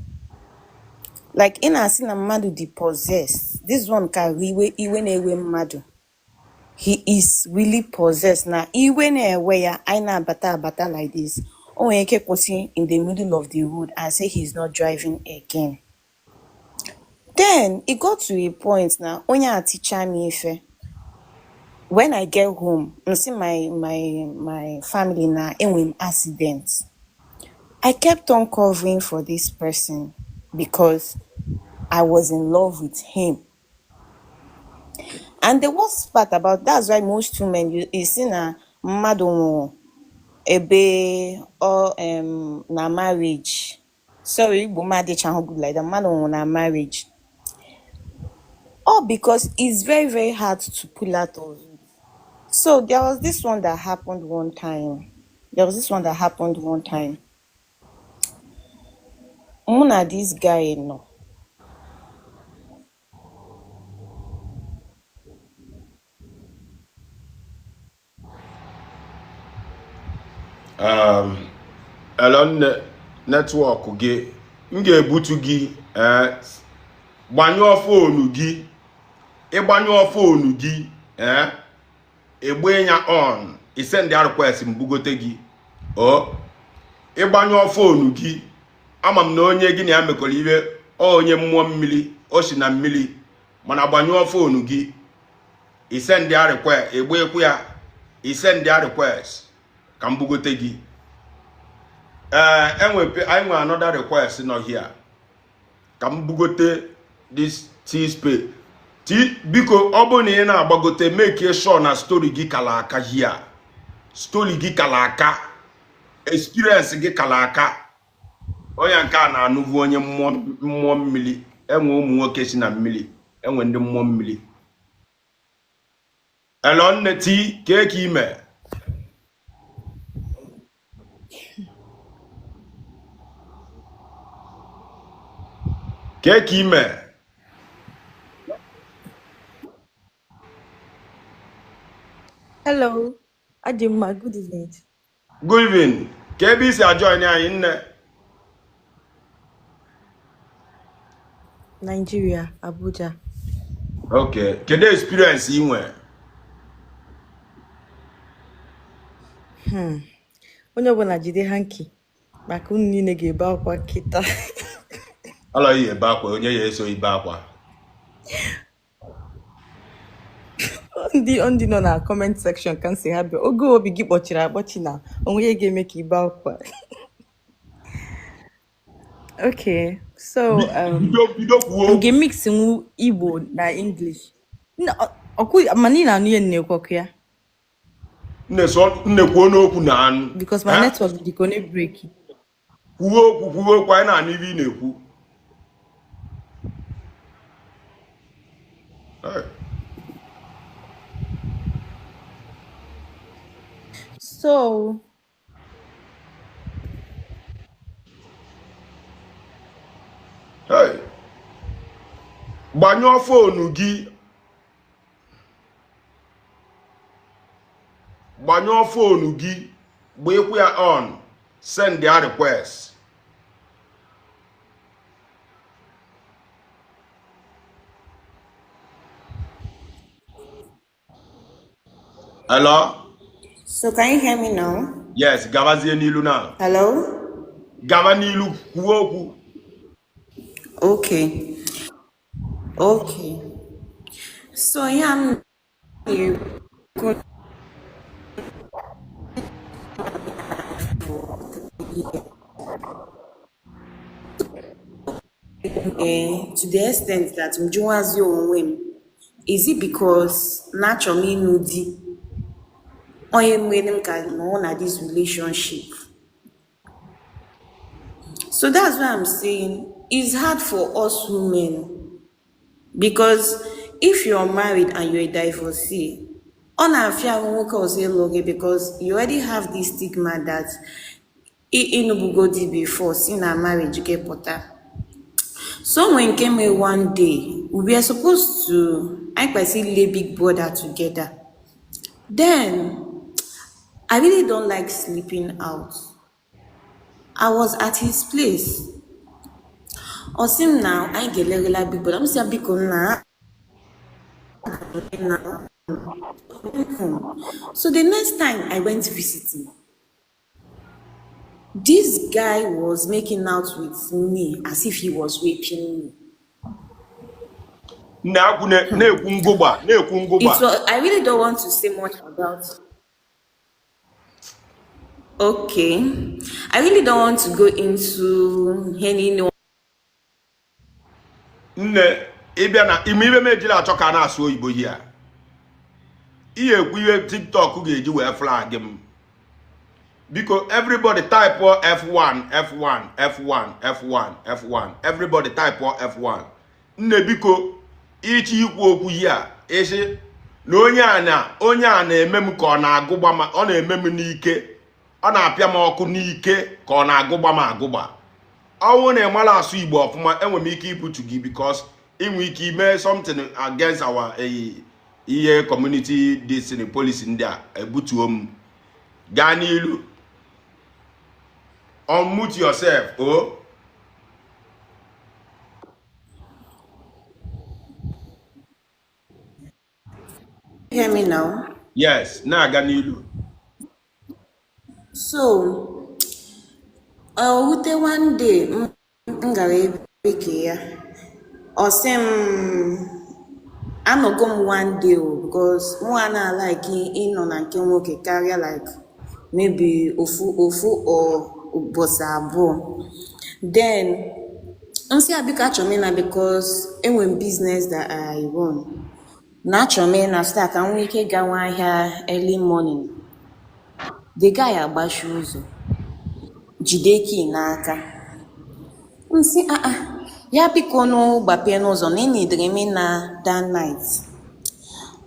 Like in a na mmadụ dị possessed. This one ka iwe iwe na-ewe mmadụ. He is really possessed. Na iwe na-ewe ya, anyị na-abata abata like this. O nwere ike kwụsị in the middle of the road and say he's not driving again. Then it got to a point na onye a ticha m ife. When I get home, m sị my family na enwe m accident. I kept on covering for this person because I was in love with him. And the worst part about that's why most women you see na mmadụ nwụrụ ebe ọ na marriage. Sorry, Igbo m adịchaghị good like that. Mmadụ nwụrụ na marriage. All because it's very, very hard to pull out of it. So there was this one that happened one time. There was this one that happened one time. Mụ na this guy nọ. Hello nne, network gị, m ga-ebutu gị. Ee, gbanyụọ phone gị. Ịgbanyụọ phone gị, ee, egbe ya on, isend ya request, m bugote gị. O ịgbanyụọ phone gị, ama m na onye gị na ya mekọrọ ihe ọ onye mmụọ mmiri, o si na mmiri, mana gbanyụọ phone gị, isend ya request, egbe ekwu ya, isend ya request ka m bugote gị. Ee, enwe anyị nwe another request nọ here ka m bugote this T-space t. Biko, ọ bụrụ na ị na-agbagote, make sure na story gị kala aka here, story gị kala aka, experience gị kala aka. Onye nke a na-anụvu onye mmụọ mmiri. Enwe ụmụ nwoke si na mmiri, enwe ndị mmụọ mmiri. Hello, nne T, kee ka ime? Kee ka ime? Hello, Adimma, good evening. Good evening. Ka ebe i si ajoin anyị, nne? Nigeria, Abuja. Okay, kedu experience ị nwee? Onye ọbụla jide hanky maka unu niile ga-ebe akwa kịta. Alọghị ebe akwa, onye ya eso ibe akwa. Ndị nọ na comment section ka m si ha bịa. Oge obi gị kpọchiri akpọchi na onwe ihe ga-eme ka ibe akwa. Okay, so Bido bido kwuo okwu. Nke mix nwu Igbo na English. Ọkụ mana ị na-anụ ihe m na-ekwu ọkụ ya? Nne sọ nne kwuo n'okwu na anụ. Because my Eh? network dị ka ọ na-break. Kwuo okwu, kwuo okwu, anyị na-anụ ibe ị na-ekwu. Hey. So, Hey. Gbanyụọ foonu gị. Gbanyụọ foonu gị, gbanyekwu ya on, send ya request. Hello? So can you hear me now? Yes, gabazie n'ilu now. Hello? Gaba n'ilu, kwuo okwu. Okay. Okay. So yeah, I'm na-ekwu to the extent that m jụwazi onwe m, is it because na achọrọ m ịnụ di onye mere m ka nọ na this relationship? So that's why I'm saying it's hard for us women, because if you're married and you're a divorcee, ọ na-afịa ahụ nwoke ọzọ ịlụ gị because you already have this stigma that ịnụbugo di before si na marriage gị pụta. So when came a one day, we were supposed to, I kwesịrị ile Big Brother together. Then, I really don't like sleeping out. I was at his place. Ọ sị m na anyị ga-elerela Big Brother. M sị ya biko nna. So the next time I went visiting, this guy was making out with me as if he was raping me. Nne akwụ na-ekwu ngụgba, na-ekwu ngụgba. It was, I really don't want to say much about. Okay. I really don't want to go into any. Nne, ịbịa na ime ibe m ejila achọ ka a na-asụ oyibo here. Ihe ekwu ihe TikTok ga-eji wee flag m. Biko, everybody type F1, F1, F1, F1, F1. Everybody type F1. Nne biko, ịchọ ikwu okwu here, ịsị na onye a na-eme m ka ọ na-agụgba m, ọ na-eme m n'ike, ọ na-apịa m ọkụ n'ike ka ọ na-agụgba m agụgba. Ọ bụrụ na ị mara asụ Igbo ọfụma, enwere m ike ibutu gị because inwe ike ime something against our ihe community this policy ndị a, ebutuo m. Gaa n'ilu. Unmute yourself, oh. Hear me now? Yes, na-aga n'ilu. So, wute one day, m gara ebe ke ya. Ọ sị m, anọgo m one day o, because mụ a na-alike ịnọ na nke nwoke karịa like maybe ofu ofu or ụbọchị abụọ. Then, m sị ya biko achọrọ m ịna because enwere m business that I run. Na achọrọ m ịna so that ka m nwee ike gawa ahịa early morning. The guy agbachi ụzọ, jide key n'aka. M sị ah ah, ya biko nụ gbapee n'ụzọ na ị nidere m ịna that night.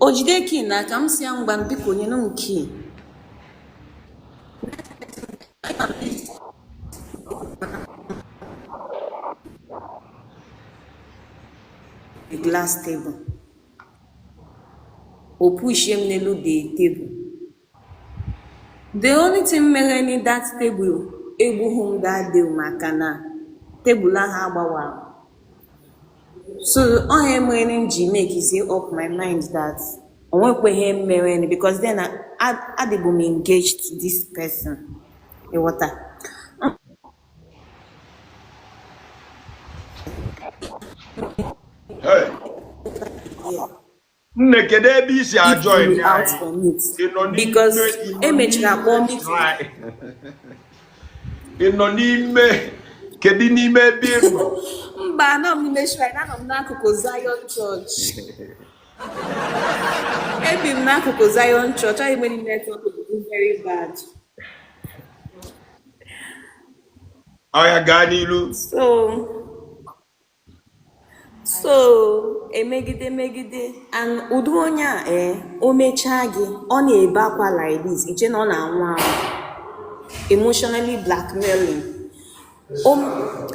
O jide key n'aka m, si ya, ngwa, biko nyenụ m key. The glass table, o pushie m n'elu the table. The only thing mere ni that table egbughị m that day, maka na tebụl ahụ agbawara. So ọ ihe mere m ji make up my mind that o nwekwa ihe mere, because then adịbụ m engaged to this person, ịghọta? Hey. Nne, kedu ebe i si ajoin out from it? Because emechara kpọọ meeting. Ị nọ n'ime, kedu n'ime ebe ị nọ? Mba, anọ m n'ime shrine, anọ m n'akụkụ Zion Church. Ebi m n'akụkụ Zion Church. Ọ nwere network dị very bad. Ọya, gaa n'ilu. So emegide megide and ụdị onye a, ee, o mechaa gị, ọ na-ebe akwa like this, iche na ọ na-anwụ anwụ, emotionally blackmailing.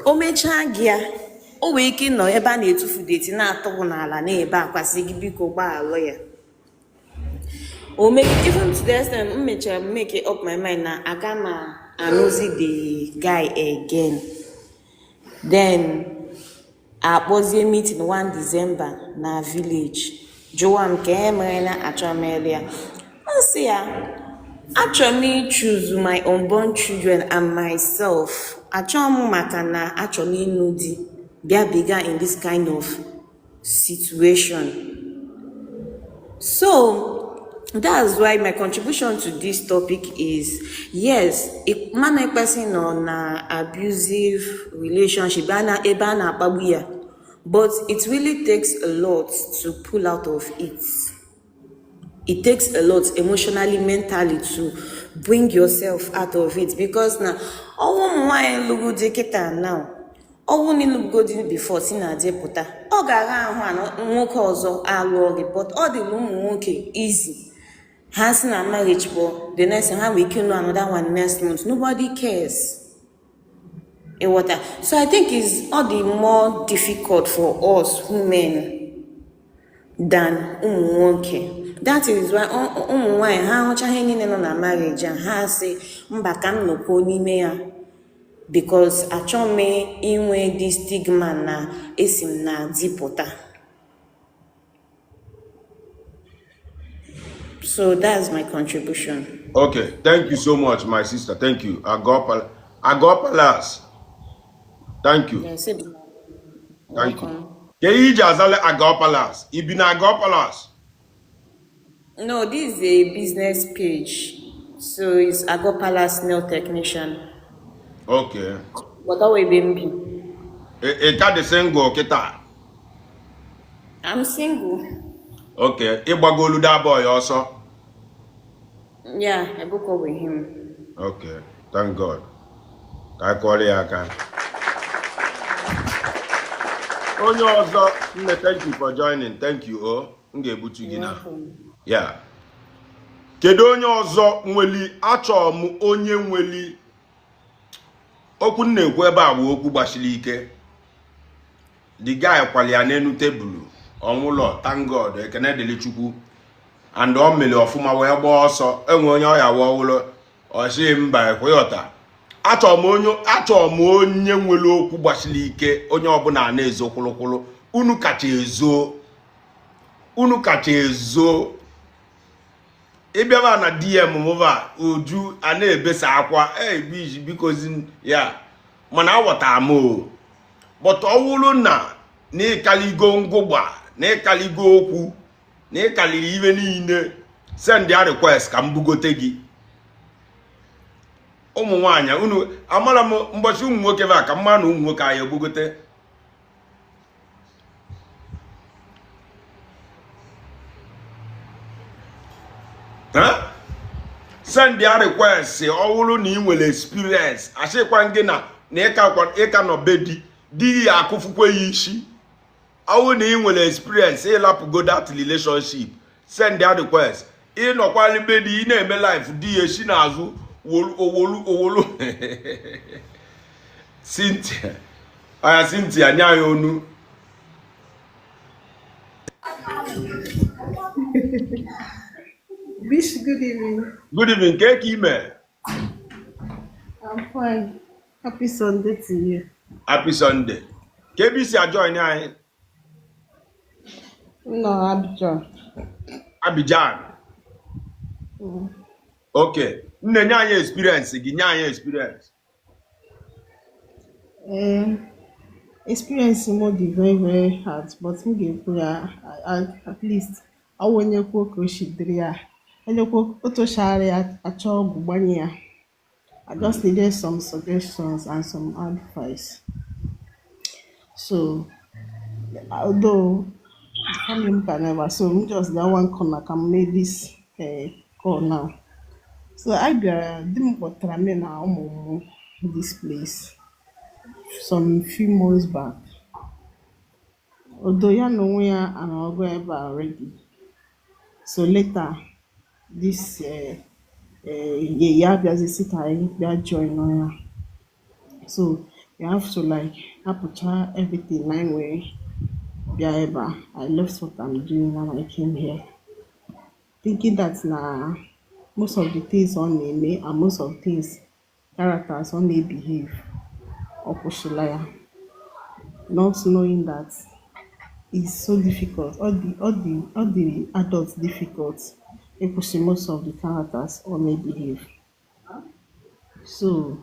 O mechaa gị ya, o nwere ike ịnọ ebe a na-etufu dirty, na-atụrụ n'ala, na-ebe akwa, sị gị biko gbaghalụ ya. O megide, even to the extent m mechara make up my mind na aga m anụzi the guy again. Then akpọzie meeting 1 December na village, jụwa m ka e mere na achọrọ m ịlụ ya. M sị ya, achọrọ m ichoose my unborn children and myself. Achọrọ m, maka na achọrọ m ịnụ di, bịa biga in this kind of situation. So that's why my contribution to this topic is, yes, mana person nọ na abusive relationship, ebe a na-akpagbu ya, but it really takes a lot to pull out of it. It takes a lot emotionally, mentally, to bring yourself out of it, because na ọnwụ ụmụ nwaanyị lụrụ di kịta now, ọnwụ na ịlụgo di before si na di pụta, ọ ga-agha ahụ a na nwoke ọzọ alụọ gị. But ọ dị ụmụ nwoke easy, ha si na marriage bụ the next, ha nwere ike ịlụ another one next month, nobody cares, ịghọta? So I think it's all the more difficult for us women than ụmụ nwoke. That is why ụmụ nwanyị, ha hụcha ihe niile nọ na marriage a, ha sị mba, ka m nọkwuo n'ime ya, because achọ m inwe dị stigma na esi m na di pụta. So that's my contribution. Okay, thank you so much, my sister. Thank you. Ago Palace. Thank you. Yes. Thank you. Ka ihe iji azala Ago Palace? I bi na Ago Palace? No, this is a business page, so it's Ago Palace nail technician. Okay. But that way bi. Ị ka dị single kịta? I'm single. Okay, ịgbagolu that boy ọsọ? Yeah, I broke up with him. Okay, thank God. Ka anyị kụọrọ ya aka. Onye ọzọ, nne, thank you for joining. Thank you. Oh, m ga-ebutu gị na. Welcome. Ya. Kedu onye ọzọ nweli? Achọrọ m onye nweli okwu m na-ekwu ebe a bụ okwu gbasiri ike. The guy kwali ya n'elu tebụl ọnwụlọ. Thank God, ekene dịrị Chukwu. And ọ mere ọfụma wee gbaa ọsọ. Enwe onye ọya wee ọwụlọ ọsị mba, ekweghọta. Achọrọ m onye nwere okwu gbasiri ike. Onye ọbụla na-ezo kwụlụkwụlụ, unu kacha ezo, unu kacha ezo. Ịbịaba na DM mụva uju a na-ebesa akwa ei bikozi ya, mana aghọtara m o. But ọ wụrụ na ịkaligo ngụgba, na ịkaligo okwu, na ịkaliri ibe niile, send ya request ka m bugote gị. Ụmụ nwaanyị unu amara m mbọchị ụmụ nwoke ba ka mma na ụmụ nwoke anyị ebugote. Huh? Send ya request. Ọ bụrụ na ị nwere experience, asịkwa gị na ịka nọ be di, di ya akụfukwe ya isi. Ọ bụrụ na ị nwere experience, ịlapụgo that relationship, Send ya request. Ịnọkwala be di, ị na-eme live, di ya esi n'azụ wolu owolu owolu. Cynthia, aya Cynthia, nye anyị onu. Bish, good evening. Good evening. Ke ka ime? I'm fine. Happy Sunday to you. Happy Sunday. Ka ebe isi ajoin anyị? No, Abidjan. Abidjan. Okay, nne, nye anyị experience gị, nye anyị experience. Experience m dị very very hard, but m ga-ekwu ya at least ọ wụ onye kwuo ka o si dịrị ya, onye kwuo otu o si ya achọ ọgwụ gbanye ya. I just needed some suggestions and some advice. So, although family m ka never, so m just gaa one corner ka m mee this call now. So I bịara, di m kpọtara m na ụmụ m this place some few months back. Although ya na onwe ya anọgo ebe a already. So later, this ya abịazi sị ka anyị bịa join ya. So you have to like hapụcha everything na anyị wee bịa ebe a. I left what I'm doing and I came here, thinking that na most of the things ọ na-eme and most of things characters ọ na-ebehave, ọ kwụsịla ya, not knowing that it's so difficult, all the adults difficult ịkwụsị most of the characters ọ na-ebehave. So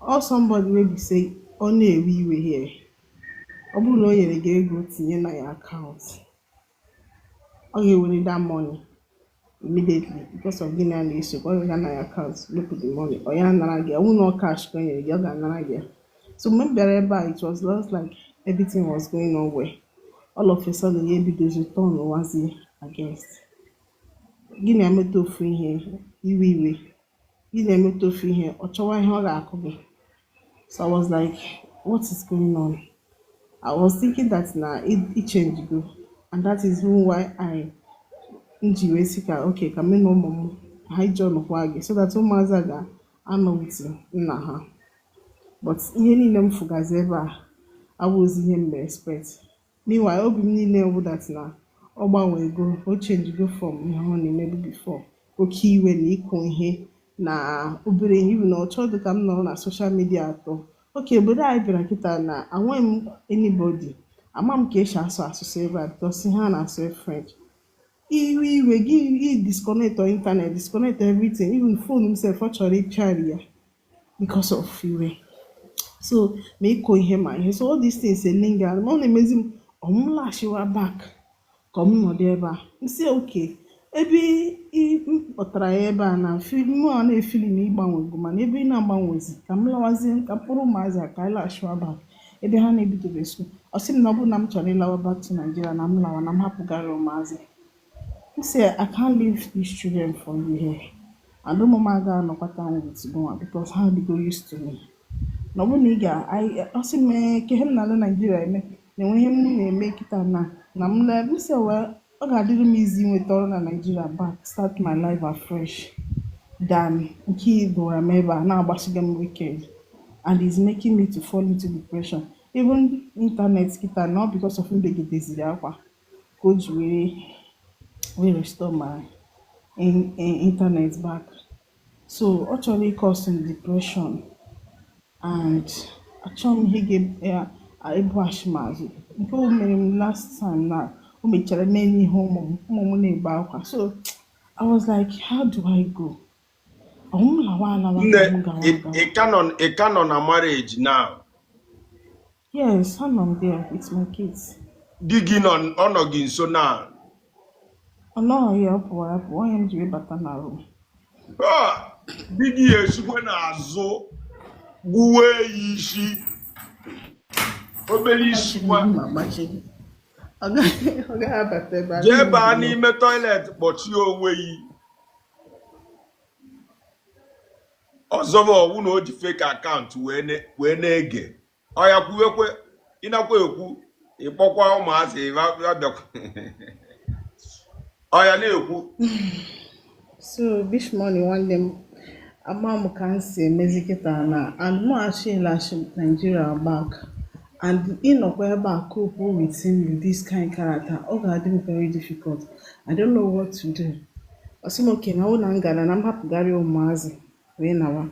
all somebody wey be say ọ na-ewe iwe here, ọ bụrụ na o nyere gị ego tinye na ya account, ọ ga-ewere that money immediately because of gịnị a na-eso ọ ga na ya account wepụ the money, ọ ya nara gị. Ọ bụrụ na ọ cash ka o nyere gị, ọ ga-anara gị ya. So mgbe m bịara ebe a, it was just like everything was going on well. All of a sudden, ya ebidozi turn wazi against gị, na-emeta ofu ihe, iwe iwe gị, na-emeta ofu ihe, ọ chọwa ihe ọ ga-akụ gị. So I was like, "What is going on?" I was thinking that na it change go, and that is even why I m ji wee sị ka okay, ka mụ na ụmụ m ha join kwa gị so that ụmụazị a ga-anọ with nna ha. But ihe niile m fụgazi ebe a abụghịzi ihe m na-expect. Meanwhile, obi m niile wụ that na ọ gbanwego, o change go from ihe ọ na-emebu before, oke iwe na ịkụ ihe na obere ihe, even na ọ chọdụ ka m nọrọ na social media atọ. Oke obodo anyị bịara kịta na enweghị m anybody, ama m ka esi asụ asụsụ ebe a because ihe a na-asụ French. Iwe iwe gị, gị disconnect on internet, disconnect everything, even phone m sef, ọ chọrọ ịpịari ya because of iwe. So ma ịkụ ihe ma ihe, so all these things elinger. Ma ọ na-emezi m, ọ m lashiwa back ka m nọdụ ebe a. M sị oke ebe m kpọtara ya ebe a na mụ a na-efili na ịgbanwego, mana ebe ị na-agbanwezi, ka m lawazie, ka m kpụrụ ụmụazị a ka anyị lashiwa back ebe ha na-ebidobe school. Ọ sị m na ọ bụrụ na m chọrọ ịlawa back to Nigeria, na m lawa, na m hapụgara ụmụazị. M sị, "I can't leave these children for you here, and ụmụ m agaghị anọkwata with gụnwa because ha adịgo used to me." Na ọ bụrụ na ị ga ọ sị m ee, ka ihe m na-alụ Naijiria eme na enwe ihe m na-eme kịta na m lee. M sị, well, ọ ga-adịrị m izi inweta ọrụ na Nigeria back, start my life afresh, than nke ị gụra m ebe a na-agbasigo m wicked and is making me to fall into depression. Even internet kịta na ọ because of mbegideziri akwa ka o ji were wee restore my internet back. So ọ chọrọ ịcause m depression and achọghị m ihe ga-ebughachi m azụ nke o mere m last time na o mechara mee n'ihe ụmụ m, ụmụ m na-ebe akwa. So I was like, "How do I go?" Ọ m lawa alawa Nne, ka m gawa agawa? Ị ka nọ na marriage now? Yes, anọ m there with my kids. Di gị nọ, ọ nọ gị nso now? Ọ nọghị ya, ọ pụrụ apụ, onye m jiri bata na room. Ah, di gị esikwe n'azụ gbuwe ya isi, obere isi kwa. Ma gbachi, ọ gaghị abata ebe a. Jee baa n'ime toilet, kpọchie onwe yi. Ọzọ bụ ọwụ na o ji fake account wee na-ege. Ọ ya kwuwekwe, ịnakwa ekwu, ịkpọkwa ụmụazị, ya bịakwa. Ọ ya na-ekwu. So this morning nwanne m, ama m ka m si emezi kịta na and mụ achịlachi Nigeria back and ịnọkwa ebe a cope with him with this kind character, ọ ga-adị m very difficult. I don't know what to do. Ọ sị m oke na ọ na m gara na m hapụgharị ụmụazị wee nawa,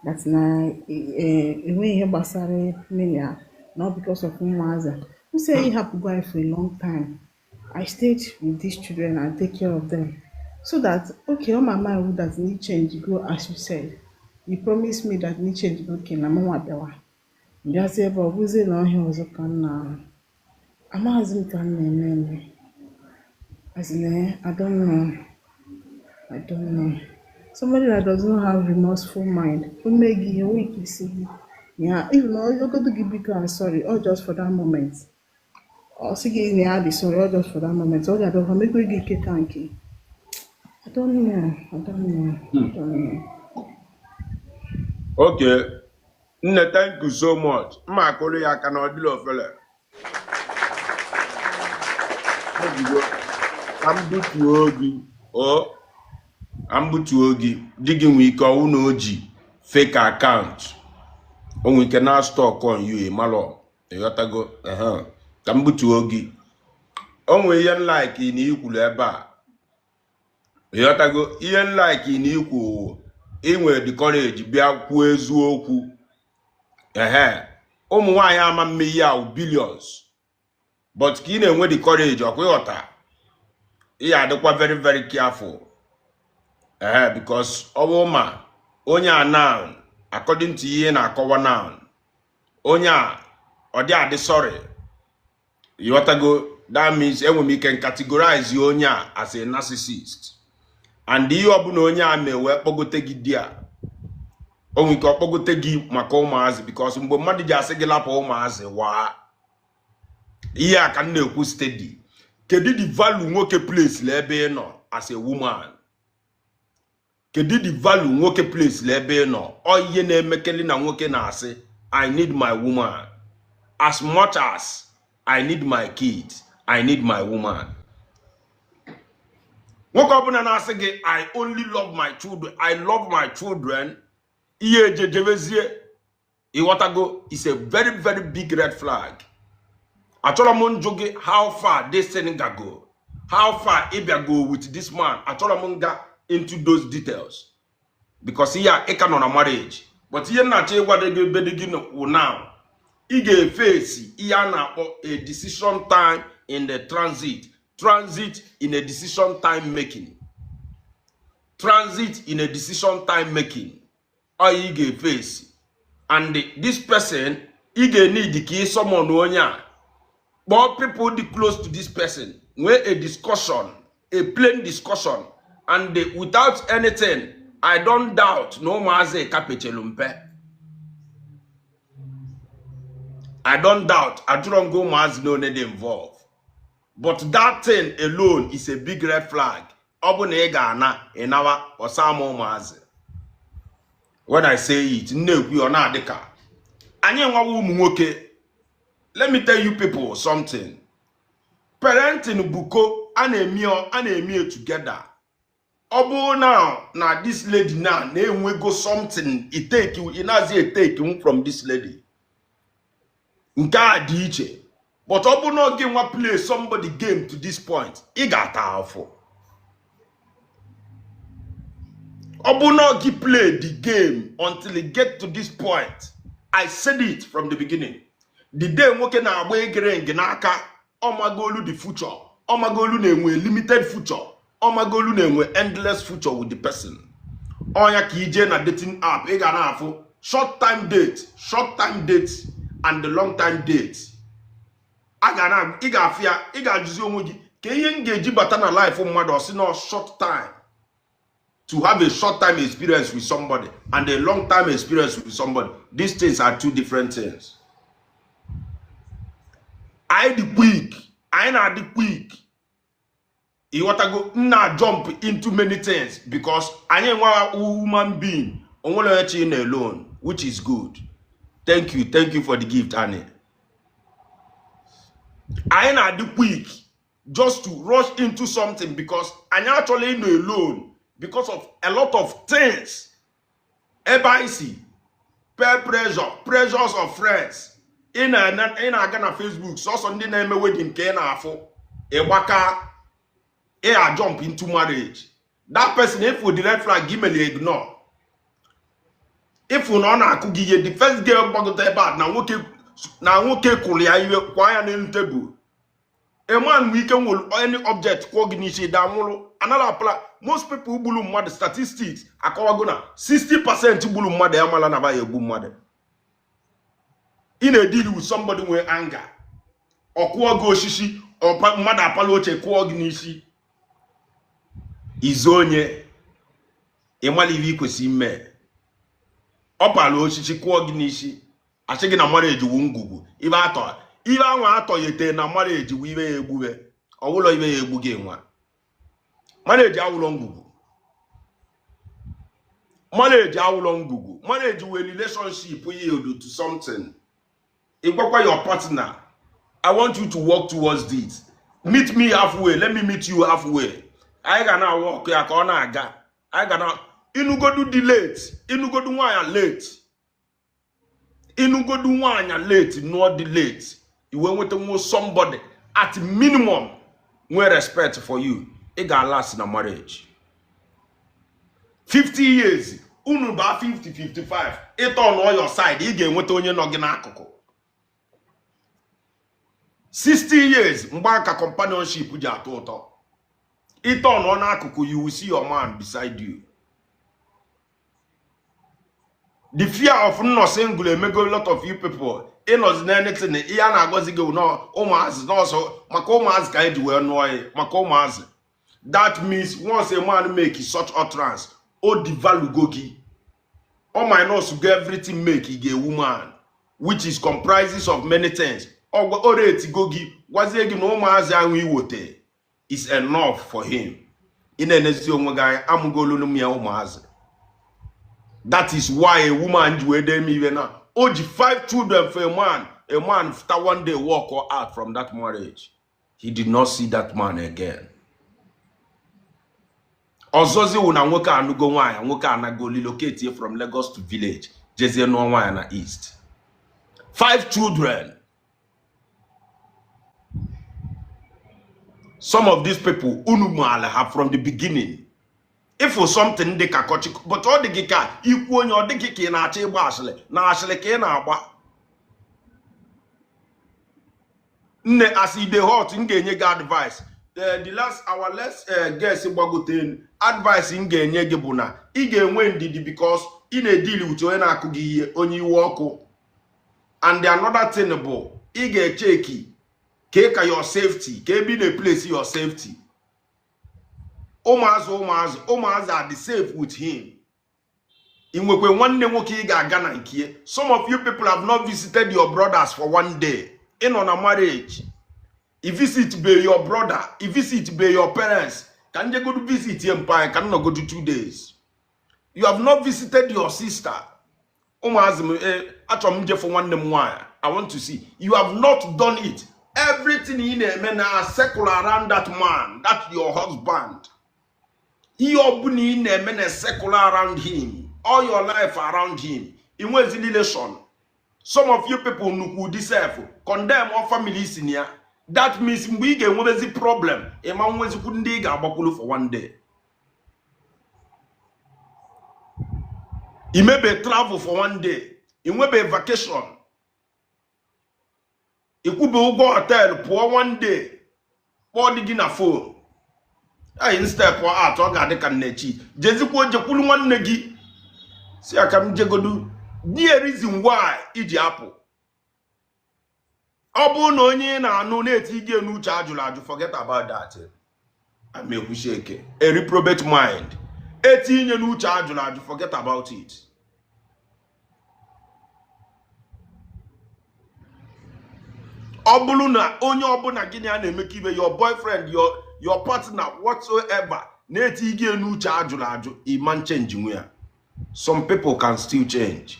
that na enweghị ihe gbasara mmiri a na ọ because of ụmụazị a. M sị ya ịhapụgo anyị for a long time. I stayed with these children and take care of them. So that, okay, all my mind would that need change go as you said. You promised me that need change go, okay, na mụnwa bịawa. Bịazie ebe ọ bụzie na ọhịa ọzọ ka m na amaghịzi m ka m na-eme eme. As in, I don't know. I don't know. Somebody that does not have remorseful mind. O mee gị ihe, o nwee ike isi gị. Ya, even ogodo gị biko, I'm sorry, all just for that moment. Ọ sị gị na ya dị sorry, all just for that moment. Ọ ga-abịakwa mekwe gị ike ka nke. I don't know. I don't know. I don't know. Okay. Nne, thank you so much. Mma akụrụ ya aka na ọ dịla ofele. Ozugbo, ka m butuo gị. O, ka m butuo gị. Di gị nwee ike ọwụ na o ji fake account. O nwee ike na stock on you, ị malọ. Ịghọtago? Ehe. Ka m butuo gị. O nwee ihe nlike na ikwuru ebe a. Ịghọtago? Ihe nlike na ikwu inwe the courage bịa kwuo eziokwu. Ehe. Ụmụ nwaanyị ama mme ihe ahụ billions. But ka ị na-enwe the courage, ọkwa ịghọta, ị ya adịkwa very very careful. Ehe, because ọ bụ ma onye a now, according to ihe ị na-akọwa now, onye a ọ dị adị sorry. Ịghọtago? That means enwere m ike categorize onye a as a narcissist. And ihe ọbụla onye a mee wee kpọgote gị di a, o nwere ike ọkpọgote gị maka ụmụazị, because mgbe mmadụ ji asị gị lapụ ụmụazị waa, ihe a ka m na-ekwu steady. Kedu the value nwoke place la ebe ị nọ as a woman? Kedu the value nwoke place la ebe ị nọ? Ọ ihe na-emekeli na nwoke na-asị, "I need my woman as much as I need my kids, I need my woman." Nwoke ọbụla na-asị gị, "I only love my children, I love my children," ihe ejejebezie, ịghọtago, is a very very big red flag. Achọrọ m njụ gị how far this thing gago, how far ị bịago with this man. Achọrọ m nga into those details because ihe a ị ka nọ na marriage, but ihe m na-achọ ịgwa gị ebe dị gị wụ now, ị ga-efesi ihe a na-akpọ a decision time in the transit in a decision time making, transit in a decision time making. Ọ ị ga-efesi, and this person, ị ga-need ka ị summon onye a, kpọọ people dị close to this person, nwee a discussion, a plain discussion, and without anything. I don't doubt na ụmụazị ka pechelu mpe. I don't doubt. Ajụrọ m gị ụmụazị na one dị involved, but that thing alone is a big red flag. Ọ bụ na ị ga-ana ịnawa ọsa ama ụmụazị. When I say it, m na-ekwu ya, ọ na-adị ka anyị nwawa ụmụ nwoke. Let me tell you people something. Parenting buko a na-eme, a na-eme together. Ọ bụrụ na this lady na na-enwego something iteki, ị na-azị eteki m from this lady, nke a dị iche. But ọ bụrụ na gị nwa play somebody game to this point, ị ga-ata afọ. Ọ bụ na gị play the game until it get to this point. I said it from the beginning, the day nwoke na-agba egere nge n'aka, ọmagolu the future, ọmagolu na-enwe limited future, ọmagolu na-enwe endless future with the person. Ọnya ka ije na dating app, ị ga na-afụ short time date, short time date and the long time date. A ga na ị ga-afụ ya, ị ga-ajụzi onwe gị ka ihe m ga-eji bata na life mmadụ, ọ sị na short time, to have a short time experience with somebody and a long time experience with somebody, these things are two different things. Anyị dị quick, anyị na-adị quick, ịghọtago, nna, jump into many things because anyị nwa human being onwere onye chi na alone, which is good. Thank you, thank you for the gift. Annie, anyị na-adị quick. just to rush into something because anyị achọla ịnọ alone because of a lot of things ebe anyị si, peer pressure, pressures of friends. Ị na-aga na Facebook, sọsọ ndị na-eme wedding ka ị na-afụ, ịgbaka ị a jump into marriage. That person, if the red flag gị mere ignore, ịfụ na ọ na-akụ gị ihe, the first girl gbagote ebe a na nwoke kụrụ ya iwe kwa ya n'elu tebụl. A man nwee ike nwere any object kwụọ gị n'isi da nwụrụ. Another apply, most people gburu mmadụ, statistics akọwago na 60% gburu mmadụ ya mala na ba ya egbu mmadụ. Ị na-edeal with somebody nwee anger, ọ kụọ gị osisi, mmadụ apala oche kụọ gị n'isi, izu onye ịmala ihe ị kwesịrị ime. Ọ pala osisi kụọ gị n'isi, asị gị na marriage wu ngwugwu. Ibe atọ ibe anwa atọghete na marriage wu ibe ya egbube, ọwụlọ ibe ya egbu gị nwa. Marriage awụlọ ngwugwu, marriage awụlọ ngwugwu. Marriage wụ relationship yield to something. Ịgbakwa your partner, "I want you to work towards this. Meet me halfway, let me meet you halfway." Anyị ga na-awa ọkụ ya ka ọ na-aga. Anyị ga na ịnụgodu dị late, ịnụgodu nwaanyị late, ịnụgodu nwaanyị late, nụọ dị late, iwe nweta nwo somebody at minimum nwee respect for you, ị ga-alast na marriage 50 years. Unu baa 50, 55, ịtọ nọ your side, ị ga-enweta onye nọ gị n'akụkụ. 60 years, mgbe aka companionship ji atọ ụtọ, ịtọ nọ n'akụkụ, you will see your man beside you. The fear of nnọ single emego a lot of you people ịnọzi na anything. Ihe a na-agọzi gị bụ ụmụazị nọọsụ, maka ụmụazị ka anyị ji wee nụọ ya, maka ụmụazị. That means once a man make such utterance, o devalue go gị, o minus go everything make gị a woman, which is comprises of many things. O rate go gị, gwazie gị na ụmụazị ahụ iwote is enough for him. Ị na-enezi onwe gị anya, amụgolu m ya ụmụazị. That is why a woman ji wee dee m iwe na o ji five children for a man. A man after one day walk out from that marriage. He did not see that man again. Ọzọzi wụ na nwoke anụgo nwaanyị, nwoke anago relocate from Lagos to village, jezie nụọ nwaanyị na east. Five children. Some of these people unu maala ha from the beginning. If for something dị ka kọchị, but ọ dị gị ka ikwu onye, ọ dị gị ka ị na-achọ ịgba asịrị na asịrị ka ị na-agba. Nne, as e dey hot, m ga-enye gị advice. The last, our last guest gbagote elu, advice m ga-enye gị bụ na ị ga-enwe ndidi because ị na-edeal with onye na-akụ gị ihe, onye iwe ọkụ. And another thing bụ ị ga-echeki ka your safety, ka ebe ị na-place your safety. Ụmụazị, ụmụazị, ụmụazị are the safe with him? Ị nwekwe nwanne nwoke ị ga-aga na nke? Some of you people have not visited your brothers for one day. Ị nọ na marriage, i visit be your brother, i visit be your parents, ka njegodu visit ye mpa anyị ka m nọgodu 2 days. You have not visited your sister. Ụmụazị m, achọrọ m njefu nwanne m nwaanyị, I want to see. You have not done it. Everything ị na-eme na circle around that man, that your husband. Ihe ọbụla ị na-eme na circle around him, all your life around him. Ị nwezi relation. Some of you people nnukwu ụdị sef condemn all family si na ya. That means mgbe ị ga-enwebezi problem, ịma nwezikwu ndị ị ga-agbakwulu for one day. Imebe travel for one day, inwebe vacation, ikwube ụgwọ hotel pụọ one day, kpọọ di gị na phone anyị step out, ọ ga-adị ka nnechi jezikwuo jekwulu nwanne gị si aka m jegodu die. Reason why iji apụ, ọ bụrụ na onye ị na-anụ na-eti gị n'uche ajụrụ ajụ, forget about that. Amekwuchi eke, a reprobate mind etinye n'uche ajụrụ ajụ, forget about it. Ọ bụrụ na onye ọbụla gị na ya na-emekọ ibe, your boyfriend, your partner, whatsoever, na-eti gị n'uche ajụrụ ajụ, ịma change nwe ya. Some people can still change,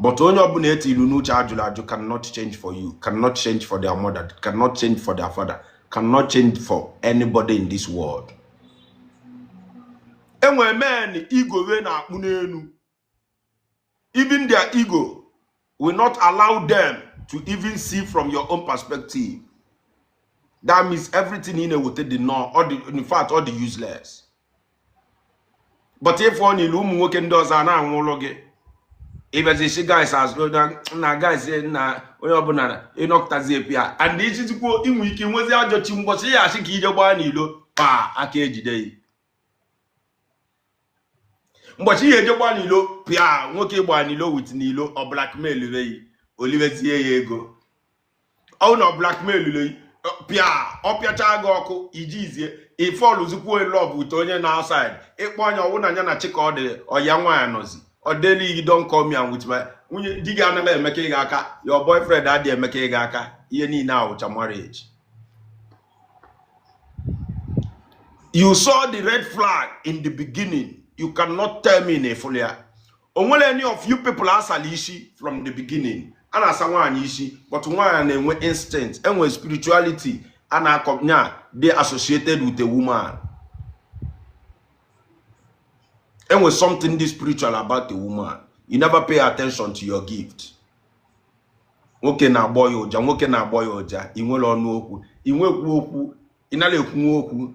But onye ọbụla etilu n'uche ajụrụ ajụ cannot change for you, cannot change for their mother, cannot change for their father, cannot change for anybody in this world. Enwere men ego we na-akpụ n'elu. Even their ego will not allow them to even see from your own perspective. That means everything in eweta dị nọ, ọ dị, in fact, ọ dị useless. But if ọ niile ụmụ nwoke ndị ọzọ a na-anwụrụ gị, ịbịazi isi guys azụ na guys na onye ọbụla ịnọkọtazi epi ya and ichizikwuo inwe ike nwezi ajọ chi mgbọchị ya asị ka ije gbaa n'ilo pa aka ejide ya. Mgbọchị ya eje gbaa n'ilo pịa nwoke gbaa n'ilo with n'ilo ọ blackmail reyi olivezie ya ego. Ọ na ọ blackmail reyi pịa ọ pịacha gị ọkụ ijizie ifọlụzikwuo in love with onye na outside ịkpọ anya ọwụ na ya na chika ọ dị ọya nwaanyị nọzi ọ deli you don call me and with my nwunye di gị anaghị emeka ịga aka, your boyfriend adịghị emeka ịga aka, ihe niile awụcha marriage. You saw the red flag in the beginning. You cannot tell me na ịfụlụ ya. O nwere any of you people asala isi from the beginning. A na-asa nwaanyị isi, but nwaanyị na-enwe instinct, enwe spirituality a na-akọnya dey associated with a woman. Enwe something dị spiritual about a woman. You never pay attention to your gift. Nwoke na-agbọ ya ụja, nwoke na-agbọ ya ụja, ị nwere ọnụ okwu, ị nwekwu okwu, ị nara ekwunwe okwu.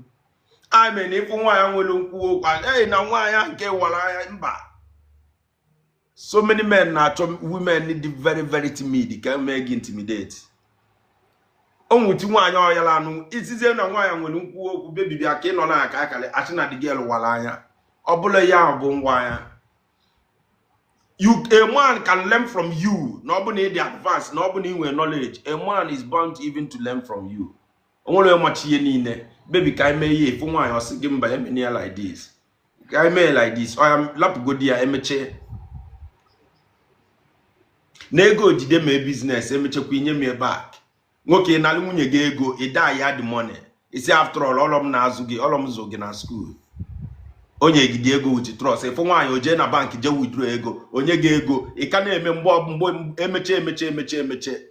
I mean, ịfụ nwaanyị nwere nkwuwa okwu, ee na nwaanyị nke wara anya mba. So many men na-achọ women dị very very timid ka emee gị intimidate. O nwuti nwaanyị ọyala anụ isizie na nwaanyị nwere nkwuwa okwu bebi bịa ka ị nọ na-aka akara achị na the girl wara anya. Ọ bụla ya bụ ngwa anya. A man can learn from you. Na ọ bụ na ị dị advanced, na ọ bụ na ị nwere knowledge, a man is bound even to learn from you. O nwere ọmachi ihe niile. Baby ka anyị mee ihe efu nwaanyị ọ sị gị mba emene ya like this. Ka anyị mee like this. Ọ ya lapụgodi ya emechie. Na ego jide mee business emechekwa inye m back. Nwoke ị nalụ nwunye gị ego ị daa ya the money. Isi after all ọlọ m na-azụ gị ọlọ m zụ gị na school. Onye gidi ego with trust. Ịfụ nwaanyị o jee na bank jee withdraw ego onye gị ego ị ka na-eme mgbe emeche emeche emeche emeche.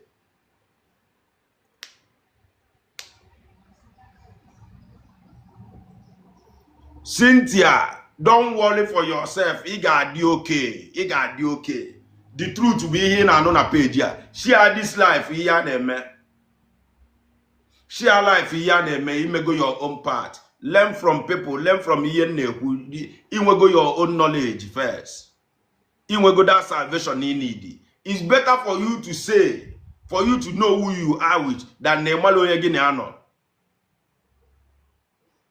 Cynthia, don't worry for yourself. Ị ga-adị okay. Ị ga-adị okay. The truth bụ ihe ị na-anụ na page a. Share this life ihe a na-eme. Share life ihe a na-eme. Imego your own part. Learn from people. Learn from ihe m na-ekwu. Inwego your own knowledge first. Inwego that salvation you need. It's better for you to say, for you to know who you are with, than na ịmala onye gị na-anọ.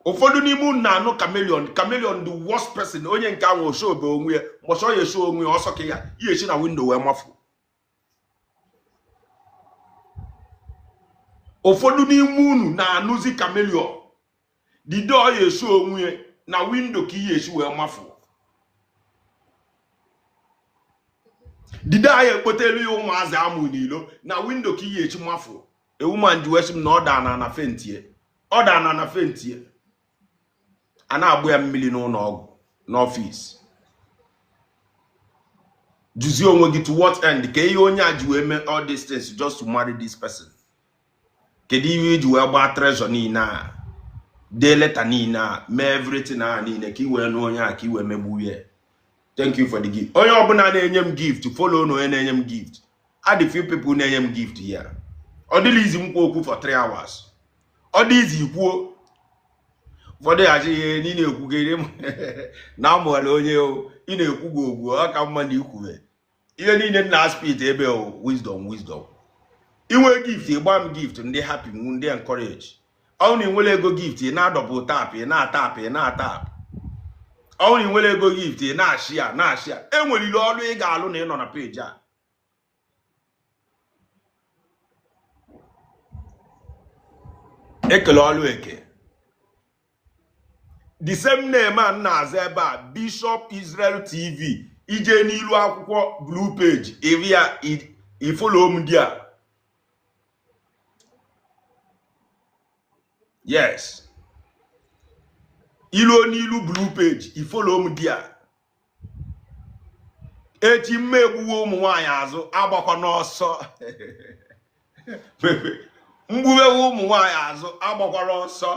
Ụfọdụ n'ime unu na-anụ chameleon. Chameleon the worst person. Onye nke ahụ oshobe onwe ya mbọchị ọ ya esho onwe ya ọsọ ka ya ya esi na window wee mafu. Ụfọdụ n'ime unu na-anụzi chameleon. Dido ọ ya esho onwe ya na window ka ihe esi wee mafu. Dido a ya ekpotelu ya ụmụazị amụ n'ilo na window ka ihe esi mafu. A woman ji wee sị m na ọ daa na fentie. Ọ daa na fentie. A na-agbụ ya mmiri n'ụlọ ọgwụ n'ọfịs. Jụzie onwe gị to what end ka ihe onye a ji wee mee all these things just to marry this person. Kedu ihe iji wee gbaa treasure niile a, dee leta niile a, mee everything a niile ka ị wee nụ onye a ka ị wee megbu ya. Thank you for the gift. Onye ọbụla na-enye m gift, follow na onye na-enye m gift. Add few people na-enye m gift here. Ọ dịla izi m kwuo okwu for 3 hours. Ọ dị izi kwuo. Ụfọdụ achị ihe ị na-ekwugere m na amụghara onye o ị na-ekwu gị ogwu ọ ka mma na ikwube. Ihe niile m na-aspit ebe o wisdom wisdom. Inwe gift ịgba m gift ndị happy m ndị encourage. Ọ na inwere ego gift ị na-adọpụ tap ị na-atap ị na-atap. Ọ na inwere ego gift ị na-ashị ya na-ashị ya. Enweriri ọrụ ị ga-alụ na ị nọ na peji a. Ekele ọlụ eke. The same name a na-aza ebe a, Bishop Israel TV. Ije n'ilu akwụkwọ blue page iri ya ifolo m dị a. Yes. Ilu n'ilu blue page ifolo m dị a. Echi mma egbuwe ụmụ nwaanyị azụ agbakwa n'ọsọ. Mgbuwewe ụmụ nwaanyị azụ agbakwara ọsọ.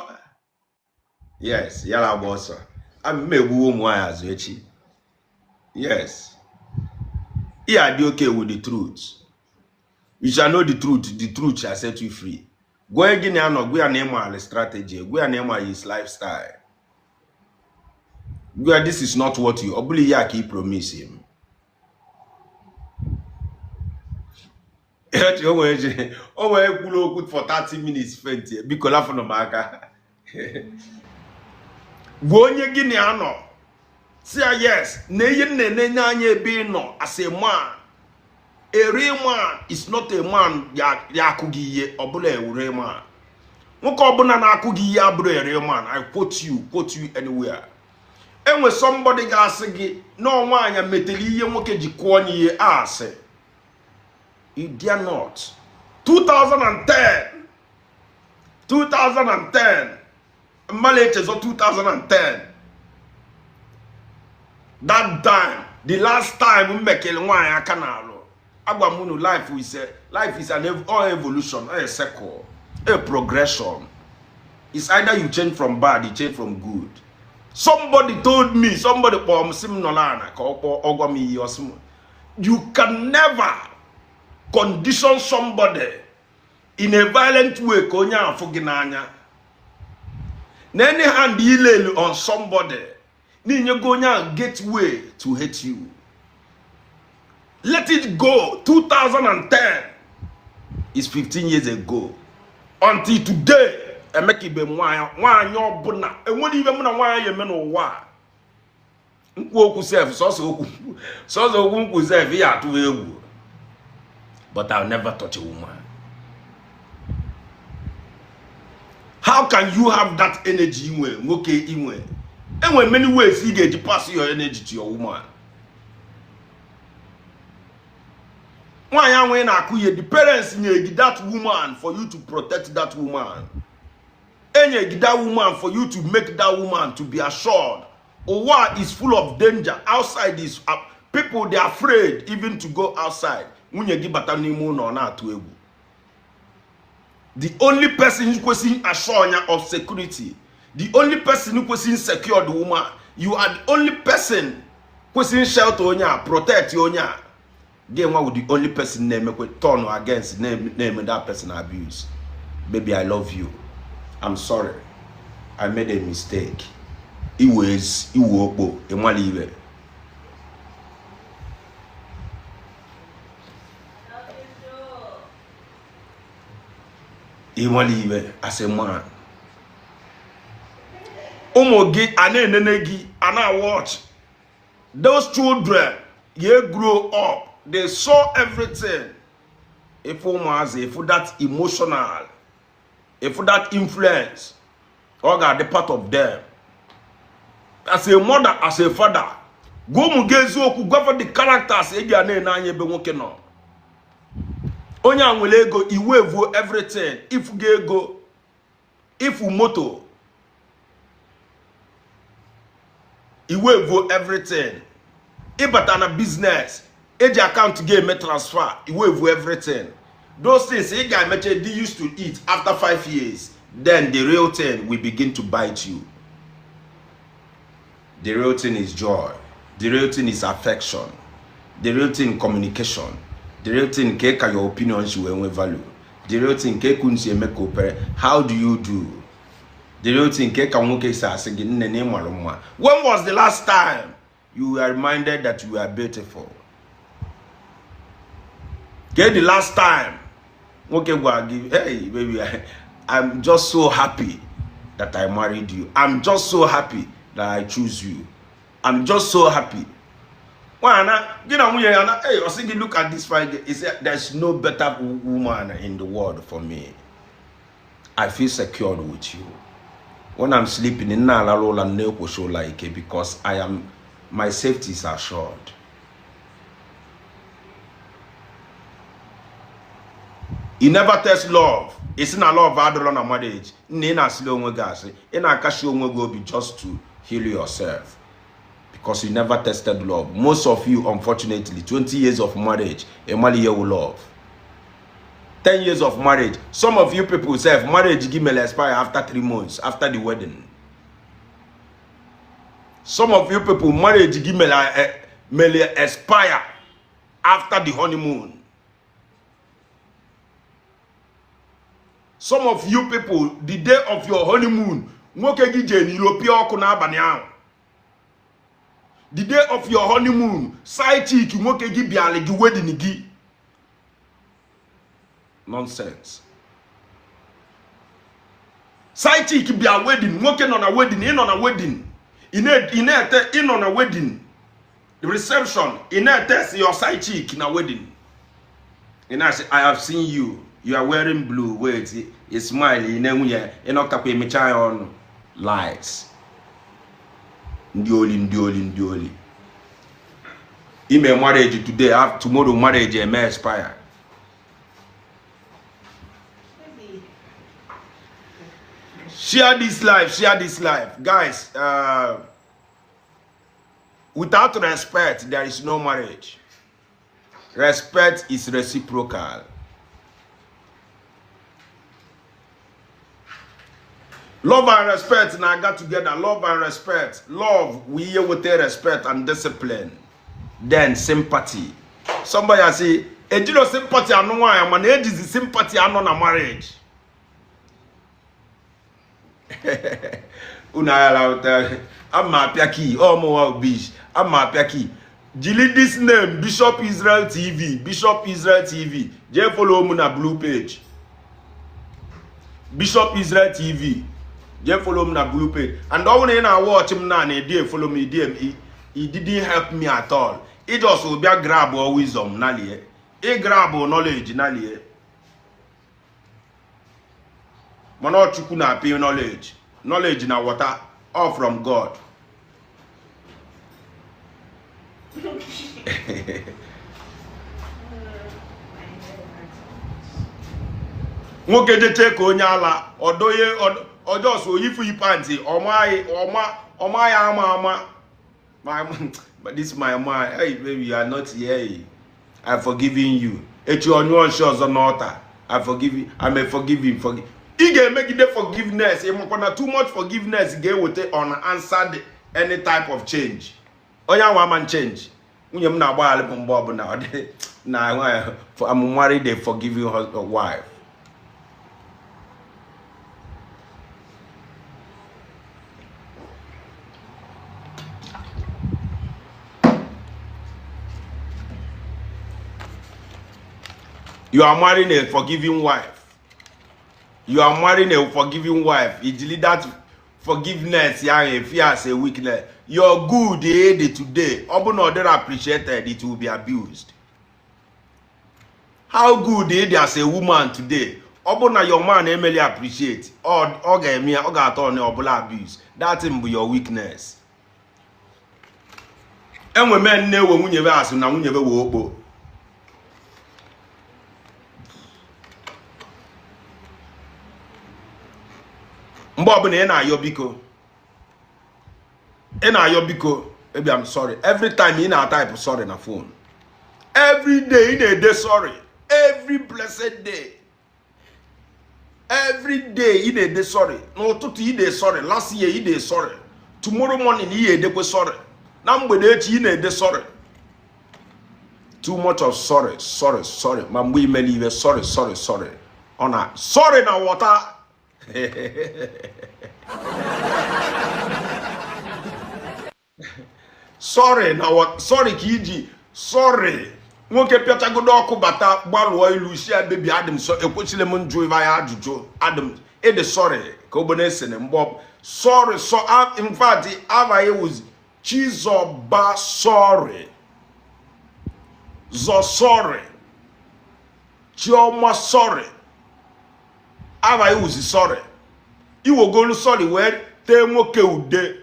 Yes, ya na-agba ọsọ. Mma egbuwe ụmụ nwaanyị azụ echi. Yes. Ị adị okay with the truth. You shall know the truth shall set you free. Gwa gị na ya nọ, gwa ya na ịma strategy, gwa ya na ịma his lifestyle. Gwa ya this is not what you, ọ bụla ihe a ka ị promise him. Echi o nwere o nwere kwuru okwu for 30 minutes faint, biko lafụnụ m aka. Gwa onye gị na ya nọ, sị ya yes, na ihe m na-enenye anya ebe ị nọ as a man. A real man is not a man ya akụ gị ihe, ọ bụla a real man. Nwoke ọbụla na-akụ gị ihe abụrụ a real man. I quote you anywhere. Enwe somebody ga-asị gị na nwaanyị metere ihe nwoke ji kụọ onye ihe asị. You dare not. 2010 2010 mmadụ echezọ 2010, that time, the last time m mekere nwaanyị aka n'alụ. Agwa m unu, life is an all evolution, a cycle, a progression. It's either you change from bad, you change from good. Somebody told me, somebody kpọọ m sị m nọ n'ala ka ọ kpọọ ọgwa m iyi ọsị m, you can never condition somebody in a violent way ka onye afụ gị n'anya. Na any hand ilelu on somebody n'inyego onye ahụ gateway to hate you. Let it go. 2010 is 15 years ago. Until today, emeka ibe m nwaanyị nwaanyị ọbụla enwere ibe mụ na nwaanyị eme n'ụwa a. Nkwu okwu sef, sọsọ okwu nkwu sef ya atụ egwu, but I'll never touch a woman. How can you have that energy inwe nwoke inwe? Enwere many ways ị ga-eji pass your energy to your woman. Nwaanyị ahụ ị na-akụ ihe, the parents nye gị that woman for you to protect that woman. Enye gị that woman for you to make that woman to be assured. Ụwa is full of danger. Outside is people, they are afraid even to go outside. Nwunye gị bata n'ime ụlọ, ọ na-atụ egwu. The only person kwesịrị assure ya of security, the only person kwesịrị secure the woman, you are the only person kwesịrị shelter onye a, protect onye a. Gị nwa with the only person na-emekwe turn against, na-eme that person abuse. Baby, I love you, I'm sorry, I made a mistake. Iwe iwe okpo ịmala iwe. Ịmala iwe as a man. Ụmụ gị a na-enene gị, a na-watch those children. Ye grow up, they saw everything. If ụmụazị, if that emotional, if that influence, ọ ga-adị part of them. As a mother, as a father, gwa ụmụ gị eziokwu, gwafa the characters eji a na-ene anya ebe nwoke nọ. Onye a nwere ego, iwevuo everything. Ifu gị ego, ifu moto, iwevuo everything. Ịbata na business, eji account gị eme transfer, iwevuo everything. Those things ị ga-emecha dị used to it after 5 years, then the real thing will begin to bite you. The real thing is joy, the real thing is affection, the real thing communication, the real thing ka ka your opinions wee nwee value, the real thing ka eku nsi eme ka opere, how do you do, the real thing ka ka nwoke si asị gị nne na ịmara mma. When was the last time you were reminded that you are beautiful? Ke the last time nwoke gwara gị, "Hey baby, I'm just so happy that I married you. I'm just so happy that I choose you. I'm just so happy"? Nwaanyị gị na nwunye ya na, hey, ọ sị gị, "Look at this fine girl." He said, "There's no better woman in the world for me. I feel secured with you. When I'm sleeping, nna alarụ ụla na-ekwochi ụla ike because I am my safety is assured." You never test love. Isi na love adịrọ na marriage. Nna, ị na-asịrị onwe gị asị, ị na-akashi onwe gị obi just to heal yourself. Because you never tested love. Most of you, unfortunately, 20 years of marriage, ịmala ihe wụ love. 10 years of marriage. Some of you people say marriage gị mere expire after 3 months after the wedding. Some of you people, marriage gị mere expire after the honeymoon. Some of you people, the day of your honeymoon, nwoke gị jee n'ilo pịa ọkụ n'abalị ahụ. The day of your honeymoon, side chick nwoke gị bịara gị wedding gị. Nonsense. Side chick bịa wedding, nwoke nọ na wedding, ị nọ na wedding, ị na-ete, ị nọ na wedding reception, ị na-etext your side chick na wedding. Ị na-asị, "I have seen you, you are wearing blue." Wait, ị smile, ị na-enwunye, ị nọkọtakwa emecha ya ọnụ. Lies. Ndị oli, ndị oli, ndị oli. Ime marriage today, tomorrow marriage eme expire. Share this live, share this live. Guys, without respect, there is no marriage. Respect is reciprocal. Love and respect na-aga together. Love and respect. Love, we hear with respect and discipline. Then sympathy. Somebody say, ejiro sympathy anụ nwaanyị, mana ejizi sympathy anọ na marriage. Unu aghara ụta ama apịa key ọmụwa bish ama apịa key. Jiri this name, Bishop Israel TV, Bishop Israel TV, jee follow m na blue page. Bishop Israel TV, jee follow m na blue page. And ọ bụrụ na ị na-watch m na na-edi follow m, idi m, it didn't help me at all. Ị just bịa grab wisdom nalie, ị grab knowledge nalie, mana ọ Chukwu na-apị knowledge. Knowledge na water, all from God. Nwoke jeche ka onye ala ọdoye ọjọsọ oyifu pantị ọma ya ama ama. But this my man, hey baby, you are not here, I forgiving you. Echi ọnyụọ nshi ọzọ n'ọta, I forgive you, I may forgive him, forgive. Ị ga-emegide forgiveness. Ịmakwa na too much forgiveness ga-eweta unanswered any type of change. Onye ahụ ama change. Nwunye m na-agbagharị m mgbe ọbụla ọ dị na I'm married a forgiving wife. You are marrying a forgiving wife. You are marrying a forgiving wife. Ijili that forgiveness ya fear as a weakness. Your good day today, ọ bụ na ọ dịrị appreciated, it will be abused. How good it as a woman today, ọ bụ na your man emeli appreciate, ọ ga-eme ya, ọ ga-atọ ọ ọbụla abuse. That thing bụ your weakness. Enwe men na-ewe nwunye be asị na nwunye be wee okpo. Mgbe ọbụla ị na-ayọ biko, ị na-ayọ biko, baby I'm sorry. Every time ị na-type sorry na phone. Every day ị na-ede sorry. Every blessed day. Every day ị na-ede sorry. N'ụtụtụ ị na-ede sorry. Last year ị na-ede sorry. Tomorrow morning ị na-edekwe sorry. Na mgbede echi ị na-ede sorry. Too much of sorry, sorry, sorry. Ma mgbe imere iwe sorry, sorry, sorry. Ọ na sorry na water. Sorry na what sorry ka iji sorry. Nwoke pịachagodo ọkụ bata gbalụọ ilu si ya baby adị m so ekwesịrị m njụ ịba ya ajụjụ adị m ịdị sorry ka ogbe na-esene mgbe sorry. So in fact abaghị was Chizoba sorry, Zọ sorry, Chioma sorry, abaghị wuzi sorry. Iwogolu sorry wee tee nwoke ude.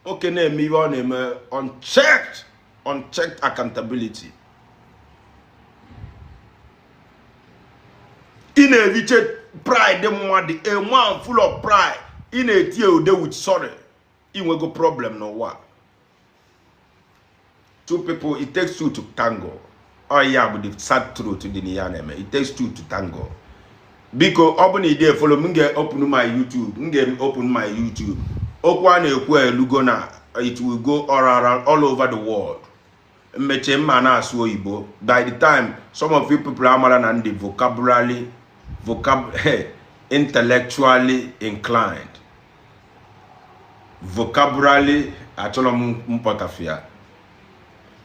Nwoke na-eme ihe ọ na-eme unchecked, unchecked accountability. Ị na-eriche pride mmadụ, a man full of pride, ị na-eti ude with sorry. Inwego problem n'ụwa. Two people, it takes two to tango. Ọ ya bụ the sad truth dị n'ihe a na-eme. It takes two to tango. Biko, ọ bụ na ị dị follow m, ga-open my YouTube, m ga-open my YouTube. Okwu a na-ekwu elugo na it will go all around, all over the world. Mmeche mma na-asụ oyibo. By the time some of you people amara na ndị vocabulary, vocab intellectually inclined, vocabulary, achọrọ m mpọtafia.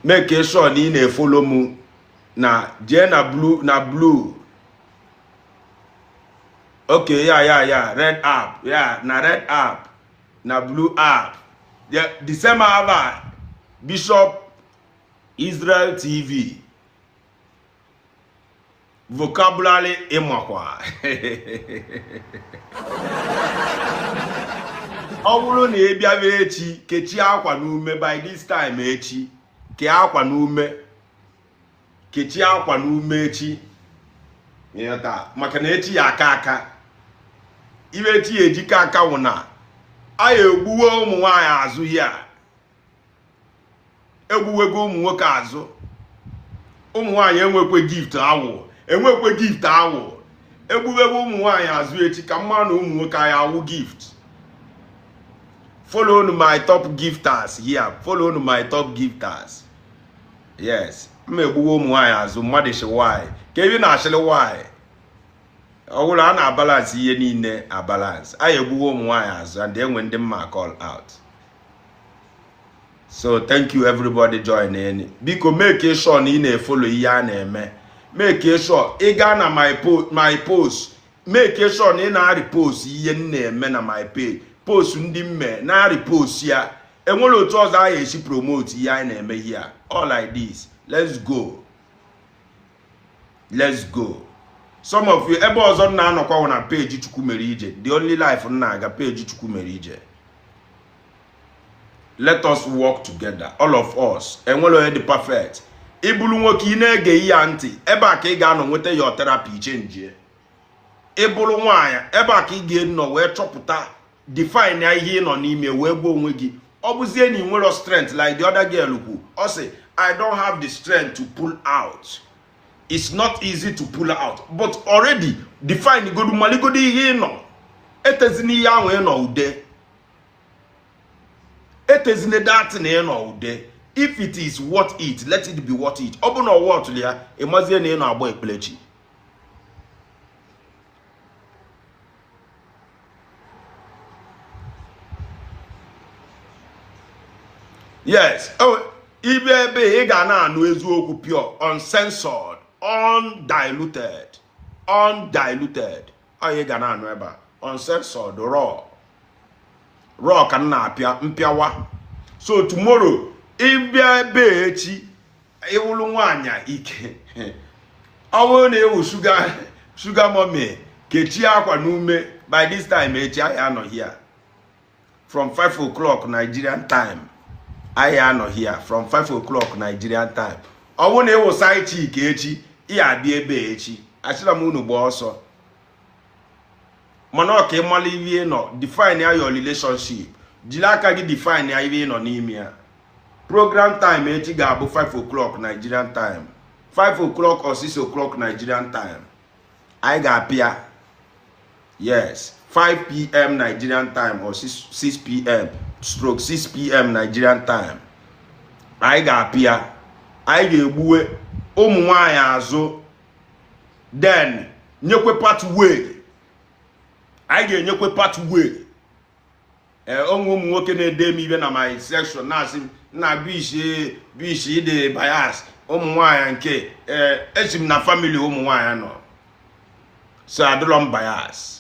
Make sure na ị na-efollow m na jee na blue, na blue, okay, ya red app, ya na red app, na blue app. Yeah, the same app, Bishop Israel TV. Vocabulary ịmakwa. Ọ bụrụ na ị bịaba echi, kechie akwa n'ume. By this time echi, kee akwa n'ume, kechie akwa n'ume echi. Ịghọta? Maka na echi ya aka aka ibe echi ya ejike aka wụ na a ya egbuwe ụmụ nwaanyị azụ ya, egbuwego ụmụ nwoke azụ. Ụmụ nwaanyị enwekwe gift awụ, enwekwe gift awụ. Egbuwego ụmụ nwaanyị azụ echi ka mma na ụmụ nwoke anyị awụ gift. Follow my top gifters here, follow my top gifters. Yes, mma egbuwe ụmụ nwaanyị azụ. Mmadụ shi why ka ebe na-achịrị why ọ bụrụ a na-abalance ihe niile abalance. Anyị egbuwe ụmụ nwaanyị azụ and enwe ndị mma call out. So thank you, everybody join in. Biko, make sure na ị na-efollow ihe a na-eme. Make sure ị gaa na my post, make sure na ị na-repost ihe m na-eme na my page. Post ndị mme na-repost ya. Enwere otu ọzọ anyị esi promote ihe anyị na-eme here. All like this, let's go, let's go. Some of you, ebe ọzọ m na-anọkwa na page Chukwumere Ije. The only life m na-aga, page Chukwumere Ije. Let us work together, all of us. Enwere onye dị perfect. Ịbụrụ nwoke, ị na-ege ihe a ntị, ebe a ka ị ga-anọ nweta your therapy, change. Ịbụrụ nwaanyị, ebe a ka ị ga-enọ wee chọpụta, define ya ihe ị nọ n'ime, wee gwa onwe gị. Ọ bụzie na ị nwere strength like the other girl kwu, ọ sị, "I don't have the strength to pull out." It's not easy to pull out, but already define godu, maligodo ihe ị nọ. Etezina ihe ahụ ị nọ ude, etezina that na ị nọ ude. If it is worth it, let it be worth it. Ọ bụ na ọ worth ya, ị mazie na ị nọ agba ekpelechi. Yes, oh, ibe ebe ị ga na-anụ eziokwu, pure, uncensored, undiluted, undiluted. Ọ ị ga na-anụ ebe a, uncensored, raw, raw ka m na-apịa mpịawa. So tomorrow, ịbịa ebe echi, ịwụrụ nwaanyị ike, ọ bụrụ na ewu sugar, sugar mommy, kechie akwa n'ume. By this time echi, anyị anọ here from 5 o'clock Nigerian time. Anyị anọ here from 5 o'clock Nigerian time. Ọ bụrụ na ịwụ side chick echi, ị abịa ebe echi, asịra m unu gbaa ọsọ. Mana ọ ka ịmala ihe ị nọ, define ya, your relationship. Jiri aka gị define ya, ihe ị nọ n'ime ya. Program time echi ga-abụ 5 o'clock Nigerian time, 5 o'clock or 6 o'clock Nigerian time. Anyị ga-apịa, yes, 5 p.m. Nigerian time or 6 6 p.m. stroke 6 p.m. Nigerian time. Anyị ga-apịa, anyị ga-egbuwe ụmụ nwanyị azụ, then nyekwe pathway. Anyị ga-enyekwe pathway. Ee, onwe ụmụ nwoke na-ede m ibe na my section, na-asị m na bish bish ịdị bias ụmụ nwaanyị nke. Ee, esi m na family ụmụ nwaanyị nọ, so adịrọ m bias.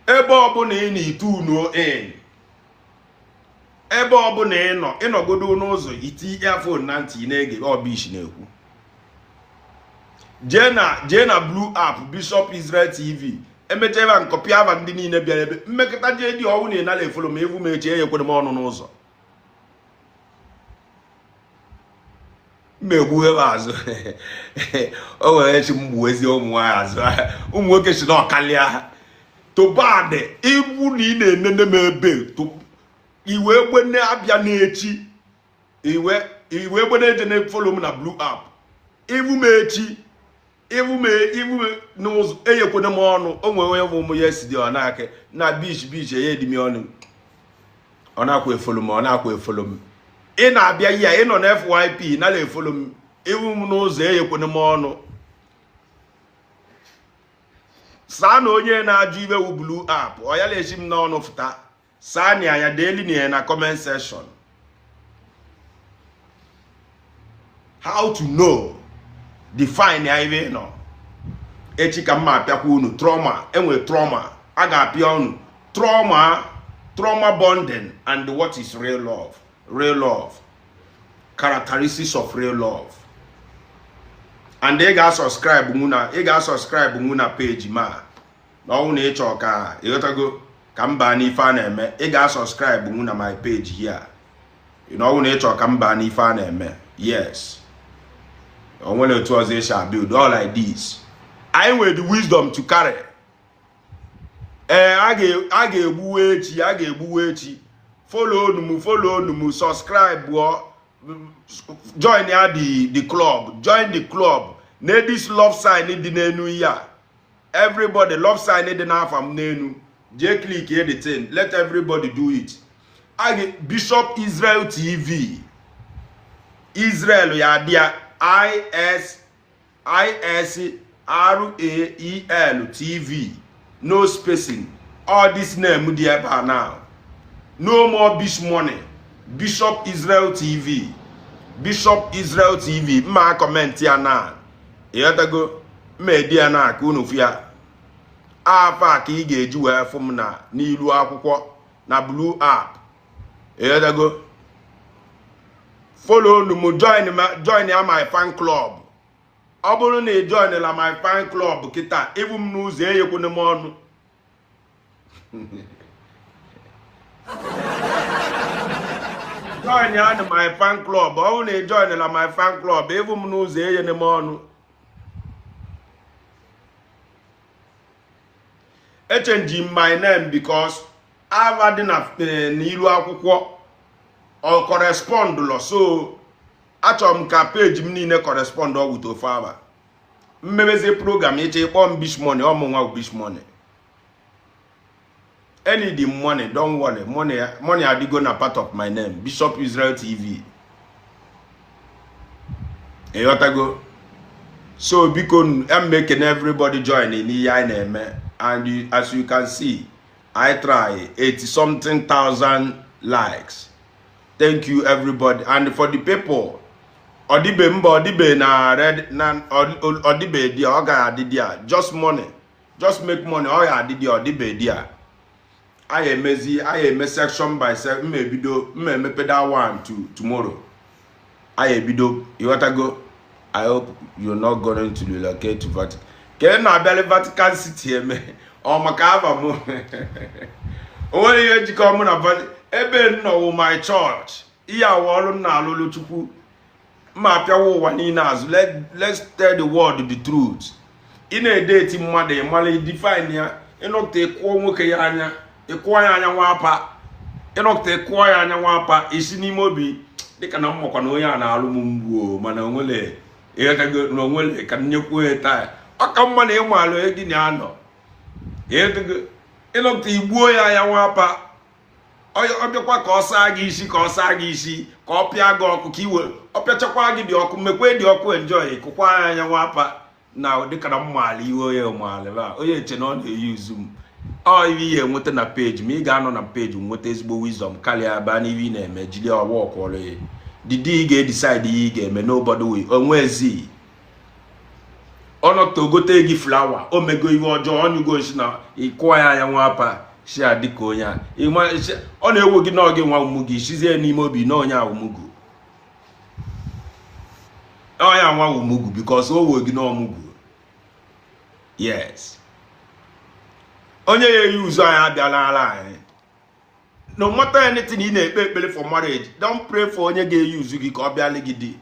Ebe ọbụla ị na-itunuo in, ebe ọbụla ị nọ, ịnọgodo n'ụzọ, iti earphone na ntị, ị na-ege ọbish na-ekwu. Jee na blue app, Bishop Israel TV. Emecha ebe a, nkọpi ava ndị niile bịara ebe mmekọta. Jee dị ọnwụ na ịnara efollow ma evu m echi, enyekwere m ọnụ n'ụzọ, mma egbuwe m azụ. O nwere echi m gbuwezie ụmụ nwaanyị azụ, ụmụ nwoke si na ọkalịa tobadị. Ibu na ị na-enene m ebe iwe egbene abịa n'echi iwe. Iwe gbede eje na-follow m na blue app. Ivu m echi, ivu m, ivu m n'ụzọ, eyekwene m ọnụ. O nwere onye bụ ụmụ ya esi dị ọ na-aka na beach beach eye dị m ọnụ, ọ na-akwa e-follow m, ọ na-akwa e-follow m. Ị na-abịa ya, ị nọ na FYP nala e-follow m. Ivu m n'ụzọ, eyekwene m ọnụ. Saa na onye na-ajụ ibe wu blue app, ọ ya na-esi m n'ọnụ fụta. Saa na ya, deeli na ya na comment section. How to know, define ya ebe ị nọ. Echi ka mma apịakwa unu trauma. Enwe trauma a ga-apịa unu, trauma, trauma bonding and what is real love, real love, characteristics of real love. And ị ga-asubscribe nwu na ị ga-asubscribe nwu na page ma na ọnwụ na ịchọ ka ịghọtago ka m baa n'ife a na-eme. Ị ga-asubscribe nwu na my page here na ọnwụ na ịchọ ka m baa n'ife a na-eme. Yes, o nwere otu ọzọ esi build all like this. Anyị nwere the wisdom to carry. Ee, a ga-egbuwe echi, a ga-egbuwe echi. Follow onu m, follow onu m, subscribe ọ, join ya the club, join the club. Na this love sign dị n'enu ya, everybody, love sign dị n'afa m n'enu, jee click the thing. Let everybody do it. A Bishop Israel TV, Israel ya dị ya I S I S R A E L TV, no spacing. All this name dị ebe a now. No more Bish Money. Bishop Israel TV, Bishop Israel TV. Mma comment ya na ịghọtago, mma edi ya na aka unu fụ ya. Afa a ka ị ga-eji wee fụ m na n'ilu akwụkwọ na blue app, ịghọtago. Follow m, join ma, join ya my fan club. Ọ bụrụ na ị join la my fan club kịta, ịbụ m n'ụzọ, eyekwuna m ọnụ. Join ya na my fan club. Ọ bụrụ na ị join la my fan club, ịbụ m n'ụzọ, eyene m ọnụ. Echange my name because ava dị na n'ilu akwụkwọ ọ correspond lọ, so achọrọ m ka page m niile correspond with ofe ava mmebezie program. Ịchọ ịkpọ m Bish Money, ọmụ nwa Bish Money. Any the money, don't worry, money, money adịgo na part of my name, Bishop Israel TV, ịghọtago. So biko, I'm making everybody join n'ihe anyị na-eme. And you, as you can see, I try 80 something thousand likes. Thank you, everybody. And for the people, ọdịbe mba, ọdịbe na red na ọdịbe dị, ọ ga-adị dị a. Just money, just make money, ọ ga-adị dị, ọdịbe dị a. Anyị emezi, anyị eme section by section. Mma ebido, mma emepe that one to tomorrow. Anyị ebido, ịghọtago. I hope you're not going to relocate to Vatican. Ka ị na-abịali Vatican City eme ọ maka ava m, o nwere ihe njikọ mụ na Vatican. Ebe m nọ wụ my church. Ihe awa ọrụ m na-alụlụ Chukwu. Mma apịawa ụwa niile azụ. Let's tell the world the truth. Ị na-ede eti mmadụ, ị mara define ya. Ịnọkịta ịkụọ nwoke ya anya, ịkụọ ya anya nwapa. Ịnọkịta ịkụọ ya anya nwapa, isi n'ime obi dịka na mmakwa na onye a na-alụ m mgbu o, mana onwere, ịghọtago, na onwere ka nyekwuo ya taa. Ọ ka mma na ịmalụ onye gị na-anọ, ịghọtago. Ịnọkịta igbuo ya anya nwapa, ọ bịakwa ka ọ saa gị isi, ka ọ saa gị isi, ka ọ pịa gị ọkụ, ka iwe ọ pịachakwa gị dị ọkụ, mekwe dị ọkụ, enjoy, kụkwa ya anya nwapa na dịka na mmaala iwe onye maala onye eche na ọ na-eyi uzu m. Ọ iwe ihe enweta na page ma ị ga-anọ na page nweta ezigbo wisdom karịa baa n'ihe ị na-eme. Jiri ọwa ọkwọrọ ya didi, ị ga-edecide ihe ị ga-eme. Nobody will onwezi ọnọtọ ogote gị flower. O mego ihe ọjọọ, ọnyụgo nsi na ịkụọ ya anya nwapa shi a dịka onye a ọ na-ewu gị na ọ gị nwa ụmụ gị shizie n'ime obi na onye awụmugwu, onye anwa wụmugwu, because o wo gị na ọmụgwu. Yes, onye ya eyi ụzọ anyị abịala ala anyị. No matter anything ị na-ekpe ekpere for marriage, don't pray for onye ga-eyi uzu gị ka ọ bịala gị di.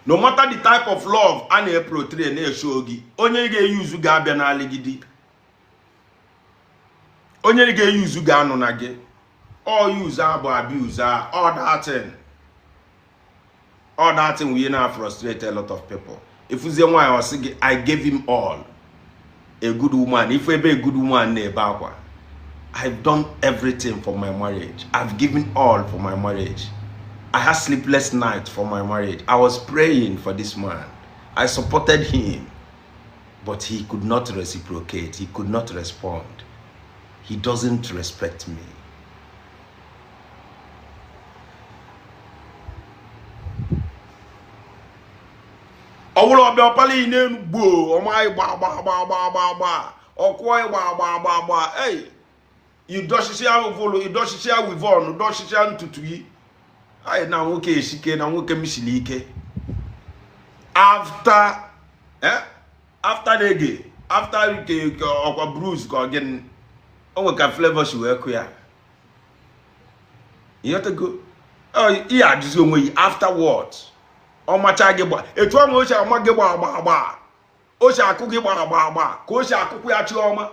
No matter the type of love a na-eportray na-esho gị, onye ga-eyi uzu ga-abịa n'ala gị di, onye ga-eyi uzu ga-anọ na gị. Ọ use abụ abuse a all that thing. All that thing we now frustrate a lot of people. Ifuzie nwaanyị ọ sị gị, I gave him all. A good woman, ifu ebe a good woman na-ebe akwa, I've done everything for my marriage. I've given all for my marriage. I had sleepless nights for my marriage. I was praying for this man. I supported him, but he could not reciprocate. He could not respond. He doesn't respect me. Ọ bụrụ ọbịa ọpala iyi n'elu gboo ọma ịgba agba agba agba agba agba ọkụọ ịgba agba agba agba ei idọchịchịa ụvụlụ idọchịchịa weave-on dọchịchịa ntutu gị anyị na nwoke esike na nwoke m siri ike. After after reggae, after nke ọkwa blues ka ọ gịnị o nwe ka Flavour si wee kụ ya, ịghọtago? Ihe ajụzi onwe gị after what? Ọ macha gị gba etu ahụ o si ama gị gba agba agba, o si akụ gị gba agba agba, ka o si akụkwu ya Chiọma,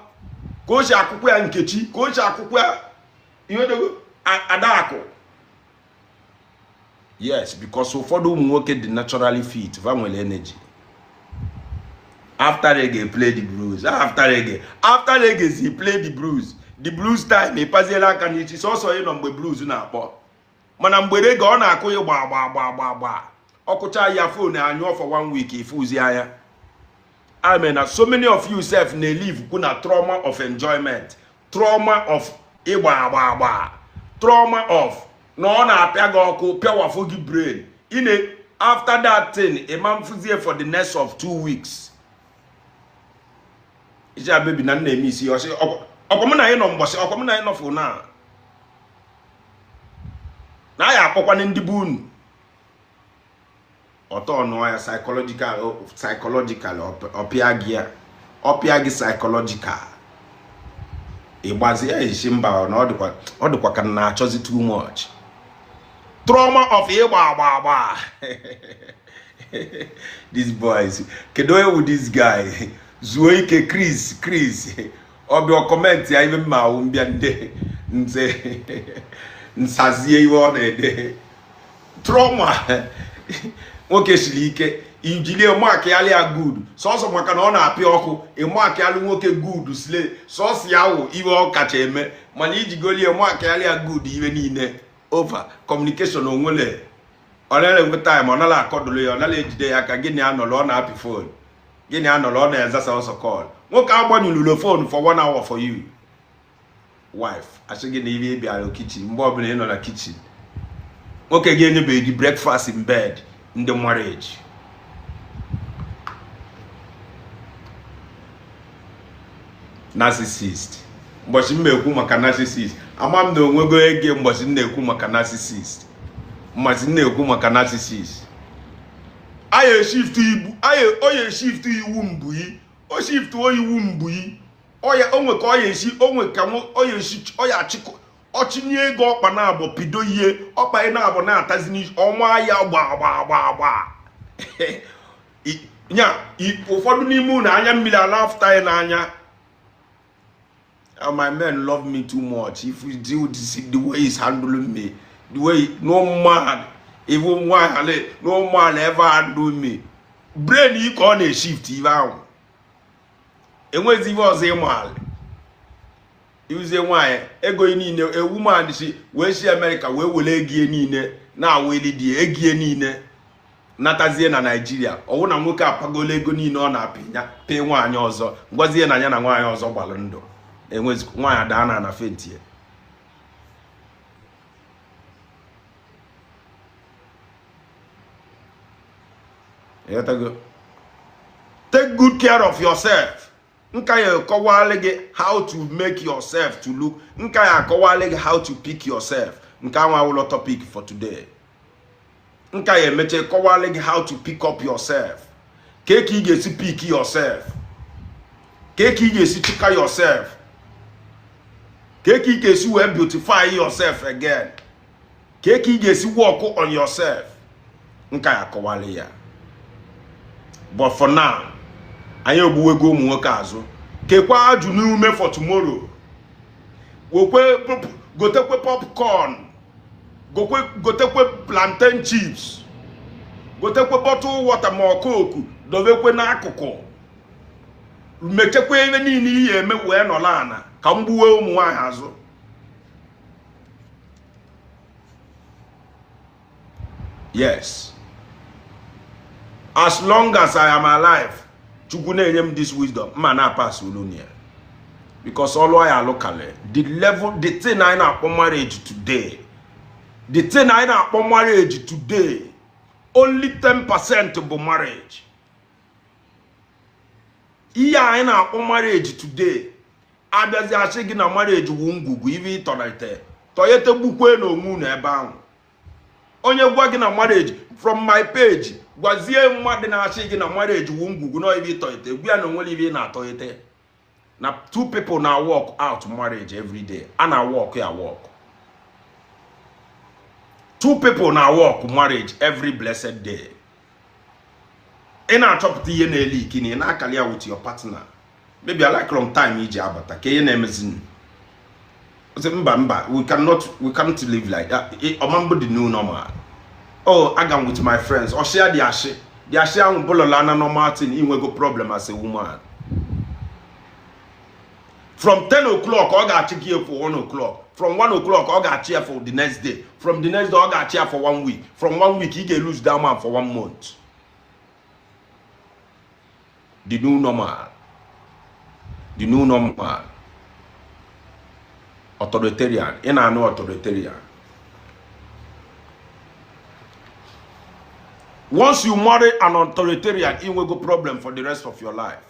ka o si akụkwu ya Nkechi, ka o si akụkwu ya, ịghọtago, Adakụ. Yes, because ụfọdụ ụmụ nwoke dị naturally fit, va nwere energy. After reggae, play the blues. After reggae, after reggae si play the blues, the blues time ịpaziela aka n'isi sọsọ ịnọ mgbe blues na-akpọ. Mana mgbe reggae ọ na-akụ ya gba gba gba gba gba, ọkụcha ya phone anyụọ for one week, ifuzi anya. I mean, na so many of you sef na-elive kwu na trauma of enjoyment, trauma of ịgba agba agba, trauma of na ọ na-apịa gị ọkụ pịawafụ gị brain. Ị na after that thing ịma mfụzie for the next of 2 weeks. Iji abebi na nna eme isi ọsị ọkwa mụ na anyị nọ mgbọsị, ọkwa mụ na anyị nọfụ na na ya akpọkwana ndị bụ unu ọtọ nụọ ya psychological, psychological ọpịa gị ya, ọpịa gị psychological, ịgbazi ya isi mba na ọ dịkwa ka na-achọzi too much. Trauma of ịgba agba agba. These boys, kedu onye wụ this guy? Zuo ike. Chris, Chris ọbịa comment ya ibe mma awụ mbịa ndị nze nsazie iwe ọ na-ede. Trauma nwoke siri ike ijilie mark yali ya good sọsọ maka na ọ na-apịa ọkụ. Ịmark yalụ nwoke good sile sọsọ ya wụ iwe ọ kacha eme, mana iji golie mark yali ya good iwe niile over communication onwele ọ naghị enwe time, ọ naghị akọdụlụ ya, ọ naghị ejide ya aka. Gịnị anọrọ ọ na-apị phone, gịnị anọrọ ọ na-ezasa ọsọ call. Nwoke agbanyụlụlo phone for one hour for you, wife asị gị na ihe ị bịara kitchen. Mgbe ọbụla ị nọ na kitchen, nwoke ga-enyebeghị gị breakfast in bed. Ndị marriage narcissist, mbọchị m na-ekwu maka narcissist, ama m na onwego ege. Mbọchị m na-ekwu maka narcissist, mmasị m na-ekwu maka narcissist, aya eshift ibu aya oya eshift iwu mbuyi o shift o iwu mbuyi oya onwe ka ọ ya esi onwe ka ọ ya esi ọ ya achịkọ ọchịnye ego ọkpa na-abụ pido ihe ọkpa ị na-abụ na-atazi n'isi ọnwa ya gba gba gba gba nya. Ụfọdụ n'ime unu anya mmiri ala afụta ya n'anya. Oh, my men love me too much. If you do this, the way he's handling me, the way no man, even one, no man ever handle me. Brain yi ka ọ na-eshift ibe ahụ. Enwezi ibe ọzọ ịma iuzie nwaanyị ego yi niile ewu man si wee si Amerịka wee were ego ya niile na-awụ eli dị ego ya niile natazie na Naijiria. Ọwụ na nwoke apagola ego niile ọ na-apị ya pee nwaanyị ọzọ, gwazie na ya na nwaanyị ọzọ gbalụ ndụ. Enwezi nwaanyị daa na faint ya. Ịghọtago? Take good care of yourself. Nka ya akọwalị gị how to make yourself to look, nka ya akọwalị gị how to pick yourself. Nke anwa awụlọ topic for today. Nka ya emeche kọwalị gị how to pick up yourself, ka ka ị ga-esi pick yourself, ka ka ị ga-esi chịka yourself, ka ka ị ga-esi wee beautify yourself again, ka ka ị ga-esi work on yourself. Nka ya akọwalị ya, but for now anyị egbuwego ụmụ nwoke azụ. Kekwa ajụ n'ume for tomorrow. Wekwe gotekwe popcorn, gotekwe plantain chips. Gotekwe bottle water ma ọ Coke dobekwe n'akụkụ. Mechekwa ebe niile ihe eme wee nọrọ ana ka m gbuwe ụmụ nwaanyị azụ. Yes. As long as I am alive, Chukwu na-enye m this wisdom, mma na-apass ulu ya. Because ọlụ anyị alụkalị. The level, the thing anyị na-akpọ marriage today, the thing anyị na-akpọ marriage today, only 10% bụ marriage. Ihe anyị na-akpọ marriage today, abịazi asị gị na marriage wu ngwugwu ibe ịtọlite tọyete gbukwe n'onwe unu ebe ahụ. Onye gwa gị na marriage from my page, gwazie mmadụ na-asị gị na marriage wu ngwugwu na ibe ịtọlite, gwa ya na onwere ibe ị na-atọlite. Na two people na work out marriage every day. A na work ya work. Two people na work marriage every blessed day. Ị na-achọpụta ihe na-ele ikini, ị na-akali ya with your partner. Maybe I like long time iji abata ka ihe na-emezi. Sị mba mba, we can't live like that. Ọmambụ the new normal. Oh, aga m with my friends. Ọshịa dị ashị. Dị ashị ahụ bụlọla na normal thing, inwego problem as a woman. From 10 o'clock ọ ga-achị gị for 1 o'clock. From 1 o'clock ọ ga-achị ya for the next day. From the next day ọ ga-achị ya for 1 week. From 1 week ị ga-lose that man for 1 month. The new normal. The new normal. Authoritarian. Ị na-anụ authoritarian. Once you marry an authoritarian, ị nwego problem for the rest of your life.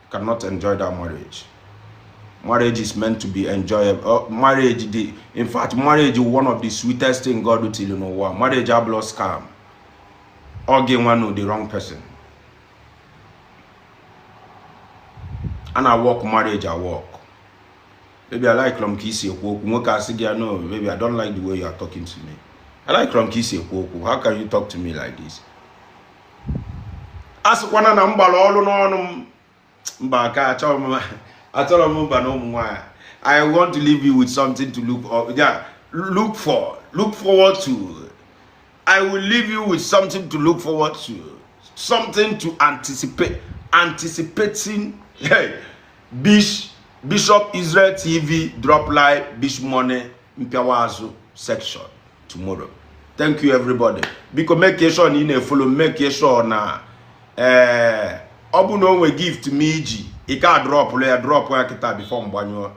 You cannot enjoy that marriage. Marriage is meant to be enjoyable. Marriage, in fact, marriage is one of the sweetest thing God do till you know what. Marriage abụlọ scam. Ọ gị nwa know the wrong person. And I work marriage, I work. Baby, I like from ka isi ekwu okwu. Nwoke asị gị, no, baby, I don't like the way you are talking to me. I like from ka isi ekwu okwu. How can you talk to me like this? A sịkwana na m gbara ọrụ n'ọnụ m. Mba, ka achọrọ m mba na ụmụ nwaanyị. I want to leave you with something to look up, yeah, look for, look forward to. I will leave you with something to look forward to, something to anticipate, anticipating. Hey, Bishop Israel TV drop live Bish Money Mpịawa Azụ section tomorrow. Thank you everybody. Biko make sure na ị na-follow, make sure na ọ bụ na o nwe gift m iji ị ka drop ya, drop ya kịta before mgbanyụọ.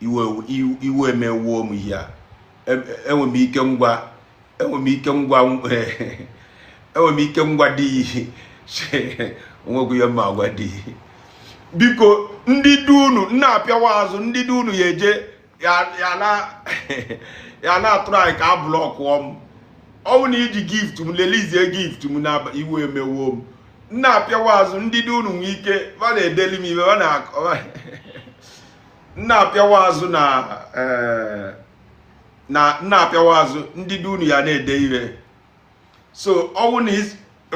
Iwe emewuo m ihe a. Enwe m ike ngwa, enwe m ike ngwa, enwe m ike ngwa di onwekwu ihe mma agwa di. Biko ndị du unu nna apịawa azụ, ndị du unu ya eje ya na-atụrụ anyị ka a blọkụọ m. Ọ bụ na iji gift m lelizie gift m na iwe emewuo m. Nna apịawa azụ, ndị du unu nwee ike va na-edeli m ibe va na nna apịawa azụ na na nna apịawa azụ, ndị du unu ya na-ede ire. So ọ bụ na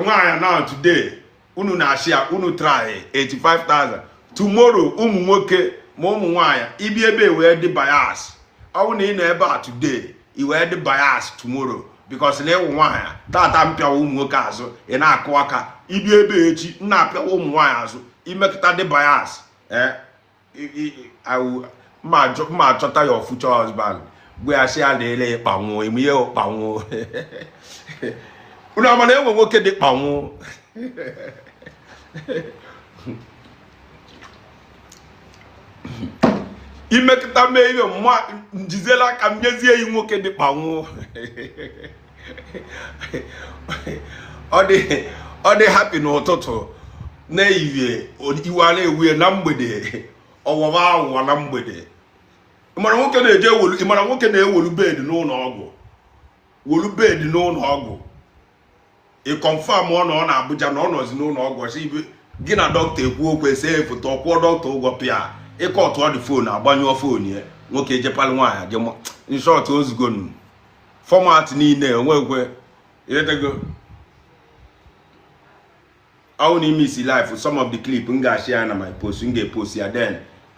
nwaanyị now today unu na-ashị ya, unu try 85,000. Tomorrow ụmụ nwoke ma ụmụ nwaanyị ibi ebe wee dị bias. Ọ bụ na ị nọ ebe a today i wee dị bias tomorrow because na ịwụ nwaanyị tata mpịawa ụmụ nwoke azụ ị na-akụ aka. Ibi ebe echi nna apịawa ụmụ nwaanyị azụ imekọta dị bias. Mma achọta your future husband gwe ya sị ya na ele kpanwụ eme ihe kpanwụ. Unu ama na enwe nwoke dị kpanwụ. Imekọta mee ihe mma njiziela aka m nyezie ya nwoke dị kpanwụ. Ọ dị happy n'ụtụtụ na-ehihie iwe a na-ewu na mgbede ọwụwa awụwa na mgbede. Ịmara nwoke na-eje ewolu, ịmara nwoke na-ewolu bed n'ụlọ ọgwụ, wolu bed n'ụlọ ọgwụ. Ị confirm ọ nọ na Abuja na ọ nọzi n'ụlọ ọgwụ, sị ibe gị na dọkịta ekwu okwu ese foto kwụọ dọkịta ụgwọ pịa ịkọtụ ọ dị phone agbanyụọ phone ya nwoke ejepalụ nwaanyị je in short ozugonu format niile onwekwe ịretego. Ọ na ime isi life some of the clip m ga-ashare ya na my post, m ga-epost ya then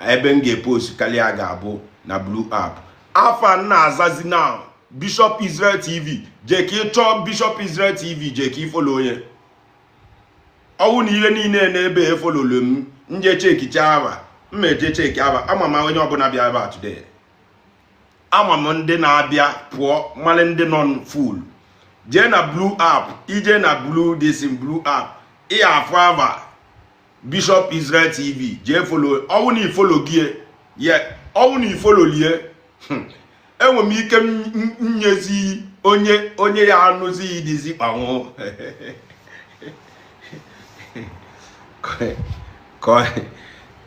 ebe m ga-epost karịa ga-abụ na blue app. Afa nna azazi now Bishop Israel TV. Jee ka ị chọọ Bishop Israel TV, jee ka ị follow onye ọwụ na ihe niile na-ebe efollowlu m. Nje checkicha aba mma, eje check aba. Ama m onye ọbụla bịa ebe a today. Ama m ndị na-abịa pụọ, mmalị ndị nọ full. Jee na blue app, ije na blue, this blue app, ị afụ ava Bishop Israel TV. Jee follow. Ọwụ na ifollow gị ye, ọwụ na ifollow lie, enwe m ike nyezi onye onye ya anụzi dizi kpanwụ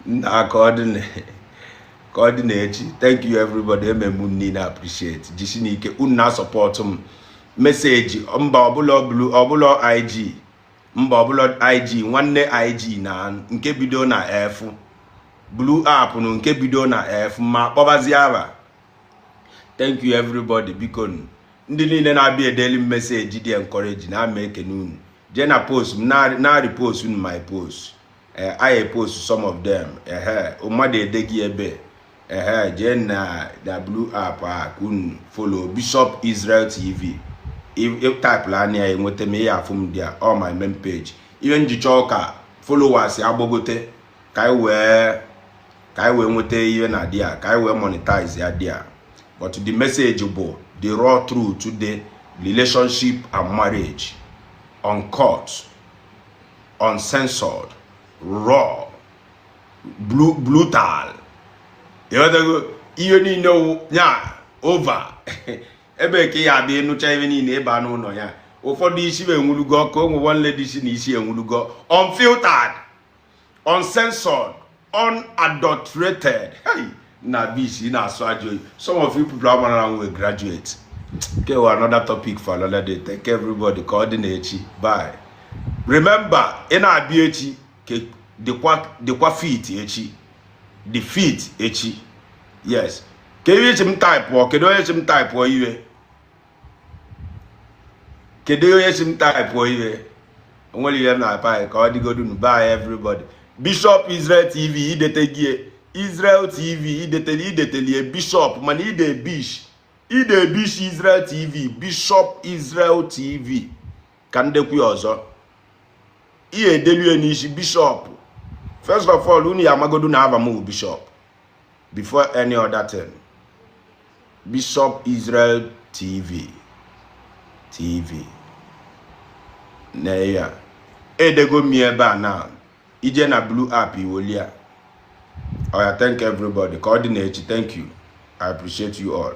na ka ọ dị na-echi. Thank you, everybody. Eme m niile appreciate. Jisi n'ike unu na support m. Message mba ọbụla blue, ọbụla IG, mba ọbụla IG nwanne, IG na nke bido na F, blue app nụ nke bido na F ma kpọbazie aba. Thank you, everybody. Biko, ndị niile na-abịa edeli m message dị encourage na ama ekene unu. Jee na post m na repost unu my post. I post some of them. Ehe, mmadụ edeghị ebe. Ehe, jee na blue app a ka unu follow Bishop Israel TV. Type anya ya, enweta m ihe afụ m dị all my main page. Ihe njicha ụka followers agbagote ka anyị wee nweta ihe na dị a, ka anyị wee monetize ya dị a. But the message bụ the raw truth, the relationship and marriage, uncut, uncensored, raw, blue, brutal. Ịghọtago? Ihe niile wụ ya over ebe ka ị ya abịa ịnụcha ihe niile ịba n'ụlọ ya. Ụfọdụ isi enwulugo ọkụ. Onwe one lady si na isi enwulugo. Unfiltered, uncensored, unadulterated. Hey, na bish na-asụ ajọ oyi. Some of you people amara na nwe graduate. Okay, well, another topic for another day. Thank everybody. Ka ọ dị n'echi. Bye. Remember, ị na-abịa echi ka dịkwa fit echi, dị fit echi. Yes, ka ihe echi m type. Kedu onye chi m type iwe? Kedu onye chi m type iwe? Onwere ihe m na-apa. Ka ọ dịgodunu. Bye, everybody. Bishop Israel TV, idete gị Israel TV, ideteli, idetelie Bishop, mana ide bish, ide bish Israel TV. Bishop Israel TV ka ndekwu ya ọzọ. Ihe edelie n'isi Bishop. First of all, unu ya amagodu na aba m Bishop before any other thing. Bishop Israel TV, TV na ya edego m ya ebe a na ije na blue app iwolia. Oya, thank everybody. Ka ọ dị n'echi. Thank you, I appreciate you all.